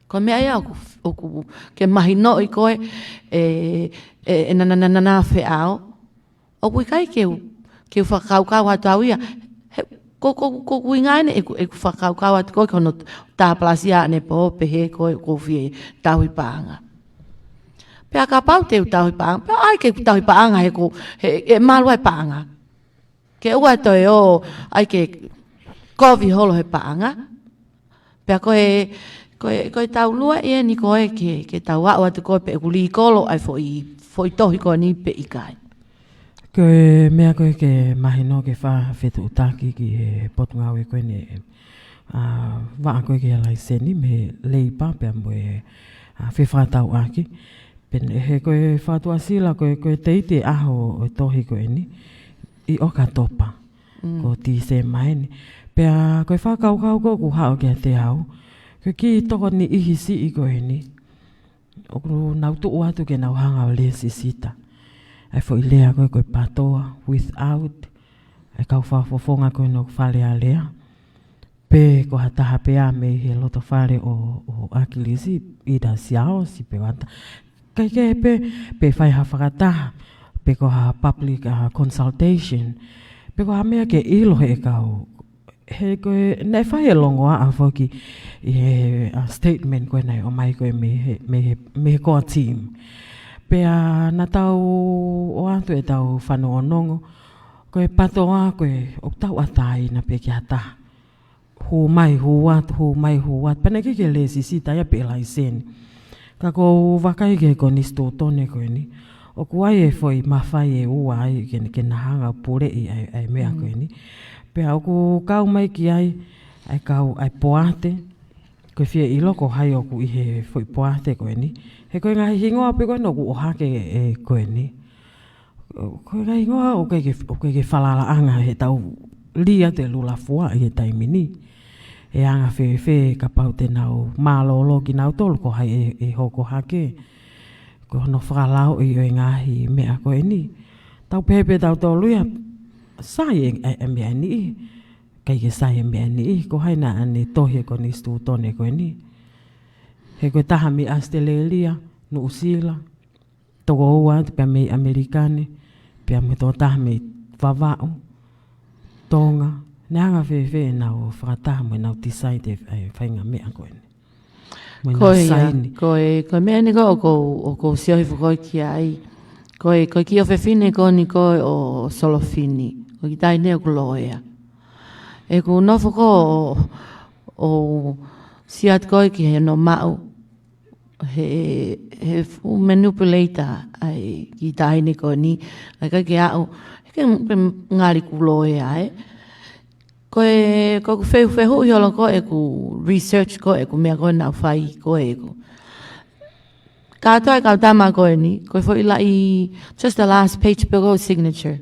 Ko e meʻa ia ʻoku, ʻoku ke mahinoʻi ko ē, ʻe, ʻe, ʻe na, na, na, na, na feʻao. ʻOku ʻikai ke u, ke u fakakaukau atu au ia. He, ko, ko, ko ʻeku ʻuhinga eni ʻeku, ʻeku fakakaukau atu ko ē ki hono tā palasi ʻanepō pehē ko ē ʻoku ou fie tauhi paʻanga. Pea kapau te u tauhi paʻanga, pea ʻai ke u tauhi paʻanga he ko, he, ʻe malu ai paʻanga. Ke ʻoua toe ʻo, ʻai ke kovi holo he paʻanga. Pea ko e, ko e, ko e tau lua ʻeni ko ē ke, ke tau aʻu atu ko ē pe ʻoku likolo ʻa e foʻi, foʻi tohi ko eni pe ʻikai. Ko e meʻa ko ē ke mahino ke fakafetuʻutaki ki he potungāue ko eni, ʻa, vaʻa ko ē ki he laiseni mei he Leipa pea mo e, ʻa, fefakatauʻaki. Pea he ko e fakaʻotua sila ko e, ko e teiti ʻaho ʻo e tohi ko eni ʻi ʻOkatopa. Mm. Ko Tīsema eni. Pea ko e fakakaukau ko ē ʻoku haʻu kiate au, ko e kiʻi tokoni ʻi he siʻi ko eni, ʻoku nau tuʻu atu ke nau hanga ʻo lēsisita ʻa e foʻi lea ko ē ko e PATOA without ʻa e kau fakafofonga ko eni ʻoku Fale Alea. Pe ko ha taha pē ia mei he loto fale ʻo, ʻo ʻAkilisi, ʻi Tasiaosi pe ʻAta. Kae kehe pē, pe fai ha fakataha, pe ko ha public, uh, consultation, pe ko ha meʻa ke ʻilo he kau. He ko e, naʻe fai e longoaʻa foki ʻi he, uh, statement ko ē naʻe ʻomai ko ē mei he, mei he, mei he core team. Pea naʻa tau ʻoatu ʻetau fanongonongo, ko e PATOA ko ē ʻoku tau ʻatā ʻi ai pē ki ha taha. Hū mai, hū atu, hū mai, hū atu. Pea naʻe ʻikai ke lēsisita ia pe laiseni. Ka ʻoku ou vakai ki he konisitūtone ko eni, ʻoku ʻi ai e foʻi mafai ʻe ua ai ke, ke na hanga ʻo puleʻi ʻa e, ʻa e meʻa ko eni. Pea ʻoku kau mai ki ai ʻa e kau, ʻa e poate, ko e fie ʻilo ko hai ʻoku ʻi he foʻi poate ko eni. He ko e ngaahi hingoa pē ko eni ʻoku ʻohake ʻe ko eni. Ko e ngaahi hingoa ʻoku ʻikai ke, ʻoku ʻikai ke falalaʻanga he tau lī atu e lula fua ʻi he taimi ni. ʻE anga fēfē kapau te nau mālōlō kinautolu ko hai ʻe, ʻe hoko hake. Ko hono fakalaoʻi ʻo e ngaahi meʻa ko eni. Tau pehē pē tautolu ia, sai e, e, e meʻa ni ʻi. ʻIkai ke sai e meʻa ni ʻi. Ko hai naʻa ne tohi e konisitūtone ko eni. He ko e taha mei ʻAositelēlia, Nuʻusila, tokoua atu pea mei ʻAmelika ni, pea mo e tokotaha mei Vavaʻu, Tonga, naʻe anga fēfē ʻenau fakataha mo ʻenau decide e, e faʻahinga meʻa ko eni. Mo ʻenau saini. Ko e, ko e meʻa ni ko ē ʻoku ou, ʻoku ou sio hifo ko ē ki ai. Ko e, ko e kiʻi ʻofefine ko eni ko ē ʻo Solofini. Ko e kiʻi taʻahine ʻoku loea. ʻOku nofo ko ē ʻo, ʻo sio atu ko ē ki heʻene maʻu. he, he fuʻu manipulator ʻa e kiʻi taʻahine ko eni, ʻikai ke aʻu, he ke, ke ngali kulo e ai. Ko e, ko ʻeku feu fehuʻi holo ko ʻeku research ko ʻeku meʻa ko ena fai ko ʻeku. Kātoa e kau tama ko eni, ko e foʻi laʻi, just the last page pē ko e signature.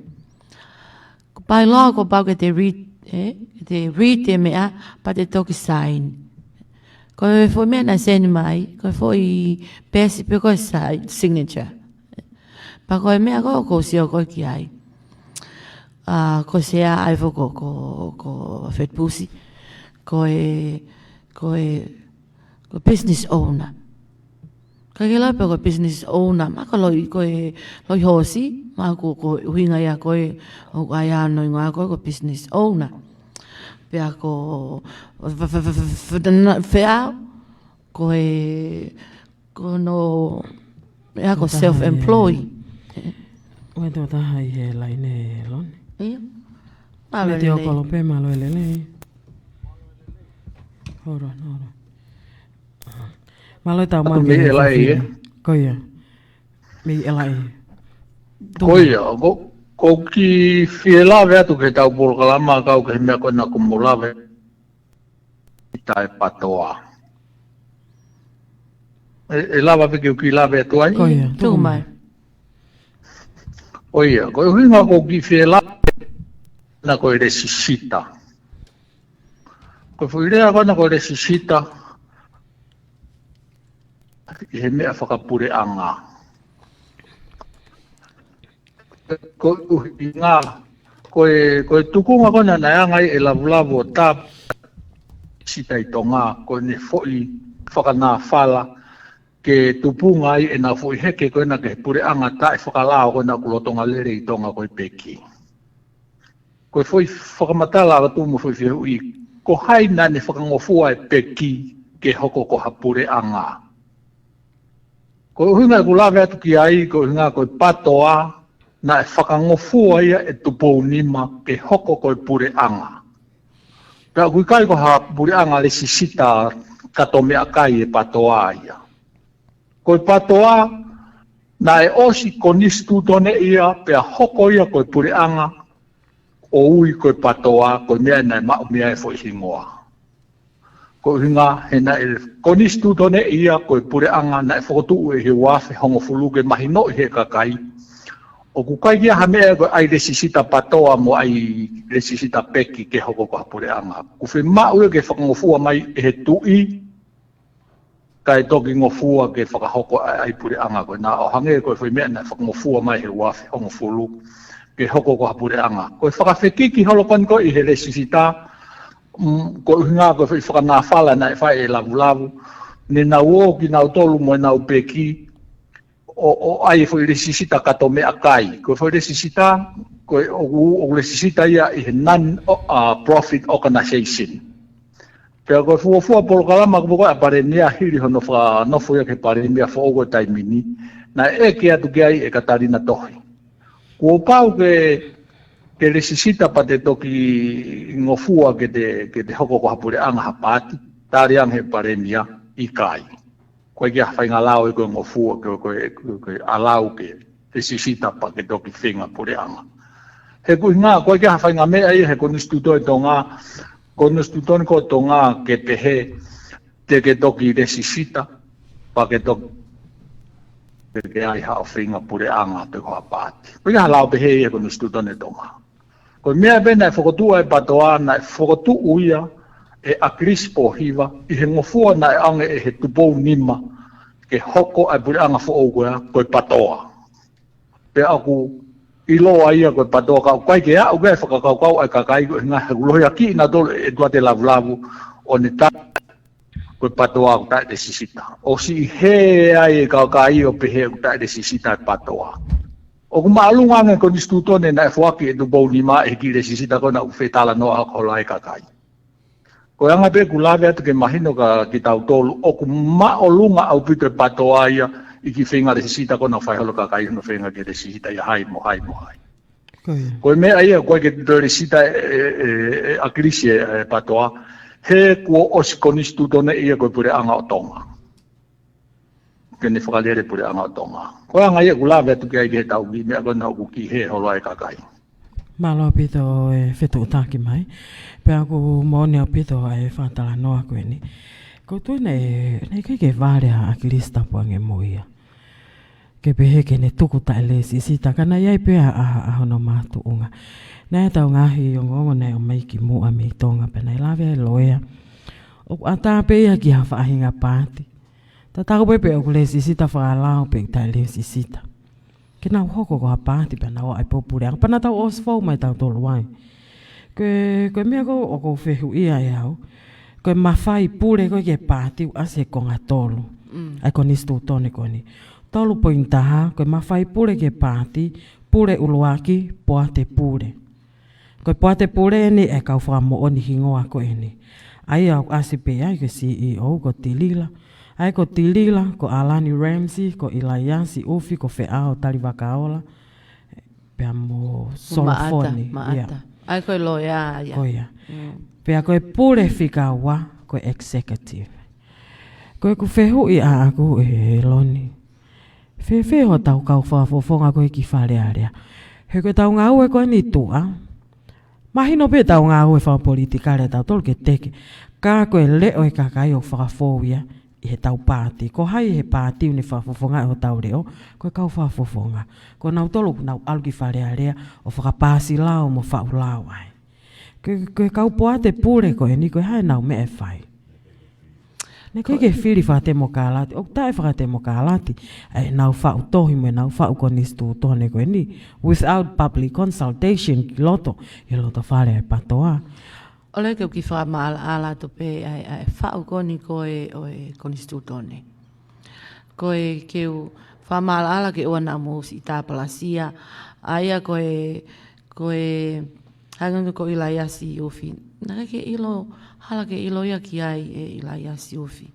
Ko e bylaw ko e pau ke te read, eh, ke te read e meʻa, pea te toki sign. Ko e foʻi meʻa naʻe send mai, ko e foʻi peesi pē ko e si-, signature. Pea ko e meʻa ko ē ʻoku ou sio ko ē ki ai. Ah, ko e sea ai foki ko, ko, ko Fred Pusi. Ko e, ko e, ko e business owner. Ka ke lau pē ko e business owner, ma ko e loi, ko e loi hoosi, ma ko, ko e ʻuhinga ia ko ē, ʻoku ʻai ʻa hono hingoa ko e, ko e business owner. Pea ko, f-, f-, f-, f-, f-, na-, feau, ko e, ko hono, ia ko e self-employed. Ua tō taha ʻi he laine loni. Ia. Mālō e lelei. Mete o kolo pē, mālō e lelei. Hold on, hold on. Mālō e tau. Atu mālō mei e L A, fafine. Ko ia. Mei L A. Ko ia, ko, ko e kiʻi fie lave atu ki he tau polokalama kau ki he meʻa ko ena kuo mou lave. Taʻe patoa. E, e lava pē ke u kiʻi lave atu ai? Ko ia, tuku mai. Ko ia, ko e ʻuhinga ko e kiʻi fie lave na ko e lesisita. Ko e foʻi lea ko ena ko e lesisita ʻi he meʻa fakapuleʻanga. Ko e ʻuhinga, ko e, ko e tukunga ko ena naʻe anga ai e lavulavu ʻo tā lesisita ʻi Tonga, ko ʻene foʻi fakanāfala ke tupunga ai ʻenau foʻi heke ko ena ki he puleʻanga taʻefakalao ko ena ʻoku lolotonga lele ʻi Tonga ko e peki. Ko e foʻi fakamatala ʻa tumu foʻi fehuʻi, ko hai naʻa ne fakangofua e peki ke hoko ko ha puleʻanga. Ko e ʻuhinga ʻeku lave atu ki ai, ko e ʻuhinga ko e patoa, naʻe fakangofua ia ʻe Tupounima ke hoko ko e puleʻanga. Pea ʻoku ʻikai ko ha puleʻanga lesisita kato meʻakai e patoa ia. Ko e patoa, naʻe ʻosi konisitūtone ia, pea hoko ia ko e puleʻanga, ʻo ui ko e patoa, ko e meʻa naʻe maʻu mei ai e foʻi hingoa. Ko e ʻuhinga, he naʻe konisitūtone ia ko e puleʻanga naʻe fokotuʻu ʻi he ua afe hongofulu ke mahinoʻi he kakai. ʻOku ʻikai ke ʻi ai ha meʻa ko e ʻai lesisita patoa mo ʻai lesisita peki ke hoko ko ha puleʻanga. ʻOku fiemaʻu ia ke fakangofua mai ʻe he tuʻi, kae toki ngofua ke fakahoko ʻa e, ʻa e puleʻanga ko ena ʻo hangē ko e foʻi meʻa naʻe fakangofua mai he ua afe hongofulu ke hoko ko ha puleʻanga. Ko e fakafekiki holo ko eni ko ē ʻi he lesisita, mm, ko e ʻuhinga ko e foʻi fakanāfala naʻe fai ʻe Lavulavu, ne nau ō kinautolu mo ʻenau peki, ʻo, ʻo ʻai e foʻi lesisita kato meʻakai. Ko e foʻi lesisita, ko e ʻoku, ʻoku lesisita ia ʻi he non, uh, profit organization. Pea ko e fuofua polokalama ko ē ʻa e Palēmia hili hono fakanofo ia ki he Palēmia foʻou ko e taimi ni, naʻe ʻeke atu ki ai ʻe Katalina Tohi. Kuo pau ke, ke lesisita pea te toki ngofua ke te, ke te hoko ko ha puleʻanga ha paati, tali ange ʻe he Palēmia, ʻikai. ʻOku ʻikai ha faʻahinga lao ia ko e ngofua, ko e, ko e, ko e, ko e allow ke, ke lesisita pea ke toki feinga puleʻanga. He ko e ʻuhinga, ʻoku ʻikai ha faʻahinga meʻa ia he konisitūtone Tonga, konisitūtone ko Tonga ke pehē, te ke toki lesisita, pea ke toki, te ke ʻai haʻo feinga puleʻanga pe ko ha paati. ʻOku ʻikai ha lao pehē ia he konisitūtone Tonga. Ko e meʻa pē naʻe fokotuʻu ai e patoa, naʻe fokotuʻu ia ʻe ʻAkilisi Pōhiva, ʻi he ngofua naʻe ʻange ʻe he Tupounima, ke hoko ʻa e puleʻanga foʻou ko ia, ko e patoa. Pea ʻoku ʻiloa ia ko e patoa ka ʻoku ʻikai ke aʻu ki ai e fakakaukau ʻa e kakai ko e ʻuhinga he ʻoku lohiakiʻi nautolu ʻe Tuate Lavulavu ʻo ne tā ko e patoa ʻoku taʻe lesisita. ʻOsi hē ai e kakai ʻo pehē ʻoku taʻe lesisita e patoa. ʻOku māʻolunga ange e konisitūtone naʻe foaki ʻe Tupounima ʻi he kiʻi lesisita ko ena ʻoku fetalanoaʻaki holo ai e kakai. Ko e anga pē ʻeku lave atu ke mahino kia kitautolu, ʻoku māʻolunga ʻaupito e patoa ia ʻi he kiʻi feinga lesisita ko ena ʻoku fai holo e kakai hono feinga ke lesisita ia hai mo hai mo hai. Ko ia. Ko e meʻa ia, ʻoku ʻikai ke toe lesisita ʻe, ʻe, ʻe, ʻe ʻAkilisi e, e patoa, he kuo ʻosi konisitūtone ia ko e puleʻanga ʻo Tonga. ke ne fakalele puleʻanga ʻo Tonga. Ko e anga ia ʻoku lave atu ki ai ki he tau kiʻi meʻa ko ena ʻoku kiʻi hē holo ai e kakai. Mālō ʻaupito e fetuʻutaki mai. Pea ʻoku moʻoni ʻaupito ʻa e fakatalanoa ko eni. Ko e tuʻu ena ē, naʻe ʻikai ke vale ʻa ʻAkilisi Tapuange mo ia ke pehē ke ne tuku taʻelēsisita, ka naʻe ʻi ai pē ʻa, ʻa, ʻa hono makatuʻunga. Naʻe ʻi ai ʻetau ngaahi ongoongo naʻe ʻomai kimuʻa mei Tonga pea naʻe lave ʻa e loea ʻoku ʻatā pē ia ki ha faʻahinga paati. Tatau pē pe ʻoku lēsisita fakalao pe ʻoku taʻelēsisita, ke nau hoko ko ha paati pea nau ʻai pē ʻo puleʻanga pea naʻa tau ʻosi fou mai tautolu ai. Ko e, ko e meʻa ko ē ʻoku ou fehuʻia ʻe au, ko e mafai pule ko ē ki he paati ʻoku ʻasi he konga tolu ʻa e konisitūtone ko eni. Tolu poini taha, ko e mafai pule ki he paati, pule ʻuluaki, poate pule. Ko e poate pule eni ʻa e kau fakamoʻoni hingoa ko eni. ʻA ia ʻoku ʻasi pē ai ko e C E O ko Tilila. ʻA ia ko Tilila, ko ʻAlani Ramsey, ko ʻIlaiasi ʻUfi, ko Feʻao Talivakaola, pea mo Solofoni. Maʻata, Maʻata. ʻA ia ko e loea ia. Ko ia. Pea ko e pule fika ua, ko e executive. Ko ʻeku fehuʻi ʻaʻaku ʻe Loni, fēfē hotau kau fakafofonga ko ē ki Fale Alea? He ko ʻetau ngāue ko eni tuʻa, mahino pē ʻetau ngāue fakapolitikale ʻatautolu ke teke. Ka ko e leʻo e kakai ʻoku fakafou ia ʻi heʻetau paati. Ko hai he paati ʻoku ne fakafofongaʻi hotau leʻo? Ko e kau fakafofonga. Ko nautolu ʻoku nau ʻalu ki Fale Alea ʻo fakapaasi lao mo faʻu lao ai. Ko e, ko e kau poate pule ko eni, ko e hā ʻenau meʻa ʻe fai? Naʻe ʻikai ke fili fakatemokalati, ʻoku taʻefakatemokalati ʻenau faʻu tohi mo ʻenau faʻu konisitūtone ko eni without public consultation ki loto, ʻi loto Fale ʻa e PTOA. ʻOku ou kiʻi fakamaʻalaʻala atu pē ʻa e, ʻa e faʻu ko eni ko ē ʻo e konisitūtone. Ko e ke u fakamaʻalaʻala ke ʻoua naʻa mou siʻi tāpalasia, ʻa ia ko e, ko e hangē ko ʻIlaiasi ʻUfi. Naʻe ʻikai ke ʻilo, hala ke ʻilo ia ki ai ʻe ʻIlaiasi ʻUfi.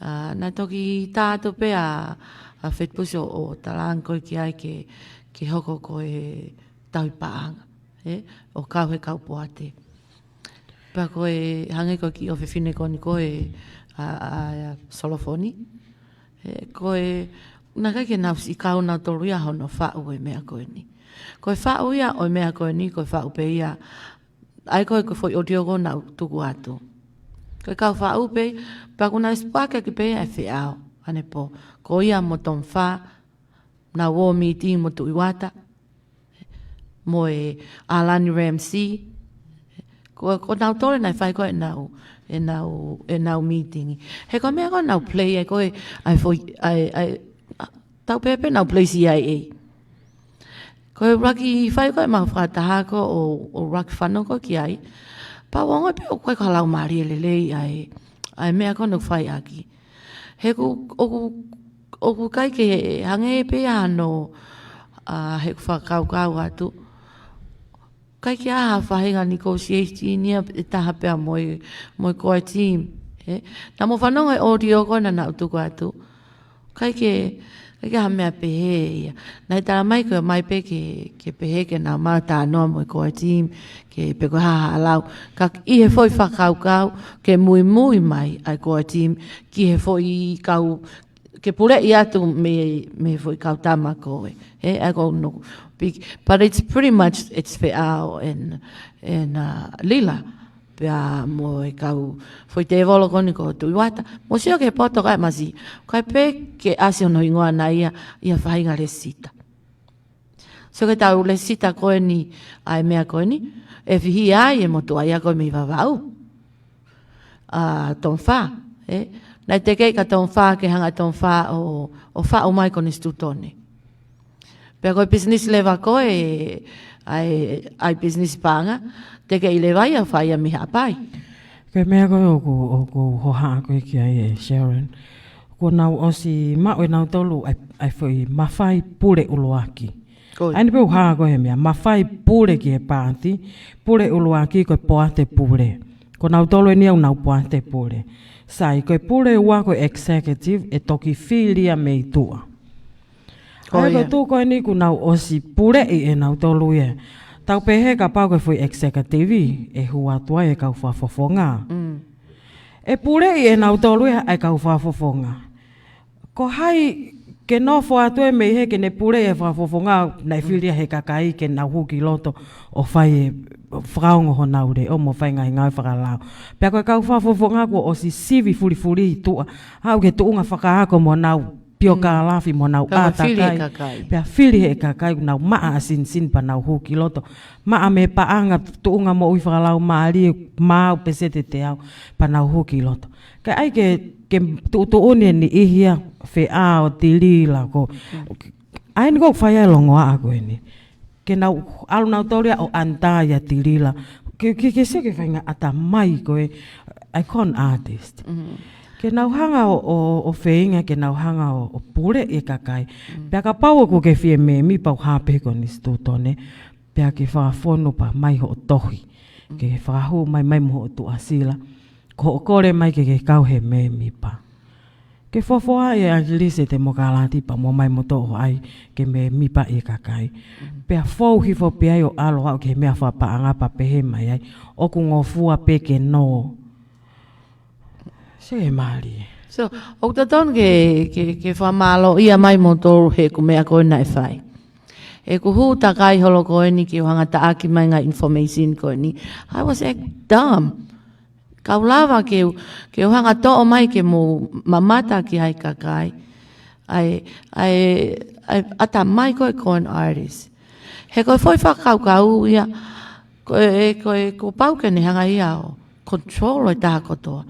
ʻA, naʻe toki tā atu pē ʻa, ʻa Fetipusi ʻo, ʻo talaange ko ē ki ai ke, ke hoko ko e tauhi paʻanga, ē, ʻo kau he kau poate. Pea ko e hangē ko e kiʻi ʻofefine ko eni ko ē ʻa, ʻa, ʻa Solofoni. Ē, ko e, naʻe ʻikai ke nau siʻi kau nautolu ia hono faʻu e meʻa ko eni. Ko e faʻu ia ʻo e meʻa ko eni, ko e faʻu pē ia, ʻa ia ko e, ko e foʻi ʻōtiō ko ē naʻa ku tuku atu. Ko e kau faʻu pē, pea kuo nau sipaki ʻaki pē ʻa e Feʻao, ʻanepō. Ko ia mo Tom Fa, nau ō mītingi mo Tuʻi Uata, mo e ʻAlani Ramsey. Ko, ko nautolu naʻe fai ko ē ʻenau, ʻenau, ʻenau mītingi. He ko e meʻa ko ē naʻa nau play ai ko ē, ʻa e foʻi, ʻa e, ʻa e, tau pehē pē naʻa nau play C I A. Ko e ʻuluaki fai ko ē ʻemau fakataha ko ē ʻo, ʻo ʻuluaki fanongo ko ē ki ai. Pea u ongoʻi pē ʻoku ʻikai ko ha laumālie lelei ʻa e, ʻa e meʻa ko ē naʻe fai ʻaki. He ʻoku, ʻoku, ʻoku ʻikai ke hangē pē ia hano, ʻa, he ʻoku fakakaukau atu. ʻIkai ke ʻi ai ha faʻahinga negotiation ia ʻe taha pea mo e, mo e core team. Ē? Naʻa mou fanongo he ʻōtiō ko ē naʻa nau tuku atu. ʻIkai ke, ʻikai ke ha meʻa pehē ia. Naʻe talamai ko e ʻomai pē ke, ke pehē ke nau maʻu talanoa mo e core team, ke pe ko e hā ha lau. Ka ʻi he foʻi fakakaukau, ke muimui mai ʻa e core team, ki he foʻi kau, ke puleʻi atu mei, mei he foʻi kau tama ko ē. Ē, ʻa ia ko hono, big, but it's pretty much, it's Feʻao and, and, uh, Lila. Pea mo e kau foʻi tēvolo ko eni ko Tuʻi Uata. Mou sio ki he poto kae masiʻi. Kae pē ke ʻasi hono hingoa ʻana ia, ʻi ha faʻahinga lēsisita. Sio ki heʻetau lēsisita ko eni, ʻa e meʻa ko eni, ʻe fihia ai e motuʻa ia ko ē mei Vavaʻu. ʻA Tom Fa, ē? Naʻe tekeʻi kia Tom Fa ke hanga ʻe Tom Fa ʻo, ʻo faʻu mai konisitūtone. Pea ko e pisinisi leva ko ē, ʻa e, ʻa e pisinisi paʻanga, tekeʻi leva ia ʻo fai ia mei Haʻapai. Ko e meʻa ko ē ʻoku, ʻoku hohaʻa ko ē ki ai ʻe Sharon. Kuo nau ʻosi maʻu ʻe nautolu ʻa e, ʻa e foʻi mafai pule ʻuluaki. Ko ia. ʻA ia naʻe pehē ʻoku hā ko ē he meʻa, mafai pule ki he paati, pule ʻuluaki ko e poate pule. Ko nautolu eni ʻoku nau poate pule. Sai, ko e pule ua ko e executive ʻe toki fili ia mei tuʻa. Ko ia. ʻA ia ko e tuʻu ko eni kuo nau ʻosi puleʻi ʻe nautolu ia. Tau pehē kapau ko e foʻi executive ʻe hū atu ai e kau fakafofonga. Mm. ʻE puleʻi ʻe nautolu ia ʻa e kau fakafofonga. Ko hai ke nofo atu ē mei he ke ne pule e fakafofonga naʻe fili ia he kakai ke nau hū ki loto ʻo fai e fakaongo honau leʻo mo fai ngaahi ngāue fakalao. Pea ko e kau fakafofonga kuo ʻosi sivi fulifuli ʻi tuʻa, haʻu ke tuʻunga fakaako mo nau piokalafi mo nau ʻātakai. Pea fili he kakai, kuo nau maʻa ʻa sinisini pea nau hū ki loto. Maʻa mei paʻanga tuʻunga moʻui fakalaumālie maʻu peseti ʻe teau pea nau hū ki loto. Kae ʻai ke, ke tuʻutuʻuni e niʻihi ia feʻao Tilila ko. ʻA eni ko e fai ai e longoaʻa ko eni. Ke nau ʻalu nautolu ia ʻo ʻanitā ia Tilila. Ke, ke, ke sio ki he faʻahinga ʻatamai ko ē ʻa e con artist. Ke nau hanga ʻo, ʻo, ʻo feinga, ke nau hanga ʻo, ʻo pule e kakai. Pea kapau ʻoku ke fie mēmipa ʻo hā pē he konisitūtone. Pea ke fakafonu pea mai hoʻo tohi. Ke fakahū mai mai mo hoʻo tuʻasila. Ko hoʻo kole mai ke ke kau he mēmipa. Ke fofoa e ʻAkilisi e temokalati pea mo mai mo toʻo ai ke mēmipa e kakai. Pea fou hifo pē ai ʻo ʻalu ʻo aʻu ki he meʻa fakapaʻanga pea pehē mai ai. ʻOku ngofua pē ke nō. Se mālie. So, ʻoku totonu ke, ke, ke fakamālōʻia mai moutolu he ʻoku meʻa ko ē naʻe fai. He ʻoku hū takai holo ko eni ke u hanga taʻaki mai ngaahi information ko eni. I was act dumb. Kau lava ke u, ke u hanga toʻo mai ke mou mamata ki ai kakai. ʻAi, ʻai, ʻai, ʻatamai ko e con artist. He ko e foʻi fakakaukau ia, ko e, ko e, kuo pau ke ne hanga ia ʻo control e taha kotoa.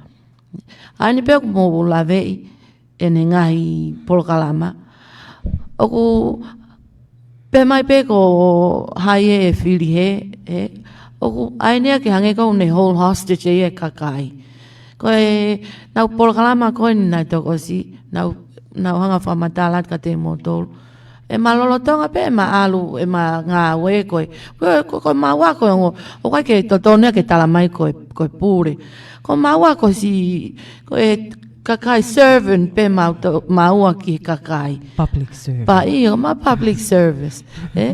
ʻA eni pē ʻoku mou laveʻi ʻene ngaahi polokalama. ʻOku pehē mai pē ko hai ʻe fili hē, ē. ʻOku ʻai eni ia ke hangē ko ʻene hold hostage ʻe ia e kakai. Ko e, nau polokalama ko eni naʻe tokosi, nau, nau hanga fakamatala atu kiate moutolu. ʻE ma lolotonga pē, ʻe ma ʻalu, ʻe ma ngāue ko e. Ko, ko, ko maua ko e ongo, ʻoku ʻikai ke totonu ia ke tala mai ko e, ko e pule. Ko maua ko si, ko e kakai servant pē mau to-, maua ki he kakai. Public service. Pea ʻio, ma public service. Ē?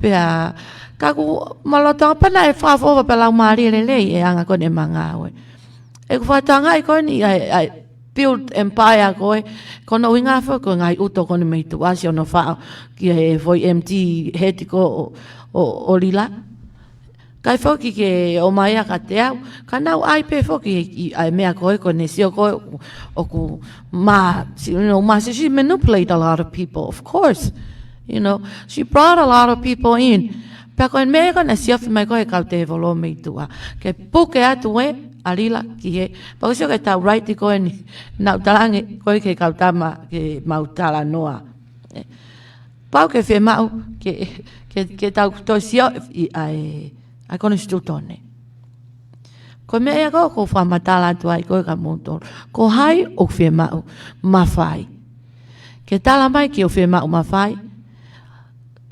Pea, ka ʻoku ma lolotonga pē naʻe fakafoʻou pē lau mālie lelei e anga ko eni ʻe ma ngāue. ʻE ʻoku fakatangaʻi ko eni ʻa e, ʻa e build empire ko ē, ko hono ʻuhinga foki ko e ngaahi ʻuto ko eni mei tuʻa siʻono faʻo ki he foʻi empty head ko ē ʻo, ʻo, ʻo Lila. Kae foki ke ʻomai ia kiate au, ka naʻa ku ʻai pē foki ʻi, ʻa e meʻa ko ē ko ʻene sio ko ē ʻoku ma, she, you know, ma, she, she manipulate a lot of people, of course. You know, she brought a lot of people in. Pea ko e meʻa ko ē naʻe siofi mai ko ē he kau tēvolo mei tuʻa. Ke puke atu ē, ʻa Lila ki he. Pea ko e sio ki he tau right ko eni, naʻa ku talaange ko ē ki he kau tama ke mau talanoa. Pau ke fiemaʻu, ke, ke, ke tau toe sio ʻi ʻa e, ʻa e konisitūtone. Ko e meʻa ia ko ē ʻoku ou fakamatala atu ai ko ē kia moutolu. Ko hai ʻoku fiemaʻu mafai. Ke tala mai ke u fiemaʻu mafai.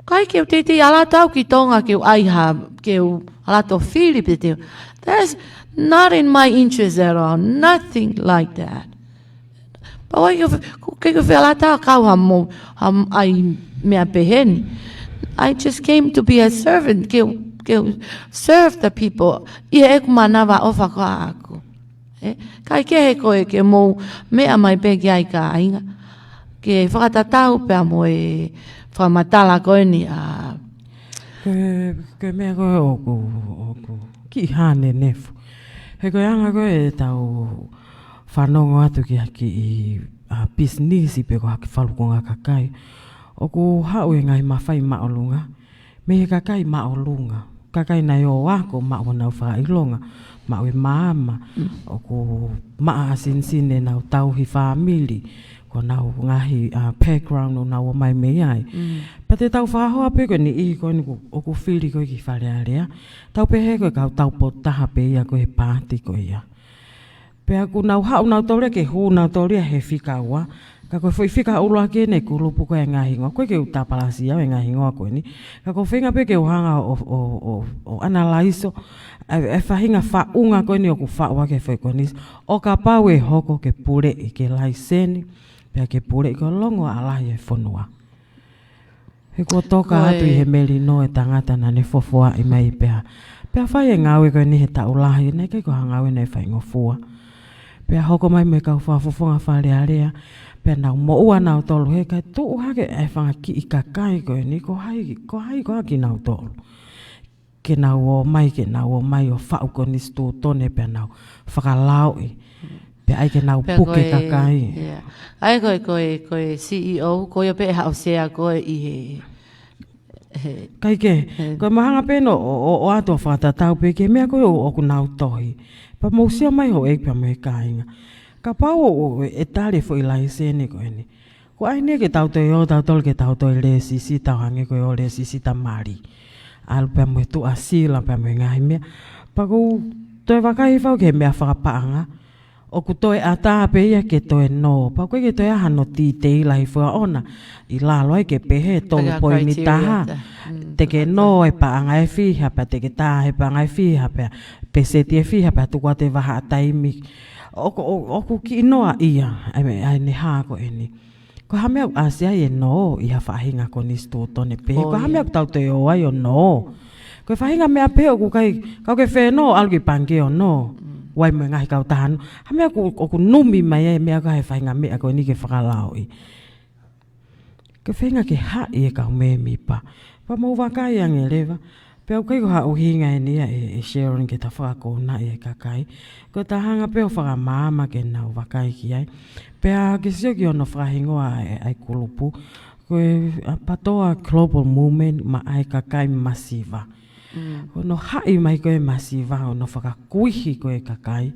ʻIkai ke u titi ʻalu atu au ki Tonga ke u ʻai ha, ke u ʻalu atu ʻo fili pe te u. That's not in my interest at all. Nothing like that. Pea ʻoku ʻikai ke u fe-, ʻoku ʻikai ke u fie ʻalu atu au kau ha mo, ha m-, ʻai meʻa pehē ni. I just came to be a servant, ke, ke serve the people. ʻI heʻeku manavaʻofa ko ē ʻaʻaku. Ē, kae kehe ko ē ke mou meʻa mai pē ki ai kāinga. Ke fakatatau pea mo e fakamatala ko eni ʻa. Ko e, ko e meʻa ko ē ʻoku, ʻoku kiʻi hā nenefu. He ko e anga ko ē ʻetau fanongo atu ki ha kiʻi, ʻa, pisinisi pe ko ha kiʻi falukunga kakai. ʻOku haʻu e ngaahi mafai māʻolunga mei he kakai māʻolunga. Kakai naʻe ō ako maʻu honau fakaʻilonga, maʻu e maama, ʻoku maʻa ʻa sinisini ʻenau tauhi fāmili, ko honau ngaahi, ʻa, background ʻoku nau ō mai mei ai. Pea te tau fakahoa pē ko e niʻihi ko eni ʻoku, ʻoku fili ko ē ki Fale Alea. Tau pehē ko e kau taupotu taha pē ia ko ē he paati ko ia. Pea ʻoku nau haʻu nautolu ia ke hū nautolu ia he fika ua. Ka ko e foʻi fika ʻuluaki eni e kulupu ko ē e ngaahi hingoa. ʻOku ʻikai ke u tāpalasia au e ngaahi hingoa ko eni. Ka ʻoku ou feinga pē ke u hanga ʻo, ʻo, ʻo, ʻo analaiso ʻa e, ʻa e faʻahinga faʻunga ko eni ʻoku faʻu ʻaki e foʻi konisi. ʻO kapau ʻe hoko ke puleʻi, ke laiseni, pea ke puleʻi ko e longoaʻa lahi e fonua. He kuo toka atu ʻi he melino e tangata naʻa ne fofoaʻi mai pea. Pea fai e ngāue ko eni he taʻu lahi, naʻe ʻikai ko ha ngāue naʻe faingofua. Pea hoko mai mo e kau fakafofonga Fale Alea, pea nau moʻua nautolu he kae tuʻu hake ʻa e fanga kiʻi kakai ko eni, ko hai, ko hai koā kinautolu ke nau ō mai, ke nau ō mai ʻo faʻu konisitūtone pea nau fakalaoʻi. Pea ʻai ke nau Pea puke ko e, kakai. yeah. ʻAi ko e, ko e, ko e C E O, ko ia pē ʻe haʻu sea ko e ʻi he, he, Kai ke, he. ko e mahanga pē no, ʻo, ʻo, ʻo atu ʻo fakatatau pē ki he meʻa ko ē ʻo, ʻoku nau tohi. Pea mou sio mai houʻeiki pea mo e kāinga. Kapau ʻoku, ʻe tali e foʻi laiseni ko eni. Ko ai nia ke tau toe ō, tau tolu ke tau toe lēsisita ʻo hangē ko e ō lēsisita mali. ʻAlu pea mo e tuʻasila pea mo e ngaahi meʻa. Pea ʻoku ou toe vakai hifo au ki he meʻa fakapaʻanga. ʻOku toe ʻatā pē ia ke toe nō. Pea ʻoku ʻikai ke toe ʻi ai hano tīteila hifo ia ʻona. ʻI lalo ai ke pehē tolu Pea poini criteria taha. ta. Mm, Te ke pea nō e paʻanga ʻe fiha, pea te ke tā he paʻanga ʻe fiha, pea peseti ʻe fiha, pea tuku atu e vahaʻa taimi. ʻOku, ʻo, ʻoku kiʻi noa ia, ʻa e meʻa, ʻa e ne hā ko eni. Ko ha meʻa ʻoku ʻasi ai e nō ʻi ha faʻahinga konisitūtone pē. Ko Ko ha ia. meʻa ʻoku tau toe ō ai ʻo nō. Ko e faʻahinga meʻa pē ʻoku ʻikai, kau ke fēnō ʻalu ki pangikē ʻo nō. Mm. Vai mo e ngaahi kautaha nō. Ha meʻa ʻoku, ʻoku numi mai ai e meʻa ko e faʻahinga meʻa ko eni ke fakalaoʻi. Ko e feinga ke haʻi e kau mēmipa. Pea mou vakai ange leva. Pea ʻoku ʻikai ko ha ʻuhinga eni ia ʻe, ʻe Sharon ke ta fakakounaʻi e kakai. Ko ʻeta hanga pē ʻo fakamaama ke nau vakai ki ai. Pea ke sio ki hono fakahingoa ʻa e, ʻa e kulupu. Ko e ʻa PATOA Global Movement maʻa e kakai masiva. Mm. Ko hono haʻi mai ko e masiva, hono fakakuihi ko e kakai.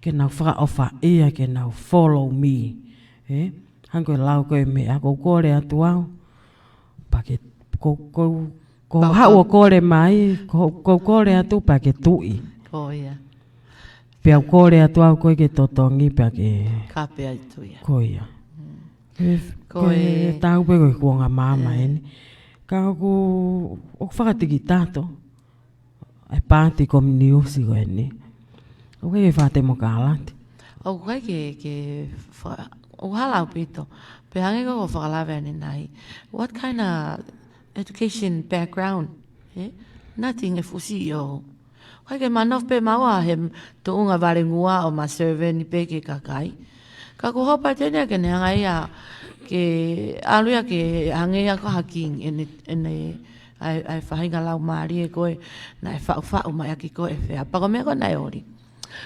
Ke nau fakaʻofaʻia, ke nau follow me. Ē? Hangē ko e lau ko e meʻa, kou kole atu au. Pea ke, kou, kou, kou Pau, haʻu pau. ʻo kole mai, kou, kou kole atu pea ke tuʻi. Ko ia. Pea u kole atu au koe ke totongi pea ke Kape ai tuʻi ia. Ko ia. Mm. Ko e, Ko ko e e tau pē ko e kuonga māmā ē. eni. Ka ʻoku, ʻoku fakatikitato. ʻA e paati kominiusi ko eni. ʻOku ʻikai ke fakatemokalati. ʻOku ʻikai ke, ke fa-, ʻoku hala ʻaupito. Pea hangē ko e fakalave ʻanenai. What kind of education background? Eh? Nothing e fuʻu C E O. ʻOku ʻikai ke ma nofo pē maua he tuʻunga valengua ʻo ma serve ni pē ki he kakai. Ka ko hopa tenia ke ne hanga ia ke ʻalu ia ke hangē ia ko ha king ʻene, ʻene ʻa e, ʻa e faʻahinga laumālie ko ē naʻe faʻufaʻu mai ʻaki ko ē e feʻao. Pea ko e meʻa ko ē naʻe ʻoli.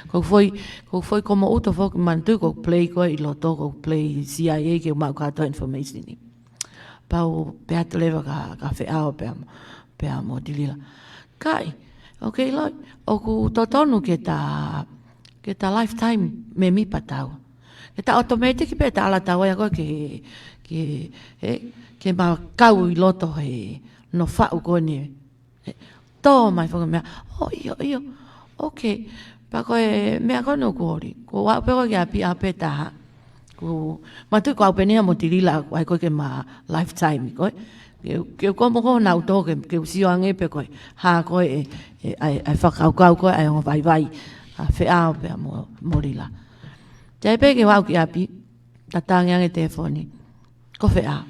Ko e foʻi, ko e foʻi ko mo uto foki manatu ko e play ko ē ʻi loto ko e play C I A ke u maʻu kātoa information ni. Pea u pehē atu leva kia, kia Feʻao pea mo, pea mo Tilila. Kai, okay, Loi, ʻoku totonu ke ta, ke ta lifetime mēmipa tau. Ke ta automatic pē ta ala tau ai ko ē ke, ke, he, ke ma kau ʻi loto he nofo faʻu ko eni. He, tō mai foki e meʻa. ʻŌ, ʻio, ʻio. Okay. Pea ko e meʻa ko ē naʻa ku ʻoli. Ko au pē ko ē ki ʻapi ʻape taha. Ko, manatu ko au pē eni ia mo Tilila, ʻai ko ē ke ma lifetime ko ē. Ke, ke u ko mo ko naʻa u tō ke, ke u sio ange pē ko ē. Hā ko ē, e, e, ʻai, ʻai fakakaukau ko ē, ʻai ongo vaivai. ʻA Feʻao pea mo, mo Lila. Te ai pē ke u aʻu ki ʻapi, tatangi ange telefoni. Ko Feʻao.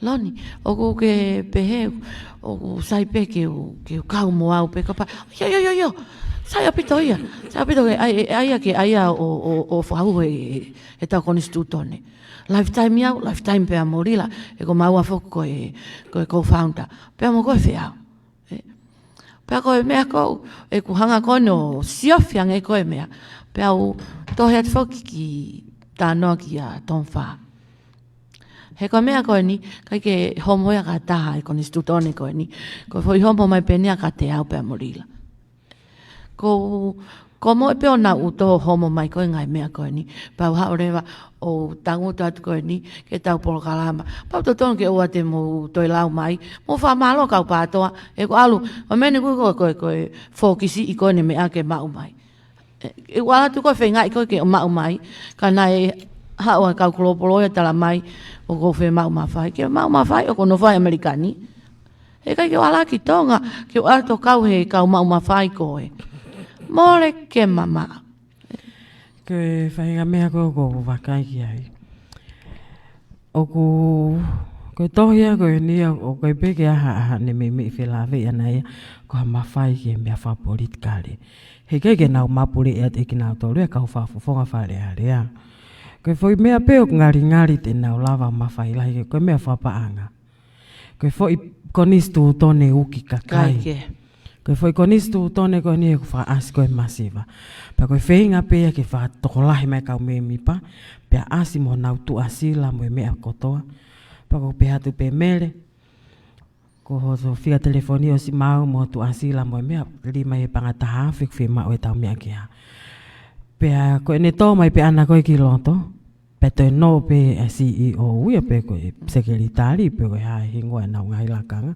Loni, ʻoku ke pehē, ʻoku sai pē ke u, ke u kau mo au pē kapa. ʻIo, ʻio, ʻio, ʻio. Sai ʻaupito ia. Sai ʻaupito ke ʻai, ʻai, ʻai ia ke ʻai ia ʻo, ʻo, ʻo fakahū he, he tau konisitūtone. Lifetime ia, lifetime pea mo Lila. He ko maua foki ko e, ko e co-founder. Pea mo ko e Feʻao. Ē. Pea ko e meʻa ko ē, ʻeku hanga ko ē ʻo siofi ange ko e meʻa. Pea u tohi atu foki ki Tanoa kia Tom Fa. He ko e meʻa ko eni, ʻikai ke homo ia kia taha e konisitūtone ko eni. Ko e foʻi homo mai pē eni ia kiate au pea mo Lila. Ko, ko mo e pē ʻo naʻa u tō homo mai ko e ngaahi meʻa ko eni. Pea u haʻu leva ʻo tangutu atu ko eni, ke tau polokalama. Pea u totonu ke ʻoua te mou toe lau mai. Mou fakamālō kau PATOA, ʻeku ʻalu, ʻo meni ko e, ko e, ko e, ko e fokisi ʻi ko eni meʻa ke maʻu mai. ʻE, ʻeku ʻalu atu ko e feingaʻi ko ē ke maʻu mai, ka naʻe haʻu ʻa e kau kolopolo ia tala mai, ʻoku ou fiemaʻu mafai, ke maʻu mafai, ʻoku ou nofo ʻi ʻAmelika ni. He ʻikai ke u ala ki Tonga, ke u ala ʻo kau he kau maʻu mafai ko ē. Mole ke mamaʻo. Ko e faʻahinga meʻa ko ē ʻoku ou vakai ki ai. ʻOku Ko e tohi ia ko eni ia, ʻoku ʻikai pē ke ʻi ai ha, ha ne meimei felāveʻi ʻana ia, ko ha mafai ki he meʻa fakapolitikale. He ʻikai ke nau mapuleʻi atu ʻe kinautolu ia kau fakafofonga Fale Alea. Ko e foʻi meʻa pē ʻoku ngalingali te nau lava mafai lahi ki ai, ko e meʻa fakapaʻanga. Ko e foʻi konisitūtone uki kakai. Kakai ke. Ko e foʻi konisitūtone ko eni ʻoku fakaʻasi ko e masiva. Pea ko e feinga pē ia ke fakatokolahi mai kau mēmipa, pea ʻasi mo nau tuʻasila mo e meʻa kotoa. Pea ko e pehē atu pē Mele, ko hoʻo fika telefoni ʻosi maʻu mo tuʻasila mo e meʻa, lima ʻi he paʻanga taha afe ʻoku fiemaʻu ʻetau meʻa ke hā. Pea ko ʻene tō mai pē ʻana ko ē ki loto, pea toe nō pē ʻa e C E O ia pe ko e sekelitali pe ko e hā e hingoa ʻenau ngaahi lakanga.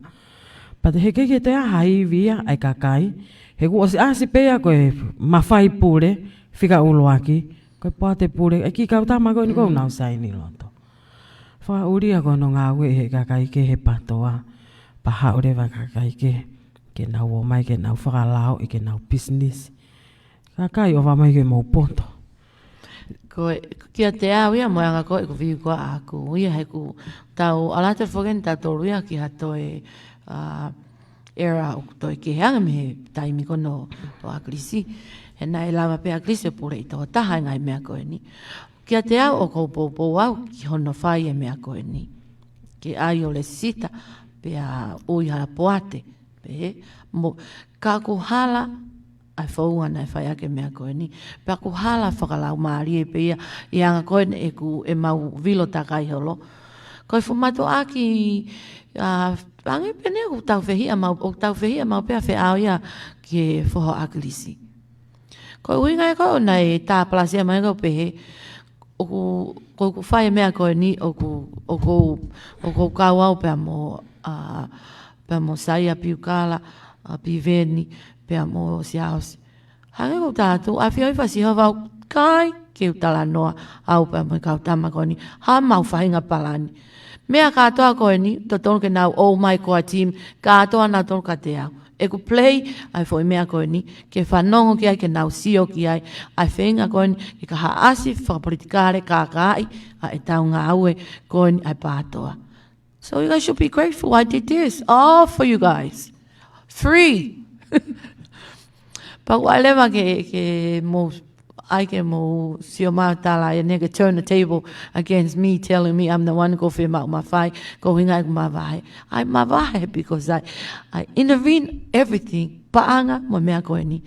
Pea te heʻikai ke toe ʻi ai ha ivi ia ʻa e kakai, he kuo ʻosi ʻasi pē ia ko e mafai pule, fika ʻuluaki, ko e poate pule, ʻa e kiʻi kau tama ko eni ʻoku nau saini loto. Fakaʻulia ko hono ngāue ʻe he kakai kehe he PATOA, pea haʻu leva kakai kehe, ke nau ō mai, ke nau fakalaoʻi, ke nau pisinisi. Kakai ʻofa mai ke mou poto. Ko e, kiate au ia mo e anga ko ē ʻeku view ko ē ʻaʻaku ia he ʻoku tau ʻalu atu foki eni tautolu ia ki ha toe, ʻa, era ʻoku toe kehe ange mei he taimi ko ē ʻo ʻAkilisi. He naʻe lava pē ʻAkilisi ʻo puleʻi tokotaha e ngaahi meʻa ko eni. Kiate au ʻoku ou poupou au ki hono fai e meʻa ko eni. Ke ʻai ʻo lēsisita, pea ui ha poate. Pehē, mo, ka ʻoku hala ʻa e founga naʻe fai ʻaki e meʻa ko eni. Pea ʻoku hala fakalaumālie pē ia, ʻi he anga ko ē ʻeku, ʻemau vilo takai holo. Ko e fuʻu mātuʻaki, ʻa, ange pē eni ʻoku tau fehiʻa maʻu, ʻoku tau fehiʻa maʻu pē ʻa Feʻao ia ki he foha ʻo ʻAkilisi. Ko e ʻuhinga ia ko ē naʻe tā palasia mai ko ē pehē, ʻoku, ko ʻeku fai e meʻa ko eni, ʻoku, ʻoku, ʻoku kau au pea mo, ʻa, pea mo Saia Piukala, ʻa, Piveni, pea mo Siaosi. Hangē ko ʻeku tā atu, ʻafioʻi ʻe Sihova ʻoku ʻikai ke u talanoa au pea mo e kau tama ko eni, ha mau faʻahinga palani. Meʻa kātoa ko eni, totonu ke nau ō mai ko e team, kātoa nautolu kiate au. ʻEku play ʻa e foʻi meʻa ko eni, ke fanongo ki ai, ke nau sio ki ai, ʻa e feinga ko eni, ke kaihaʻasi fakapolitikale kākaaʻi ʻa ʻetau ngāue ko eni ʻa e PATOA. So you guys should be grateful I did this, all for you guys. Free. Pea ʻoku ʻai leva ke, ke mou ʻai ke mou sio mai ʻo tala ʻe ia ke turn the table against me, telling me I'm the one ʻoku fiemaʻu mafai, ko e ʻuhinga ʻeku mavahe. I mavahe because I, I intervene everything, paʻanga mo e meʻa ko eni,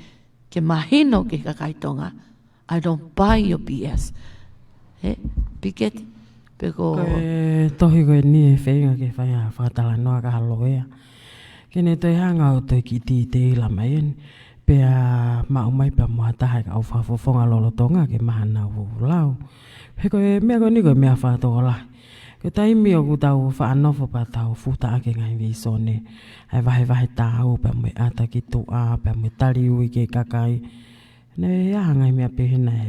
ke mahino ki he kakai Tonga. I don't buy your B S. He, Piketi, pe ko Ko e tohi ko eni ʻe feinga ke fai ha fakatalanoa ki ha loea. Ke ne toe hanga ʻo toe kiʻi titeila mai eni. Pea maʻu mai pea mo ha taha e kau fakafofonga lolotonga ke maʻu haʻanau lau. He ko e meʻa ko eni ko e meʻa fakatokolahi. Ko e taimi ʻoku tau faʻa nofo pea tau futa ʻaki e ngaahi vīsone, ʻa e vahevahe taau pea mo e ʻata ki tuʻa, pea mo e tali ui ki he kakai. Naʻe ʻi ai ha ngaahi meʻa pehē naʻe.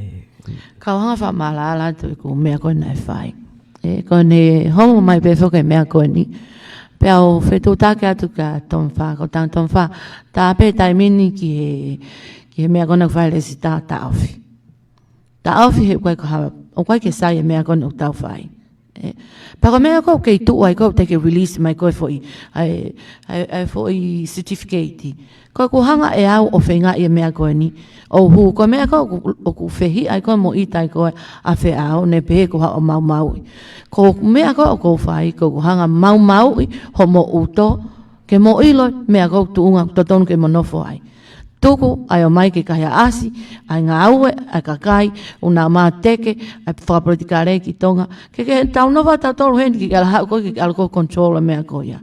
Kau hanga ʻo fakamālō atu ʻeku meʻa ko ē naʻe fai. ʻE, ko ʻene homo mai pē foki e meʻa ko eni. Pea u fetuʻutaki atu kia Tomifa, ko Tang Tomifa. Tā pē taimi ni ki he, ki he meʻa ko ē naʻe fai lēsisita, taʻofi. Taʻofi he ʻoku ʻikai ko ha, ʻoku ʻikai ke sai e meʻa ko ē ʻoku tau fai. ʻE, pea ko e meʻa ko ē ʻoku kei tuʻu ai ko ē ʻoku teʻeki ke release mai ko ē foʻi, ʻa e, ʻa e, ʻa e foʻi certificate. Ko ʻeku hanga ʻe au ʻo feingaʻi e meʻa ko eni. ʻO hū, ko e meʻa ko ē ʻoku, ʻoku fehiʻa ai ko ē mo ʻita ai ko ē ʻa Feʻao, ne pehē ko haʻo maumauʻi. Ko e meʻa ko ē ʻoku ou fai, ko ʻeku hanga ʻo maumauʻi hoʻomo ʻuto, ke mo ʻilo e meʻa ko ē ʻoku tuʻunga, totonu ke mo nofo ai. Tuku ʻa e ō mai ke kaihaʻasi ʻa e ngāue ʻa e kakai, ʻoku nau mateke ʻa e fakapolitikale ki Tonga. Ke, ke tau nofo ʻa tautolu heni ke ʻalu haʻu ko ē ke ʻalu ko ē ʻo control e meʻa ko ia.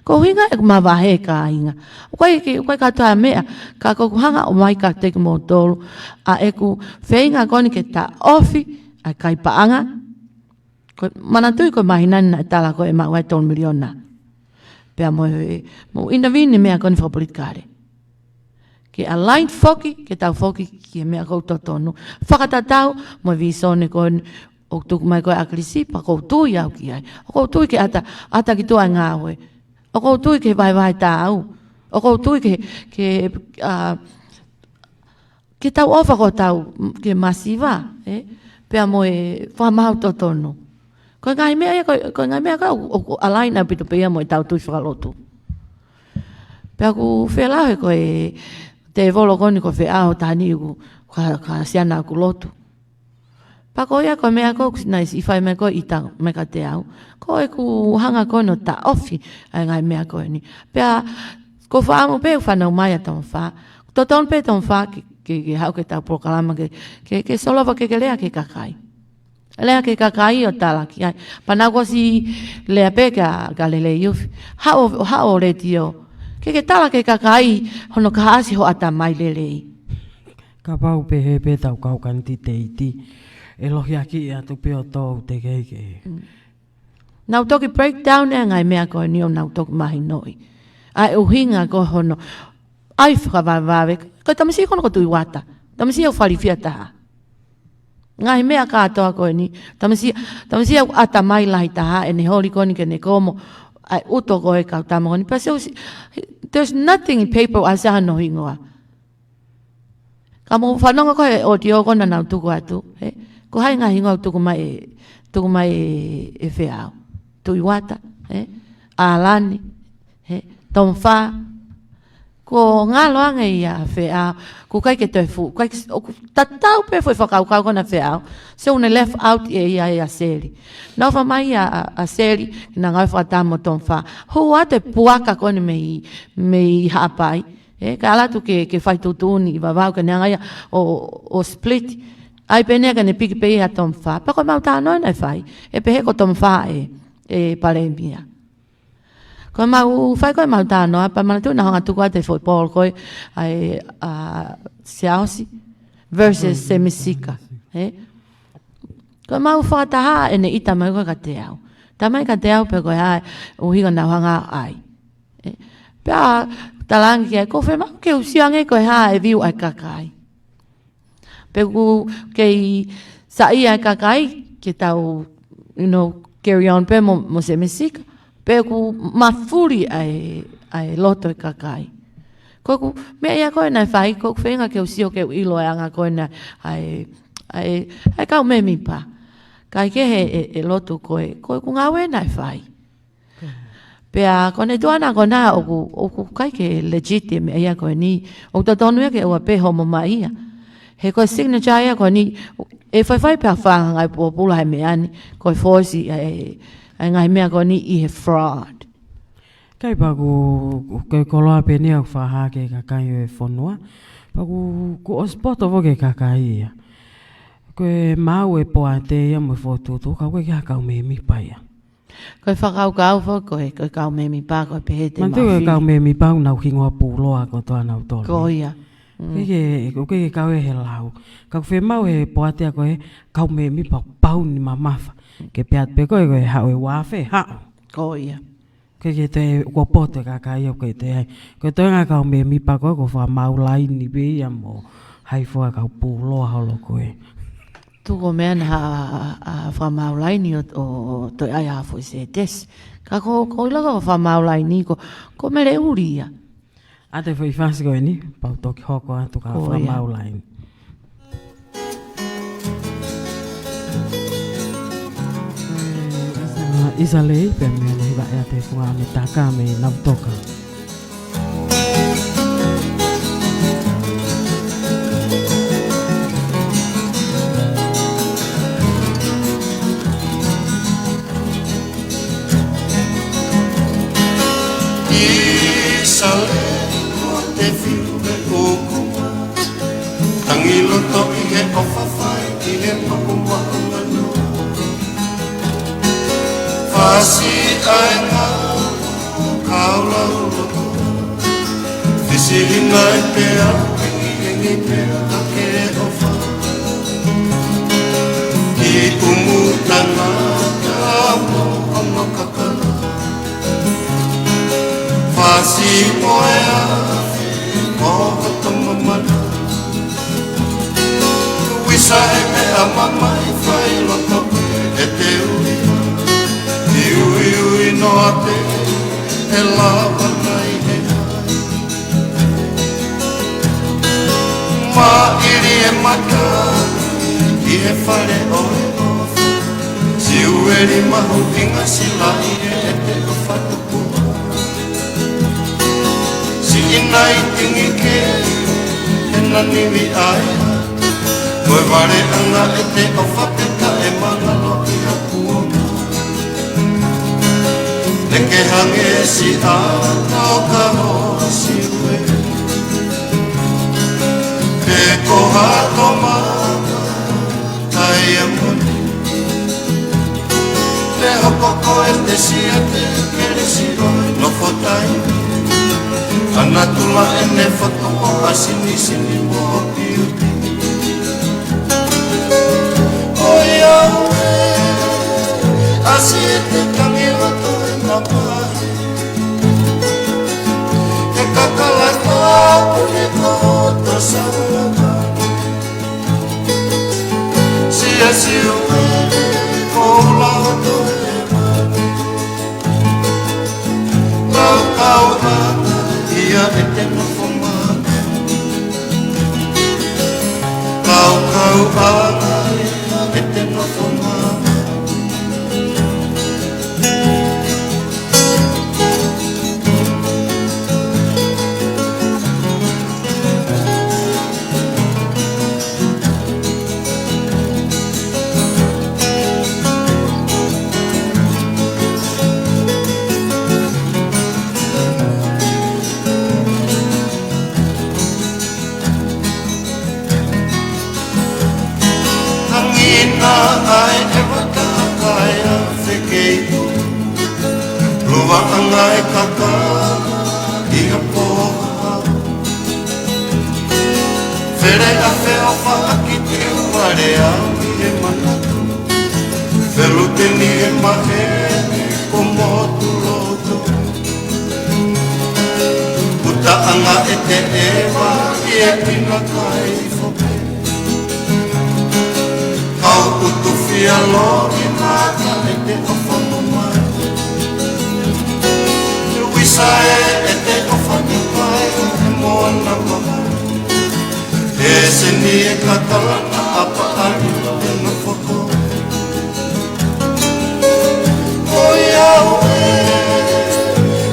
Ko e ʻuhinga ʻeku mavahe, kāinga. ʻOku ʻikai ke, ʻoku ʻikai kātoa e meʻa, ka ko ʻeku hanga ʻo ʻomai kiate kimoutolu ʻa ʻeku feinga ko eni ke taʻofi ʻa e kai paʻanga. Ko e, manatuʻi ko e māhina ni naʻe tala ko ē ʻe maʻu ai e tolu miliona. Pea mo e, mo intervene e meʻa ko eni fakapolitikale. Ke align foki, ke tau foki ki he meʻa ʻoku totonu. Fakatatau mo e vīsone ko eni ʻoku tuku mai ko ē ʻe ʻAkilisi, pea ʻoku ou tui au ki ai. ʻOku ou tui ki he ʻata, ʻata ki tuʻa e ngāue. ʻOku ou tui ki he vahevahe taau. ʻOku ou tui ki he, ki he, ʻa, ke tau ʻofa ko ʻetau, ke masiva, ē? Pea mo e fakamaau totonu. Ko e ngaahi meʻa ia, ko, ko e ngaahi meʻa ko ē ʻoku, ʻoku align ʻaupito pē ia mo ʻetau tui fakalotu. Pea ʻoku fēlauhi ko e tēvolo ko eni ko e feʻao, taha ni ʻoku ka, ka siana ʻoku lotu. Pea ko ia ko e meʻa ko ē naʻe siʻi fai mai ko ē ʻi ta-, mai kiate au. Ko ʻeku hanga ko eni ʻo taʻofi ʻa e ngaahi meʻa ko eni. Pea ko e fakaʻamu pē ʻoku fanongo mai ʻa Tomifā. Totonu pē Tomifā ke, ke, ke haʻu ki heʻetau polokalama ke, ke, ke solova ke, ke lea ki he kakai. Lea ki he kakai ʻo tala ki ai. Pea naʻá ku ʻosi lea pē kia, kia Lelei Ufi. Haʻu, haʻu ʻo letiō. Ke, ke tala ki he kakai hono kahaʻasi ho ʻatamai, Lelei. Kapau pehē pē ʻetau kau kanititeiti, ʻe lohiakiʻi atu pē ʻo tō ʻo tekeʻi. Mm. Nau toki breakdown e ngaahi meʻa ko eni ʻo nau toki mahinoʻi ʻa e ʻuhinga ko hono ʻai fakavavevave. Ko e tamasiʻi ko eni ko Tuʻi Uata. Tamasiʻi ʻoku fālifia taha. Ngaahi meʻa kātoa ko eni. Tamasiʻi, tamasiʻi ʻoku ʻatamai lahi taha, ʻene holi ko eni ke ne komo ʻa e ʻuto ko ē e kau tama ko eni. Pea se ʻosi, there's nothing in paper ʻoku ʻasi ai hono hingoa. Ka mou fanongo ko ē he ʻōtiō ko ē naʻa nau tuku atu, ē? Ko e hā e ngaahi hingoa ʻoku tuku mai ʻe, tuku mai ʻe, ʻe feʻao? Tuʻi Uata, ē? ʻAlani, ē? Tomifā. Kuo ngalo ange ia ʻa feʻao, ʻoku ʻikai ke toe fuʻu, ʻikai ke, ʻoku tatau pē foʻi fakakaukau ko ena ʻa feʻao. So ʻoku ne left out ʻe ia ʻa Seli. Nofo mai ʻa, ʻa, ʻa Seli, naʻa ne ngāue fakataha mo Tomifā. Hū atu e puaka ko eni mei, mei Haʻapai. Ē, kae ʻalu atu ke, ke fai tuʻutuʻuni ʻi Vavaʻu ke ne hanga ia ʻo, ʻo split. ʻAi pē eni ia ke ne piki pē ia ʻa Tomifā. Pea ko ʻemau talanoa naʻe fai, ʻe pehē ko Tomifā ʻe, ʻe palēmia. Ko ʻemau fai ko ʻemau talanoa, pea manatuʻi naʻa ku hanga ʻo tuku atu e foʻi poll ko ē, ʻa e, ʻa, Siaosi versus Semesika. Ē? Ko ʻemau fakataha ʻene ʻita mai ko ē kiate au. ʻIta mai kiate au pe ko e hā e ʻuhinga naʻa ku hanga ʻo ʻai. Ē, pea talaange ki ai, ʻoku ou fiemaʻu ke u sio ange ko e hā e view ʻa e kakai. Pe ʻoku kei saiʻia e kakai ke tau, you know, carry on pē mo, mo Semesika. Pe ʻoku mafuli ʻa e, ʻa e loto e kakai. Ko ʻeku meʻa ia ko ē naʻe fai, ʻoku ou feinga ke u sio ke u ʻilo e anga ko ena ʻa e, ʻa e, ʻa e kau mēmipa. Kae kehe ʻe, ʻe lotu ko ē, ko ʻeku ngāue naʻe fai. Pea ko ʻene tuʻunga ko ena ʻoku, ʻoku ʻikai ke legit e meʻa ia ko eni. ʻOku totonu ia ke ʻoua pē homo mai ia. He ko e signature ia ko eni, ʻe faifai pē ha fanga ngaahi pōpula he meʻa ni, ko e fōsi ʻa e, ʻa e ngaahi meʻa ko eni ʻi he fraud. Kae pea ʻoku, ko e koloa pē eni ʻoku fakahā ki he kakai ʻo e fonua. Pea ʻoku, ʻoku ʻosi poto foki e kakai ia. Ko e maʻu e poate ia mo e fokotuʻutuʻu, ka ʻoku ʻikai ke ʻi ai ha kau mēmipa ia. Ko e fakakaukau foki ko e, ko e kau mēmipa ko e pehē te mafuli. Manatuʻi ko e kau mēmipa ʻoku nau hingoa puloa kotoa nautolu. Ko ia. Mm. ʻOku ʻikai ke, ʻoku ʻikai ke kau ia he lau. Ka ʻoku fiemaʻu he poate ia ko e kau mēmipa pauni mamafa. Ke pehē atu pē ko e, ko e haʻu e uafe, haʻu. Ko ia. ʻOku ʻikai ke toe, kuo poto e kakai ia ʻoku ʻikai toe ai. Ko e toenga kau mēmipa ko ē, ko e fakamaau laini pē ia mo hai fua kau puloa holo ko ē. Tuku meʻa na ha, ha, ha fakamaau laini ʻo, ʻo, ʻo toe ʻai ha foʻi sētesi. Ka ko, ko e ʻilo ko e fakamaau laini ko, ko e mele ʻuli ia. ʻAtu e foʻi fasi ko eni, pea u toki hoko atu ki he fakamaau laini. ʻIsa, ʻIsa Lei, pea mei he vaʻe ʻa e Funga Metaka mei Navutoka. ʻIsa Lei, ko te fiu me ʻoku ma. Tangi loto ʻi he ʻofa fai ki he maʻumaʻu manu. Fasi ʻa e ngāue kau lau loto. Fesili mai pea, ʻengiʻengi pea ʻa ke ʻofa. Ki ʻumu tangata mo ʻono kakala. Fasi mo e afi mo hoto mamana. Uisa he meʻa mamahi fai loto e te ui. I uiui noa pē e lava mai he ai. Maʻili e mata ʻi he fale ʻo e ʻofa. Siu Veli mahuʻinga silaʻi ʻe ʻEte ʻOfa Tupou. Siʻi nai tingi ke ʻena nivi ʻai. Ko e valeʻanga ʻEte ʻOfa peka e mangalo ia kuo. Neke hangē siʻa tau ka ho siue. Pe ko ha toma kai a moni. Te hoko ko e te sia te kelesi o nofo tai. Ana tula ʻene foto ʻo a sinisini mo piuti. ʻOiauē, ʻasi ʻEte tangi loto e mapai. Ke kakala tapu ni ko to saunga. Sia siu e ko lau to e mani. Lau kau anga ia ʻEte Nofo Mama. Lau kau anga ia ʻEte Nofo Mama. Hangina ai e vaka kai a fekei. Luva anga e kaka i a poha. Fele a feofa a ki te uare au i e manatu. Feluteni e maheni ko motu loto. Puta anga e te eva i e pina kai foke. Kau utu fia lo i mata ʻEte ʻOfa Mama. Uisa e ʻEte ʻOfa Mama e mona mama. E seni e katalana a paʻali e nofo ko. ʻOiauē,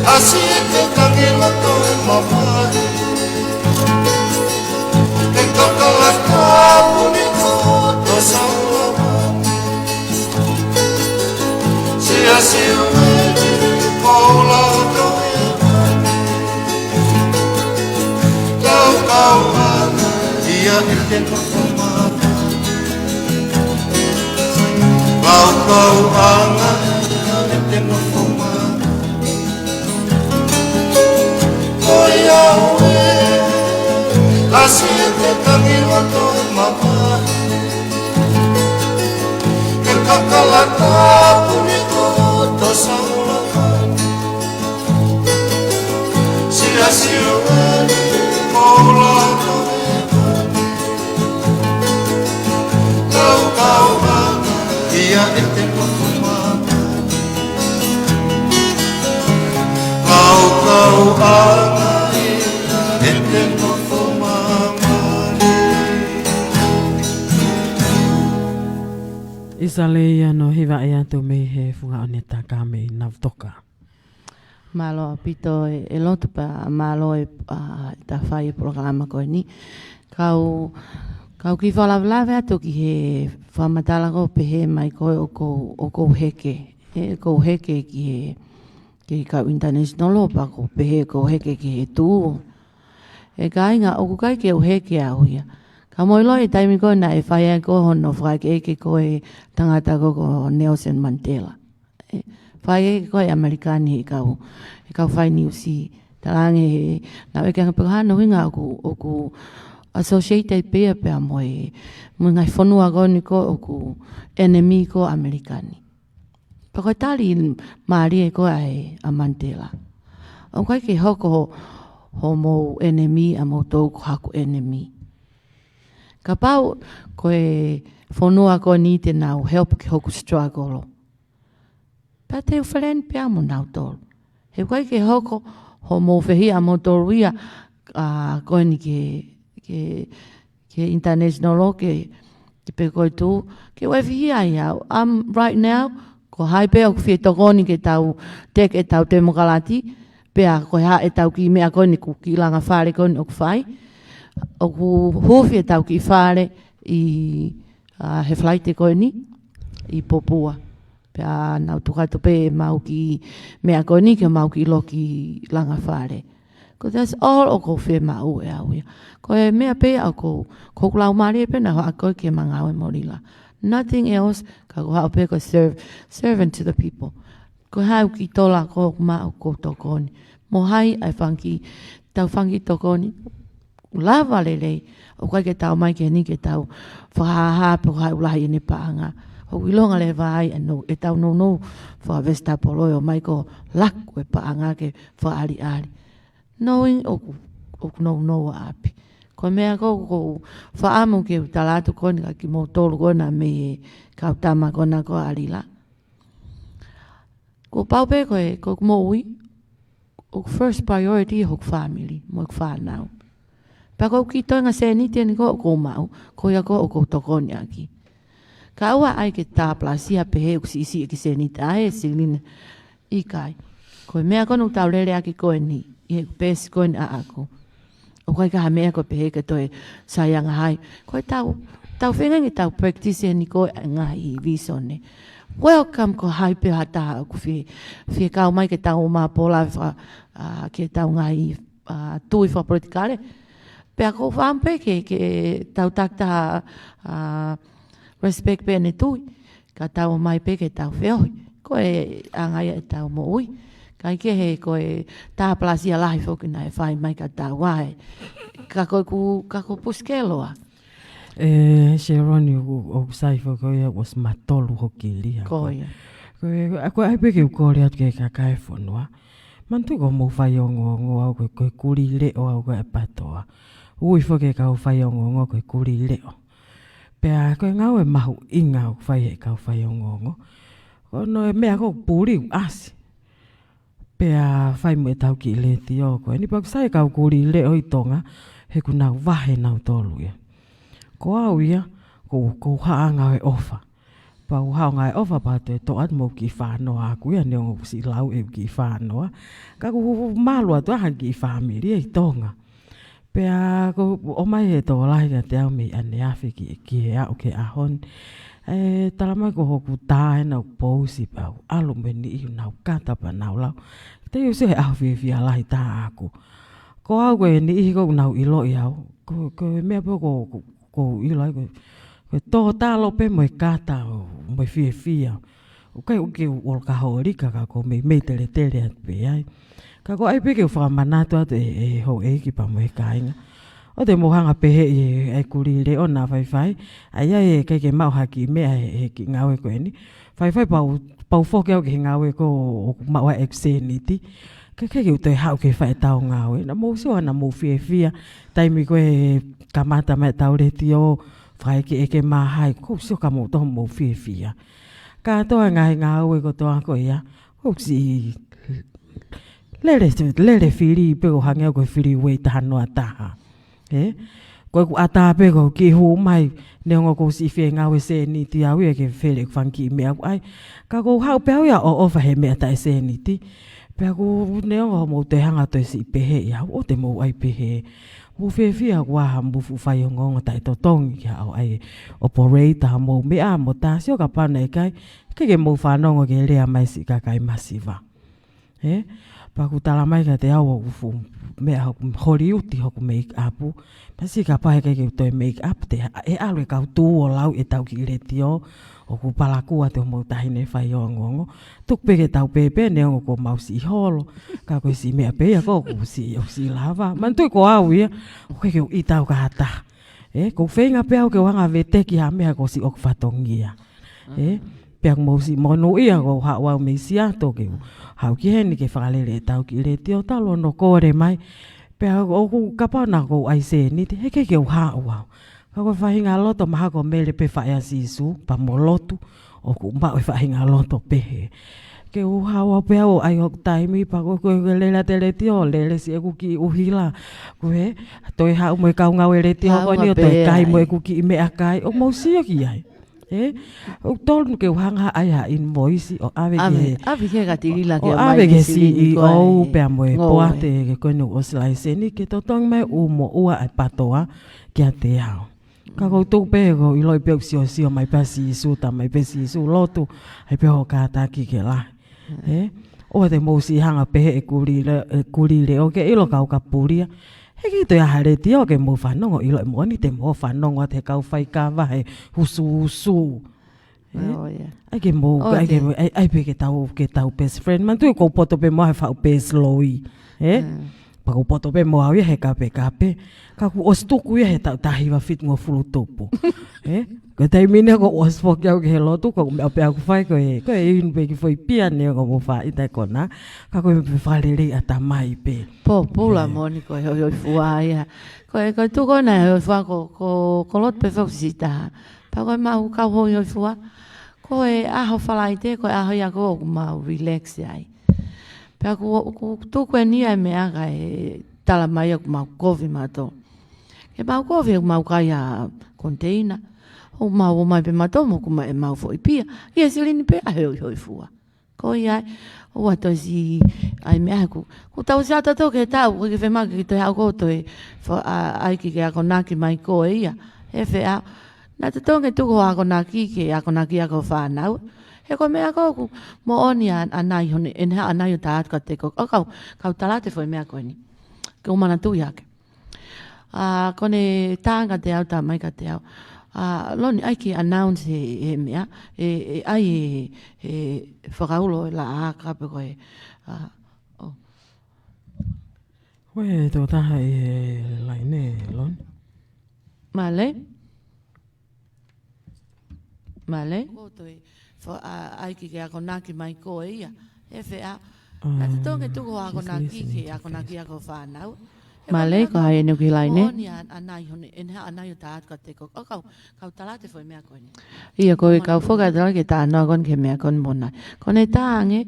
ʻasi ʻEte tangi loto e mapai. Ke kakala tapu ni ko to saunga. Sia siu e ko lau to e mani. Lau kau anga ia ʻEte Nofo Mama. Lau kau anga ia ʻEte Nofo Mama. ʻOiauē, ʻasi ʻEte tangi loto e mapai. Ke kakala tapu ni ko to saunga. Sia siu e ko lau to e mani. Kau kau anga ia ʻEte Nofo Mama. Kau kau anga ia ʻEte Nofo Mama. ʻIsa Leia no hiva e atu mei he funga ʻo ne taka mei Navutoka. Mālō ʻaupito e, e lotu pea mālō e, a, ta fai e polokalama ko eni. Kau, kau kiʻi fakalavelave atu ki he fakamatala ko ē pehē mai ko ē ʻoku ou, ʻoku ou heke. ʻE, ʻoku ou heke ki he, ki he kau international pea ʻoku pehē ʻoku ou heke ki he tuʻu. ʻE kāinga, ʻoku ʻikai ke u heke au ia. Ka mou ʻilo e taimi ko ē naʻe fai ai ko ē hono fakaʻekeʻeke ko ē tangata ko ē ko Nelson Mandela. ʻE, fai ʻe ko ē ʻAmelika ni he kau, he kau fai niusi. Talaange he, naʻe ʻikai ke anga pē ko e hā hono ʻuhinga ʻoku, ʻoku associate ai pē ia pea mo e, mo e ngaahi fonua ko eni ko ē ʻoku enemy ko ē ʻAmelika ni. Pea ko e tali mālie ko ē ʻa e, ʻa Mandela. ʻOku ʻikai ke hoko ho, homou enemy ʻa moutolu ko haku enemy. Kapau ko e fonua ko eni te nau help ki hoku struggle. Pea te u friend pē au mo nautolu. He ʻoku ʻikai ke hoko homou fehiʻa ʻa moutolu ia, a, ko eni ke, ke, ke international ke, ke pē ko e tuʻu, ke u ʻai fehiʻa ai au. Um, right now, Ko hai pē ʻoku fie tokoni ke tau teke ʻetau temokalati, pea ko e hā ʻetau kiʻi meʻa ko eni, ʻeku kiʻi langa fale ko eni ʻoku fai. ʻOku huufi ʻetau kiʻi fale ʻi, ā, he Falaite ko eni ʻi Popua. Pea nau tuku atu pē ʻemau kiʻi meʻa ko eni ki heʻemau kiʻi loki langa fale. Ko that's all ʻoku ou fiemaʻu ʻe au ia. Ko e meʻa pē ia ʻoku ou, ko hoku laumālie pē naʻa ku haʻu ko ē ke ma ngāue mo Lila. Nothing else, ka ko e haʻu pē ko e serve, servant to the people. Ko e hā ʻeku kiʻi tola ko ē ʻoku maʻu ʻoku ou tokoni. Mo hai ʻa e fanga kiʻi, ʻetau fanga kiʻi tokoni. Lava lelei, ʻoku ʻikai ke tau ōmai ki heni ke tau fakahāhā pe ko hai ʻoku lahi ʻene paʻanga. ʻOku ʻilonga leva ai ʻa e nou, ʻetau nounou fakavesitapolo ʻo ʻomai ko e laku e paʻanga ke fakaʻaliʻali. Knowing ʻoku, ʻoku nounou ʻa ʻapi. Ko e meʻa ko ē ʻoku ou fakaʻamu ke u tala atu ko eni kia kimoutolu ko ena mei he kau tama ko ena ko ē ʻa Lila. Kuo pau pē ko e, ko ʻeku moʻui, ʻoku first priority hoku family, mo ʻeku fānau. Pea ko e kiʻi toenga sēniti eni ko ē ʻoku ou maʻu, ko ia ko ē ʻoku ou tokoni ʻaki. Ka ʻoua ʻai ke tāpalasia pehē ʻoku siʻisiʻi e kiʻi sēniti ʻa e silini. ʻIkai. Ko e meʻa ko ena ʻoku tau lele ʻaki ko eni, ʻi he peesi ko eni ʻaʻaku. ʻOku ʻikai ko ha meʻa ko e pehē ke toe sai ange ai. Ko ʻetau, tau feinga ke tau practice eni ko e ngaahi visone. Welcome ko hai pē ha taha ʻoku fie, fie kau mai ke tau mapola fa-, ā, ke tau ngaahi, ā, tui fakapolitikale. Pea ʻoku ou fakaʻamu pē ke, ke tau takitaha, ā, respect pē ʻene tui. Ka tau ōmai pē ke tau feohi. Ko e anga ia ʻetau moʻui. ʻIkai ke he ko e tāpalasia lahi foki naʻe fai mai kia taua ē. Ka ko ʻeku, ka ko e pusikelo ā. ʻE, Sheroni, ʻoku, ʻoku sai foki ko ia, was matolu hoki Lila. Ko ia. Ko e, ko e ʻai pē ke u kole atu ki he kakai e fonua. Manatuʻi ko hoʻomou faiongoongo au ko e, ko e kulī leʻo au ko e PATOA. Ui foki e kau faiongoongo ko e kulī leʻo. Pea ko e ngāue mahuʻinga ʻoku fai ʻe he kau faiongoongo. Ko hono e meʻa ko ē ʻoku puli ʻoku ʻasi. Pea fai mo ʻetau kiʻi letiō ko eni pea ʻoku sai e kau kulī leʻo ʻi Tonga, he ʻoku nau vahe nautolu ia. Ko au ia, ʻoku, ʻoku ou haʻu ʻo ngāue ʻofa. Pea u haʻu ʻo ngāue ʻofa pea toe toʻo atu mo e kiʻi fānoa ʻaʻaku ia neongo ʻoku siʻi lau e kiʻi fānoa. Ka ʻoku ou malu atu ʻa e kiʻi fāmili ʻi Tonga. Pea ʻoku ʻomai ʻe he tokolahi kiate au mei ʻaneafi ki, ki he aʻu ki he ʻaho ni. ʻE, tala mai ko hoku tā ena ʻoku pousi pea u ʻalu mo e niʻihi ʻo nau kata pea nau lau. Te u sio he ʻaho fiefia lahi tā ʻaʻaku. Ko au ko e niʻihi ʻoku nau ʻiloʻi au. Ko, ko e meʻa pē ʻoku, ʻoku, ʻoku ou ʻilo ai ko e, ko e tō talo pē mo e kata ʻo, mo e fiefia. ʻOku ʻikai ke u ʻolokahōlika ka ʻoku ou meimei teletele atu pē ai. Ka ʻoku ou ʻai pē ke u fakamanatu atu ʻe, ʻe houʻeiki pea mo e kāinga. ʻOua te mou hanga ʻo pehē ʻe he, ʻe he kulī leʻo naʻa faifai. ʻAi ai ʻe ʻikai ke maʻu ha kiʻi meʻa he, he kiʻi ngāue ko eni. Faifai pea u, pea u foki au ki he ngāue ko ē ʻoku maʻu ai ʻeku sēniti. Ka ʻikai ke u toe haʻu ke fai ʻetau ngāue. Naʻa mou sio naʻa mou fiefia. Taimi ko ē kamata mai ʻetau letiō, fakaʻekeʻeke mā hai, ʻoku ou sio kia moutolu hoʻomou fiefia. Kātoa e ngaahi ngāue kotoa ko ia, ʻoku ou siʻi lele, lele fili pē ʻo hangē ko e freeway taha noa taha. Ē? Ko ʻeku ʻatā pē ko e kiʻi hū mai, neongo ʻoku ou siʻi fie ngāue sēniti au ia ke fele ʻeku fanga kiʻi meʻa ʻoku ʻai. Ka ʻoku ou haʻu pē au ia ʻo ʻofa he meʻa taʻe sēniti. Pea ʻoku neongo hoʻomou toe hanga ʻo toe siʻi pehē ia, ʻoua te mou ʻai pehē. Mou fiefia ʻoku ʻi ai haʻamou fuʻu faiongoongo taʻetotongi ki haʻo ʻai operate haʻamou meʻa mo tā, sio kapau naʻe ʻikai, ʻikai ke mou fanongo ki he lea mai siʻi kakai masiva. Ē? Pea ʻoku tala mai kiate au ʻoku fuʻu meʻa hoku holiuti hoku make up. Pea sio kapau he ʻikai ke u toe make up te, ʻe ʻalu e kau tū ʻo lau ʻetau kiʻi letiō. ʻOku palakū atu hoʻomou taʻahine faiongoongo. Tuku pē ke tau pēpē neongo ko homau siʻi holo. Ka ko e siʻi meʻa pē ia ko ē ʻoku siʻi, ʻoku siʻi lava. Manatuʻi ko au ia, ʻoku ʻikai ke u ʻita au ki ha taha. Ē, ʻoku ou feinga pē au ke u hanga ʻo veteki ha meʻa kuo ʻosi ʻoku fatongia. Ē, pea ʻoku mou siʻi monūʻia ʻoku ou haʻu au mei Siato ke u haʻu ki heni ke fakalele ʻetau kiʻi letiō talu hono kole mai. Pea ʻoku kapau naʻa ʻoku ou ʻai sēniti, he ʻikai ke u haʻu au. Ka ko e faʻahinga loto mahalo ko e mele pē faʻē ʻa Sīsū, pea mo lotu, ʻoku maʻu e faʻahinga loto pehē. Ke u haʻu au pē au ʻo ʻai hoku taimi, pea ko e, ko e, ko e lele atu e letiō, lele siʻeku kiʻi ʻuhila. Ko e, toe haʻu mo e kau ngāue letiō ko eni ʻo toe kai mo ʻeku kiʻi meʻakai, ʻoku mou sio ki ai. ʻE? ʻOku tonu ke u hanga ʻai ha invoice ʻo ʻave ki he, ʻave ki he katilila ke ʻo mai ʻave ki he silini C E O ko ē. Pea mo e poate ke ko eni ʻosi laiseni ke totongi mai ʻū moʻua ʻa e patoa kiate au. Ka ʻoku ou tuku pē ʻoku ou ʻiloʻi pē ʻoku siosio mai pē ʻa Sīsū, tā mai pē Sīsū lotu, ʻai pē hoʻo kātaki ke lahi. ʻE? ʻOua te mou siʻi hanga pē he kulile, ʻe kulile ʻo ke ʻilo kau ka pulia. He ʻikai toe ʻi ai ha letiō ke mou fanongo ʻilo ʻe moʻoni te mou fanongo atu he kau faikava he husuhusu. ʻE? ʻAi ke mou, ʻai ke mou, ʻai, ʻai pē ke tau, ke tau best friend. Manatuʻi ʻoku ou poto pē mo au he faʻu best loi. ʻE? Pea ʻoku ou poto pē mo au ia he kapekape. Ka kuo ʻosi tuku ia he taʻu taha hiva fitungofulu tupu. ʻE? Ko e taimi ni kuo ʻosi foki au ki he lotu, ko e meʻa pē ʻoku fai ko e, ko e inu pē ki foʻi pia ne ʻoku mou faʻita e kona. Ka ko e meʻa pē fakalelei ʻatamai pē. Pōpula moʻoni ko e hoihoifua ia. Ko e, ko e tuʻu ko ena e hoihoifua ko, ko, ko lotu pē foki siʻi taha. Pea ko e mau kau hoihoifua. Ko e ʻaho Falaite, ko e ʻaho ia ko ē ʻoku mau relax ai. Pea ʻoku, ʻoku tuku eni ʻa e meʻa kae tala mai ʻoku mau kovi mautolu. Ke mau kovi ʻoku mau kai ʻa e koniteina. ʻOku mau ō mai pē mautolu mo ʻoku mau, ʻemau foʻi pia. ʻI he silini pē ʻa e hoihoifua. Ko ia ai, ʻoua toe siʻi ʻai meʻa ʻoku, ʻoku tau siʻi ʻata tō ke tau, ʻoku ke fema ke toe haʻu ko toe, fa-, ʻa, ʻai ke ke akonaki mai ko e ia. He feʻao, naʻa te tō ke tuku hoʻo akonaki ke akonaki ʻa ho fānau. He ko e meʻa ko ē ʻoku moʻoni ʻa, ʻa nai hone, ʻene haʻu ʻa nai ʻo tā atu kiate koe, ʻo kau, kau tala atu e foʻi meʻa ko eni. Ke u manatuʻi hake. ʻA, ko ʻene tā kiate au, tā mai kiate au. ʻA, Loni, ʻai ke announce he, he meʻa, he, he ʻai he, he fakaulo e laʻā ka pe ko e, ʻa, ʻo. Ko e tokotaha ʻi he laine, Loni. Mālō. Mālō. Ko toe, fa-, ʻa, ʻai ke ke akonaki mai ko e ia. He feʻao. Naʻa te tō ke tuku hoʻo akonaki ke akonaki ʻa ho fānau. Mālō, ko hai ʻene ʻoku ʻi he laine? Moʻoni ʻa, ʻa nai hone, ʻene haʻu ʻa nai ʻo tā atu kiate koe. ʻO kau, kau tala atu e foʻi meʻa ko eni. ʻIa, ko e kau foki atu ki he talanoa ko eni ki he meʻa ko eni mo nai. Ko ʻene tā ange,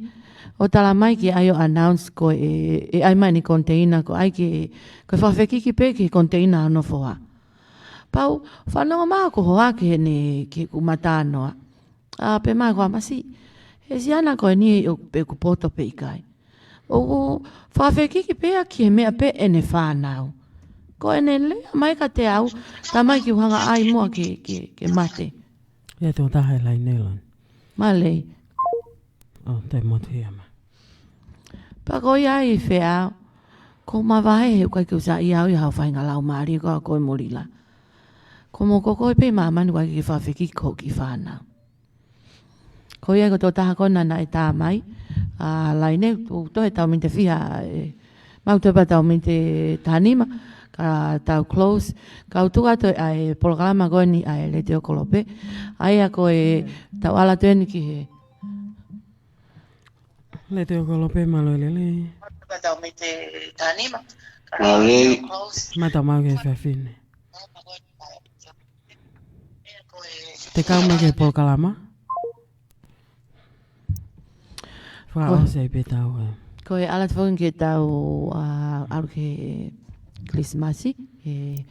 ʻo tala mai ke ʻai ʻo announce ko e, ʻe ʻai mai ʻene koniteina ko e ʻai ke, ko e fakafekiki pē ki he koniteina ʻo hono foha. Pea u fanongo mai ko hoʻo ʻai ke ne, ke ku mata noa. ʻA, pea mai ko e masiʻi. He siana ko eni ʻoku, pe ʻoku poto pe ʻikai. ʻOku fakafekiki pē ia ki he meʻa pē ʻene fānau. Ko ʻene lea mai kiate au, tā mai ke u hanga ʻai muʻa ke, ke, ke mate. ʻIa, tokotaha ʻi he laine, Loni. Mālō. ʻO, te motu ia ma. Pea ko ia ai feʻao, ʻoku ou mavahe he ʻoku ʻikai ke u saiʻia au ʻi haʻo faʻahinga laumālie ko ē ʻa koe mo Lila. Ko mo ko koe pē ʻi māmani ʻoku ʻikai ke fakafekiki ki hoʻo kiʻi fānau. Ko ia ko e tokotaha ko ena naʻe tā mai, ʻa, laine, ʻoku toe tau miniti fiha, ʻe, mau toe pē tau miniti taha nima, ka tau close, kau tuku atu ʻa e polokalama ko eni ʻa e Letiō Kolope, ʻa ia ko e tau ʻalu atu eni ki he Letiō Kolope, mālō e lelei. Mālō. Mata mau ke fafine. Te kau mai ki he polokalama. Fakaʻosi ai pē tau, ē. Ko e ʻalu atu foki ke tau, ʻa, ʻalu ki he Kilisimasi, ē,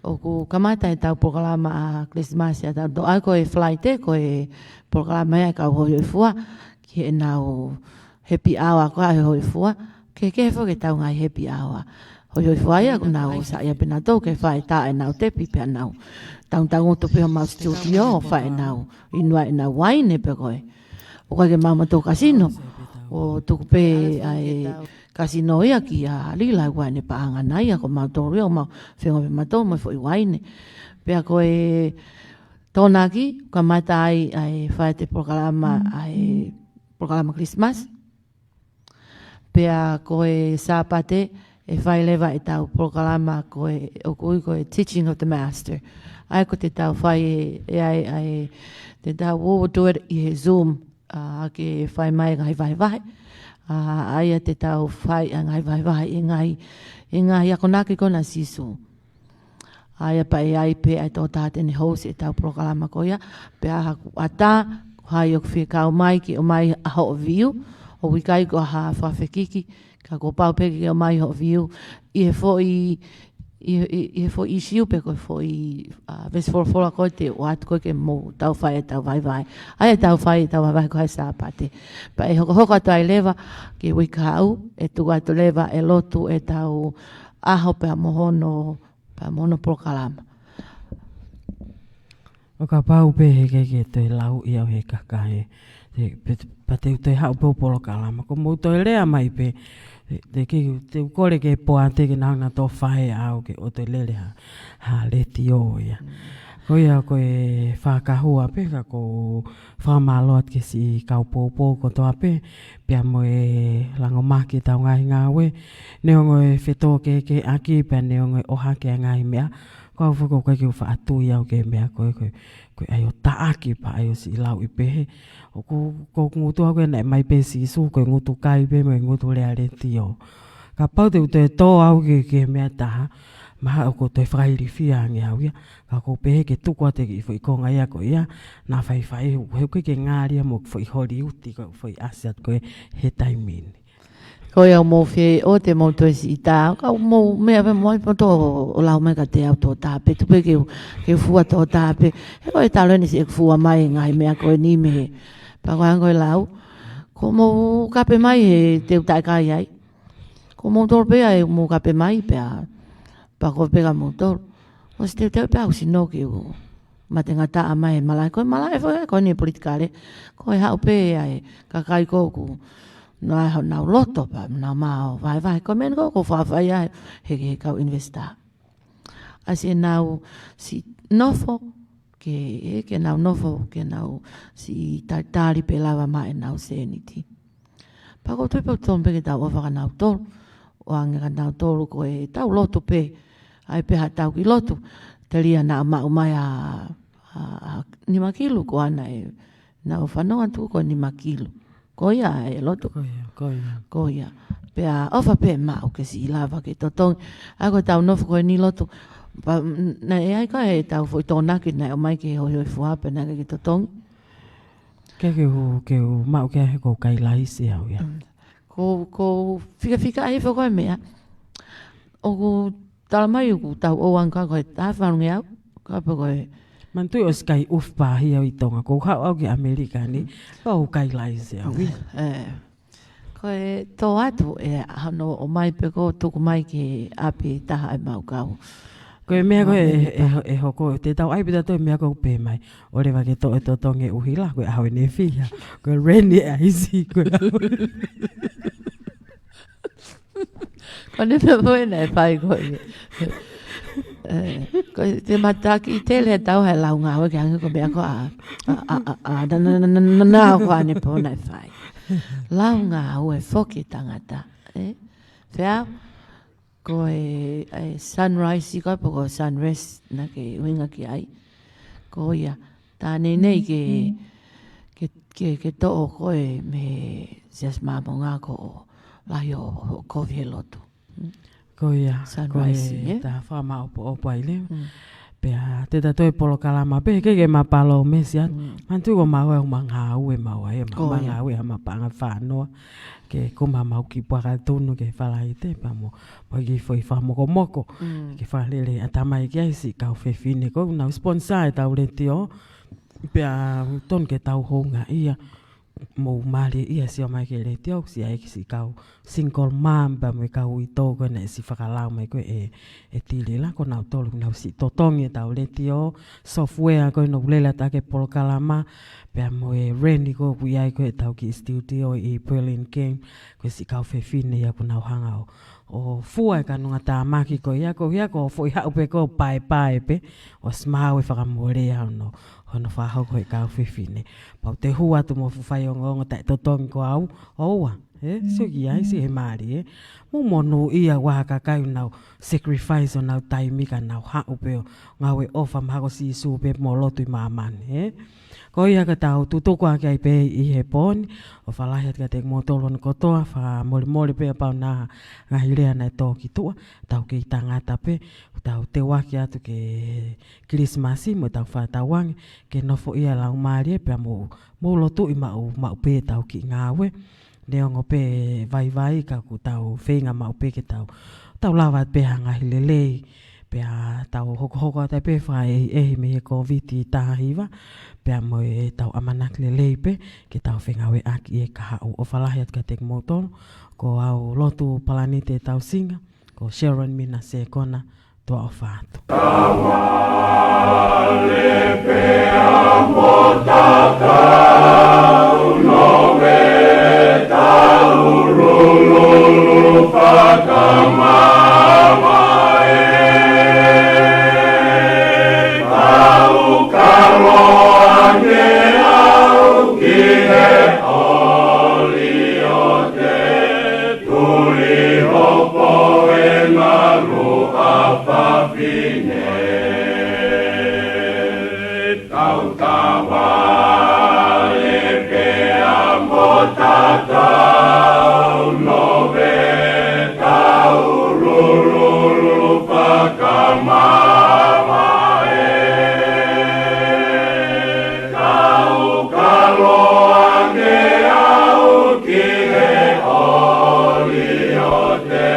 ʻoku kamata e tau polokalama ʻa Kilisimasi ʻa tautolu, ʻa ko e Falaite, ko e polokalama ia ʻa e kau hoihoifua, ki heʻenau happy hour ko ē ʻa e hoihoifua, kehekehe foki e tau ngaahi happy hour. Hoihoifua ia ʻoku nau saiʻia pē nautolu ke fai tā ʻenau tepi pea nau tangutangutu pē homau studio ʻo fai ʻenau inu ai ʻenau uaine pē ko ē. ʻOku ʻikai ke maumau tō kasino. ʻO tuku pē ʻa e kasino ia kia Lila ʻa ia ʻoku ʻi ai ʻene paʻanga ʻana ia ko mautolu ia ʻoku mau fengo pē mautolu mo e foʻi uaine. Pea ko e Tokonaki, kamata ai ʻa e fai ʻete polokalama, ʻa e polokalama Kilisimasi. Pea ko e Sāpate, ʻe fai leva ʻetau polokalama ko e, ʻoku ui ko e Teaching of the Master. ʻA ia ko ʻetau fai ē, ʻe ʻi ai, ʻa e, te tau, we'll do it ʻi he Zoom, ʻa, ke fai mai ngaahi vahevahe. ʻA, ʻa ia te tau fai ʻa e ngaahi vahevahe ʻi he ngaahi, ʻi he ngaahi akonaki ko ena ʻa Sīsū. ʻA ia pea ʻe ʻi ai pē ʻa e tokotaha te ne host ʻetau polokalama ko ia, pea ʻi ai haku ʻatā, ko hai ʻoku fie kau mai ke ʻomai ʻa hoʻo view, ʻoku ʻikai ko ha fakafekiki, ka kuo pau pē ke ʻomai hoʻo view, ʻi he foʻi, ʻi, ʻi, ʻi he foʻi ʻīsiu pe ko e foʻi, ʻa, veesi folofola ko ē te u ʻoatu ko ē ke mou tau fai ʻetau vaivai. ʻA ia tau fai ʻetau vaivai ko e Sāpate. Pea ʻe hokohoko atu ai leva ki he uike kahaʻu, ʻe tuku atu leva ʻe lotu ʻetau ʻaho pea mo hono, pea mo hono polokalama. ʻO kapau pē he ʻikai ke toe lau ia he kakai, te, pe, pea te u toe haʻu pē ʻo polokalama. Ko mou toe lea mai pē, te, te ke, te u kole ke poate ke nau na tō fai au ke ʻoua toe lele ha, ha letiō ia. Ko ia ko e fakahua pē ka ʻoku ou fakamālō atu ki he siʻi kau poupou kotoa pē, pea mo e langomaki ʻetau ngaahi ngāue, neongo e fetōkehekeheʻaki, pea neongo e ʻohake ʻa e ngaahi meʻa, ko au foki ʻoku ʻikai ke u faʻa tui au ki he meʻa ko ē, ko e, ko e ʻai ʻo taʻaki pea ʻai ʻo siʻi lauʻi pehē. ʻOku, ko e ngutu au ke naʻe ʻomai pē ʻe Sīsū, ko e ngutu kai pē mo e ngutu lea letiō. Kapau te u toe tō au ki he, ki he meʻa ʻe taha, mahalo ʻoku ou toe fakailifia ange au ia. Ka ʻoku ou pehē ke tuku atu e kiʻi foʻi konga ia ko ia, naʻa faifai, he ʻoku ʻikai ke ngali ia mo e foʻi Holiuti ko e foʻi ʻasi atu ko ē he taimi ni. Ko ia ʻoku mou fie ʻoua te mou toe siʻi tā, ka ʻoku mou meʻa pē mou ʻai pē ʻo tō ʻo lau mai kiate au tō tā pē, tuku pē ke u, ke u fua tō tā pē. He ko e talo eni siʻeku fua mai ngaahi meʻa ko eni mei he, pea ko e anga ko e lau. Ko mou kape mai he te u taʻekai ai. Ko mou tolo pē ia ʻe mou kape mai pea, pea ko pē ka mou tolo. ʻOsi teuteu pē au sino ke u mate ngataʻa mai he malaʻe. Ko e malaʻe foʻi ko eni politikale. Ko e haʻu pē ʻa e kakai ko ē ʻoku nau ʻai honau loto pea nau maʻu vaivai. Ko e meʻa ko ē ʻoku ou faifai ai he, he kau ʻinivesitā. ʻAsi ʻenau siʻi nofo, ke, ke nau nofo, ke nau siʻi talitali pē lava maʻa ʻenau sēniti. Pea ʻoku ou tui pē ʻoku totonu pē ke tau ʻofa kia nautolu, ʻoange kia nautolu ko ʻetau lotu pē, ʻai pē haʻatau kiʻi lotu, telia naʻa maʻu mai ʻa, ʻa, ʻa nima kilu ko ena ʻe, naʻa nau fanongo atu ko e nima kilu. Ko ia ʻe lotu. Ko ia, ko ia. Ko ia. Pea ʻofa pē maʻu ke siʻi lava ke totongi. ʻA ia ko ʻetau nofo ko eni lotu. Pea, mm, naʻe ʻi ai ko ē ʻetau foʻi tokonaki naʻe ʻomai ke hoihoi fua pea naʻe ʻikai ke totongi. Ke, ke u, ke u maʻu ke he ʻoku ou kai laisi au ia. Mm. Ko, ʻoku ou fikafika ai foki ko e meʻa. ʻOku tala mai ʻoku tau ʻoange ko e taha fakalungeau, ka pe ko e. Manatuʻi ʻosi kai ʻufi pāhia au ʻi Tonga, ʻoku ou haʻu au ki ʻAmelika ni, ʻoku ou kai laisi au ia. ʻE. Ko e tō atu ʻe hano ʻomai pe ko e tuku mai ki ʻapi taha ʻe mau kau. Ko e meʻa ko ē, ʻe, ʻe, ʻe hoko, te tau ʻai pē tautolu e meʻa ko ē ʻoku pehē mai. ʻOua leva ke toʻo e totongi ʻuhila, ko e ʻaho ʻe fiha. Ko e reni ʻe ʻaisi, ko e ʻaho. Ko e meʻa pē naʻe fai ko ē. ʻE, ko e te mataki tele tau he lau ngāue ke hangē ko e meʻa ko ē ʻa, ʻa, ʻa, ʻa, ʻa, na, na, ko ʻanepō naʻe fai. Lau ngāue foki tangata. ʻE, fea, ko e, e sunrise ko ē pe ko e sunrise naʻa ke ʻuhinga ki ai. Ko ia, tā nei nei ke, ke, ke, ke toʻo ko ē mei he Siasi Māmonga ko e lahi ʻo, ʻo kovi he lotu. Ko ia, ko e sunrise, ʻe? Tā fakamāʻopoʻopo ai leva. Mm. Pea te ta toe polokalama pē, ke ke ma palōmesi atu. Mm. Manatuʻi ko mau ʻe uma ngāue mau ai, ʻe uma ngāue, ʻe uma paʻanga fānoa. Ke ko ma mau kiʻi puaka tunu ke Falaite, pea mo, mo e kiʻi foʻi fakamokomoko. Mm. Ke fakalele ʻatamai ki ai siʻi kau fefine ko ē, nau sponsor ʻetau letiō. Pea tonu ke tau houngaʻia. Mou mālieʻia sio mai ki he letiō, ʻoku siʻi ʻai ki siʻi kau single mom, pea mo e kau uitou ko ē naʻe siʻi fakalau mai ko ē ʻe, ʻe Tilila, ko nautolu nau siʻi totongi ʻetau letiō, software ko ē ʻoku lele atu ki he polokalama, pea mo e reni ko ē ʻoku ʻi ai ko ē ʻetau kiʻi studio ʻi Berlin Game, ko e siʻi kau fefine ia ʻoku nau hanga ʻo ʻo fua e kanunga tāmaki ko ia, ko ia ko e foʻi haʻu pē ko e paepae pē, ʻosi maʻu e fakamolea hono, hono fakahoko ʻe he kau fefine. Pau te u hū atu mo e fuʻu faiongoongo taʻetotongi ko au, ʻoua, ʻe, sio ki ai siʻi he mālie, ʻe. Mou monūʻia ʻa e kakai ʻoku nau sacrifice honau taimi kae nau haʻu pē ʻo ngāue ʻofa mahalo ko Sīsū pē mo lotu ʻi māmani, ʻe. Ko ia ka tau tutuku ʻaki ai pē ʻi he pō ni, ʻofa lahi atu kiate kimoutolu hono kotoa, fakamolemole pē ʻa e pau ngaahi lea naʻe tō ki tuʻa, tau kei tangata pē, tau teuaki atu ki he Kilisimasi mo tau fakatauange, ke nofoʻia e Laumālie pea mou, mou lotuʻi maʻu, maʻu pē ʻetau kiʻi ngāue, neongo pē vaivai ka ʻoku tau feinga maʻu pē ke tau, tau lava pē ha ngaahi lelei, Pea tau hokohoko atu pē fakaʻehiʻehi mei he Kōviti taha hiva, pea mo ʻetau ʻamanaki lelei pē ke tau fengāueʻaki ʻi he kahaʻu. ʻOfa lahi atu kiate kimoutolu, ko au Lotu Palanite Tausinga, ko Sharon Mina Sekona, tuʻa ʻofa atu. Tuli hopo e ngalu ʻa fafine. Tau tavale pea mo tatau, nove tau lululu fakamavae. Kau kalo ange au ki he ʻoli ʻo te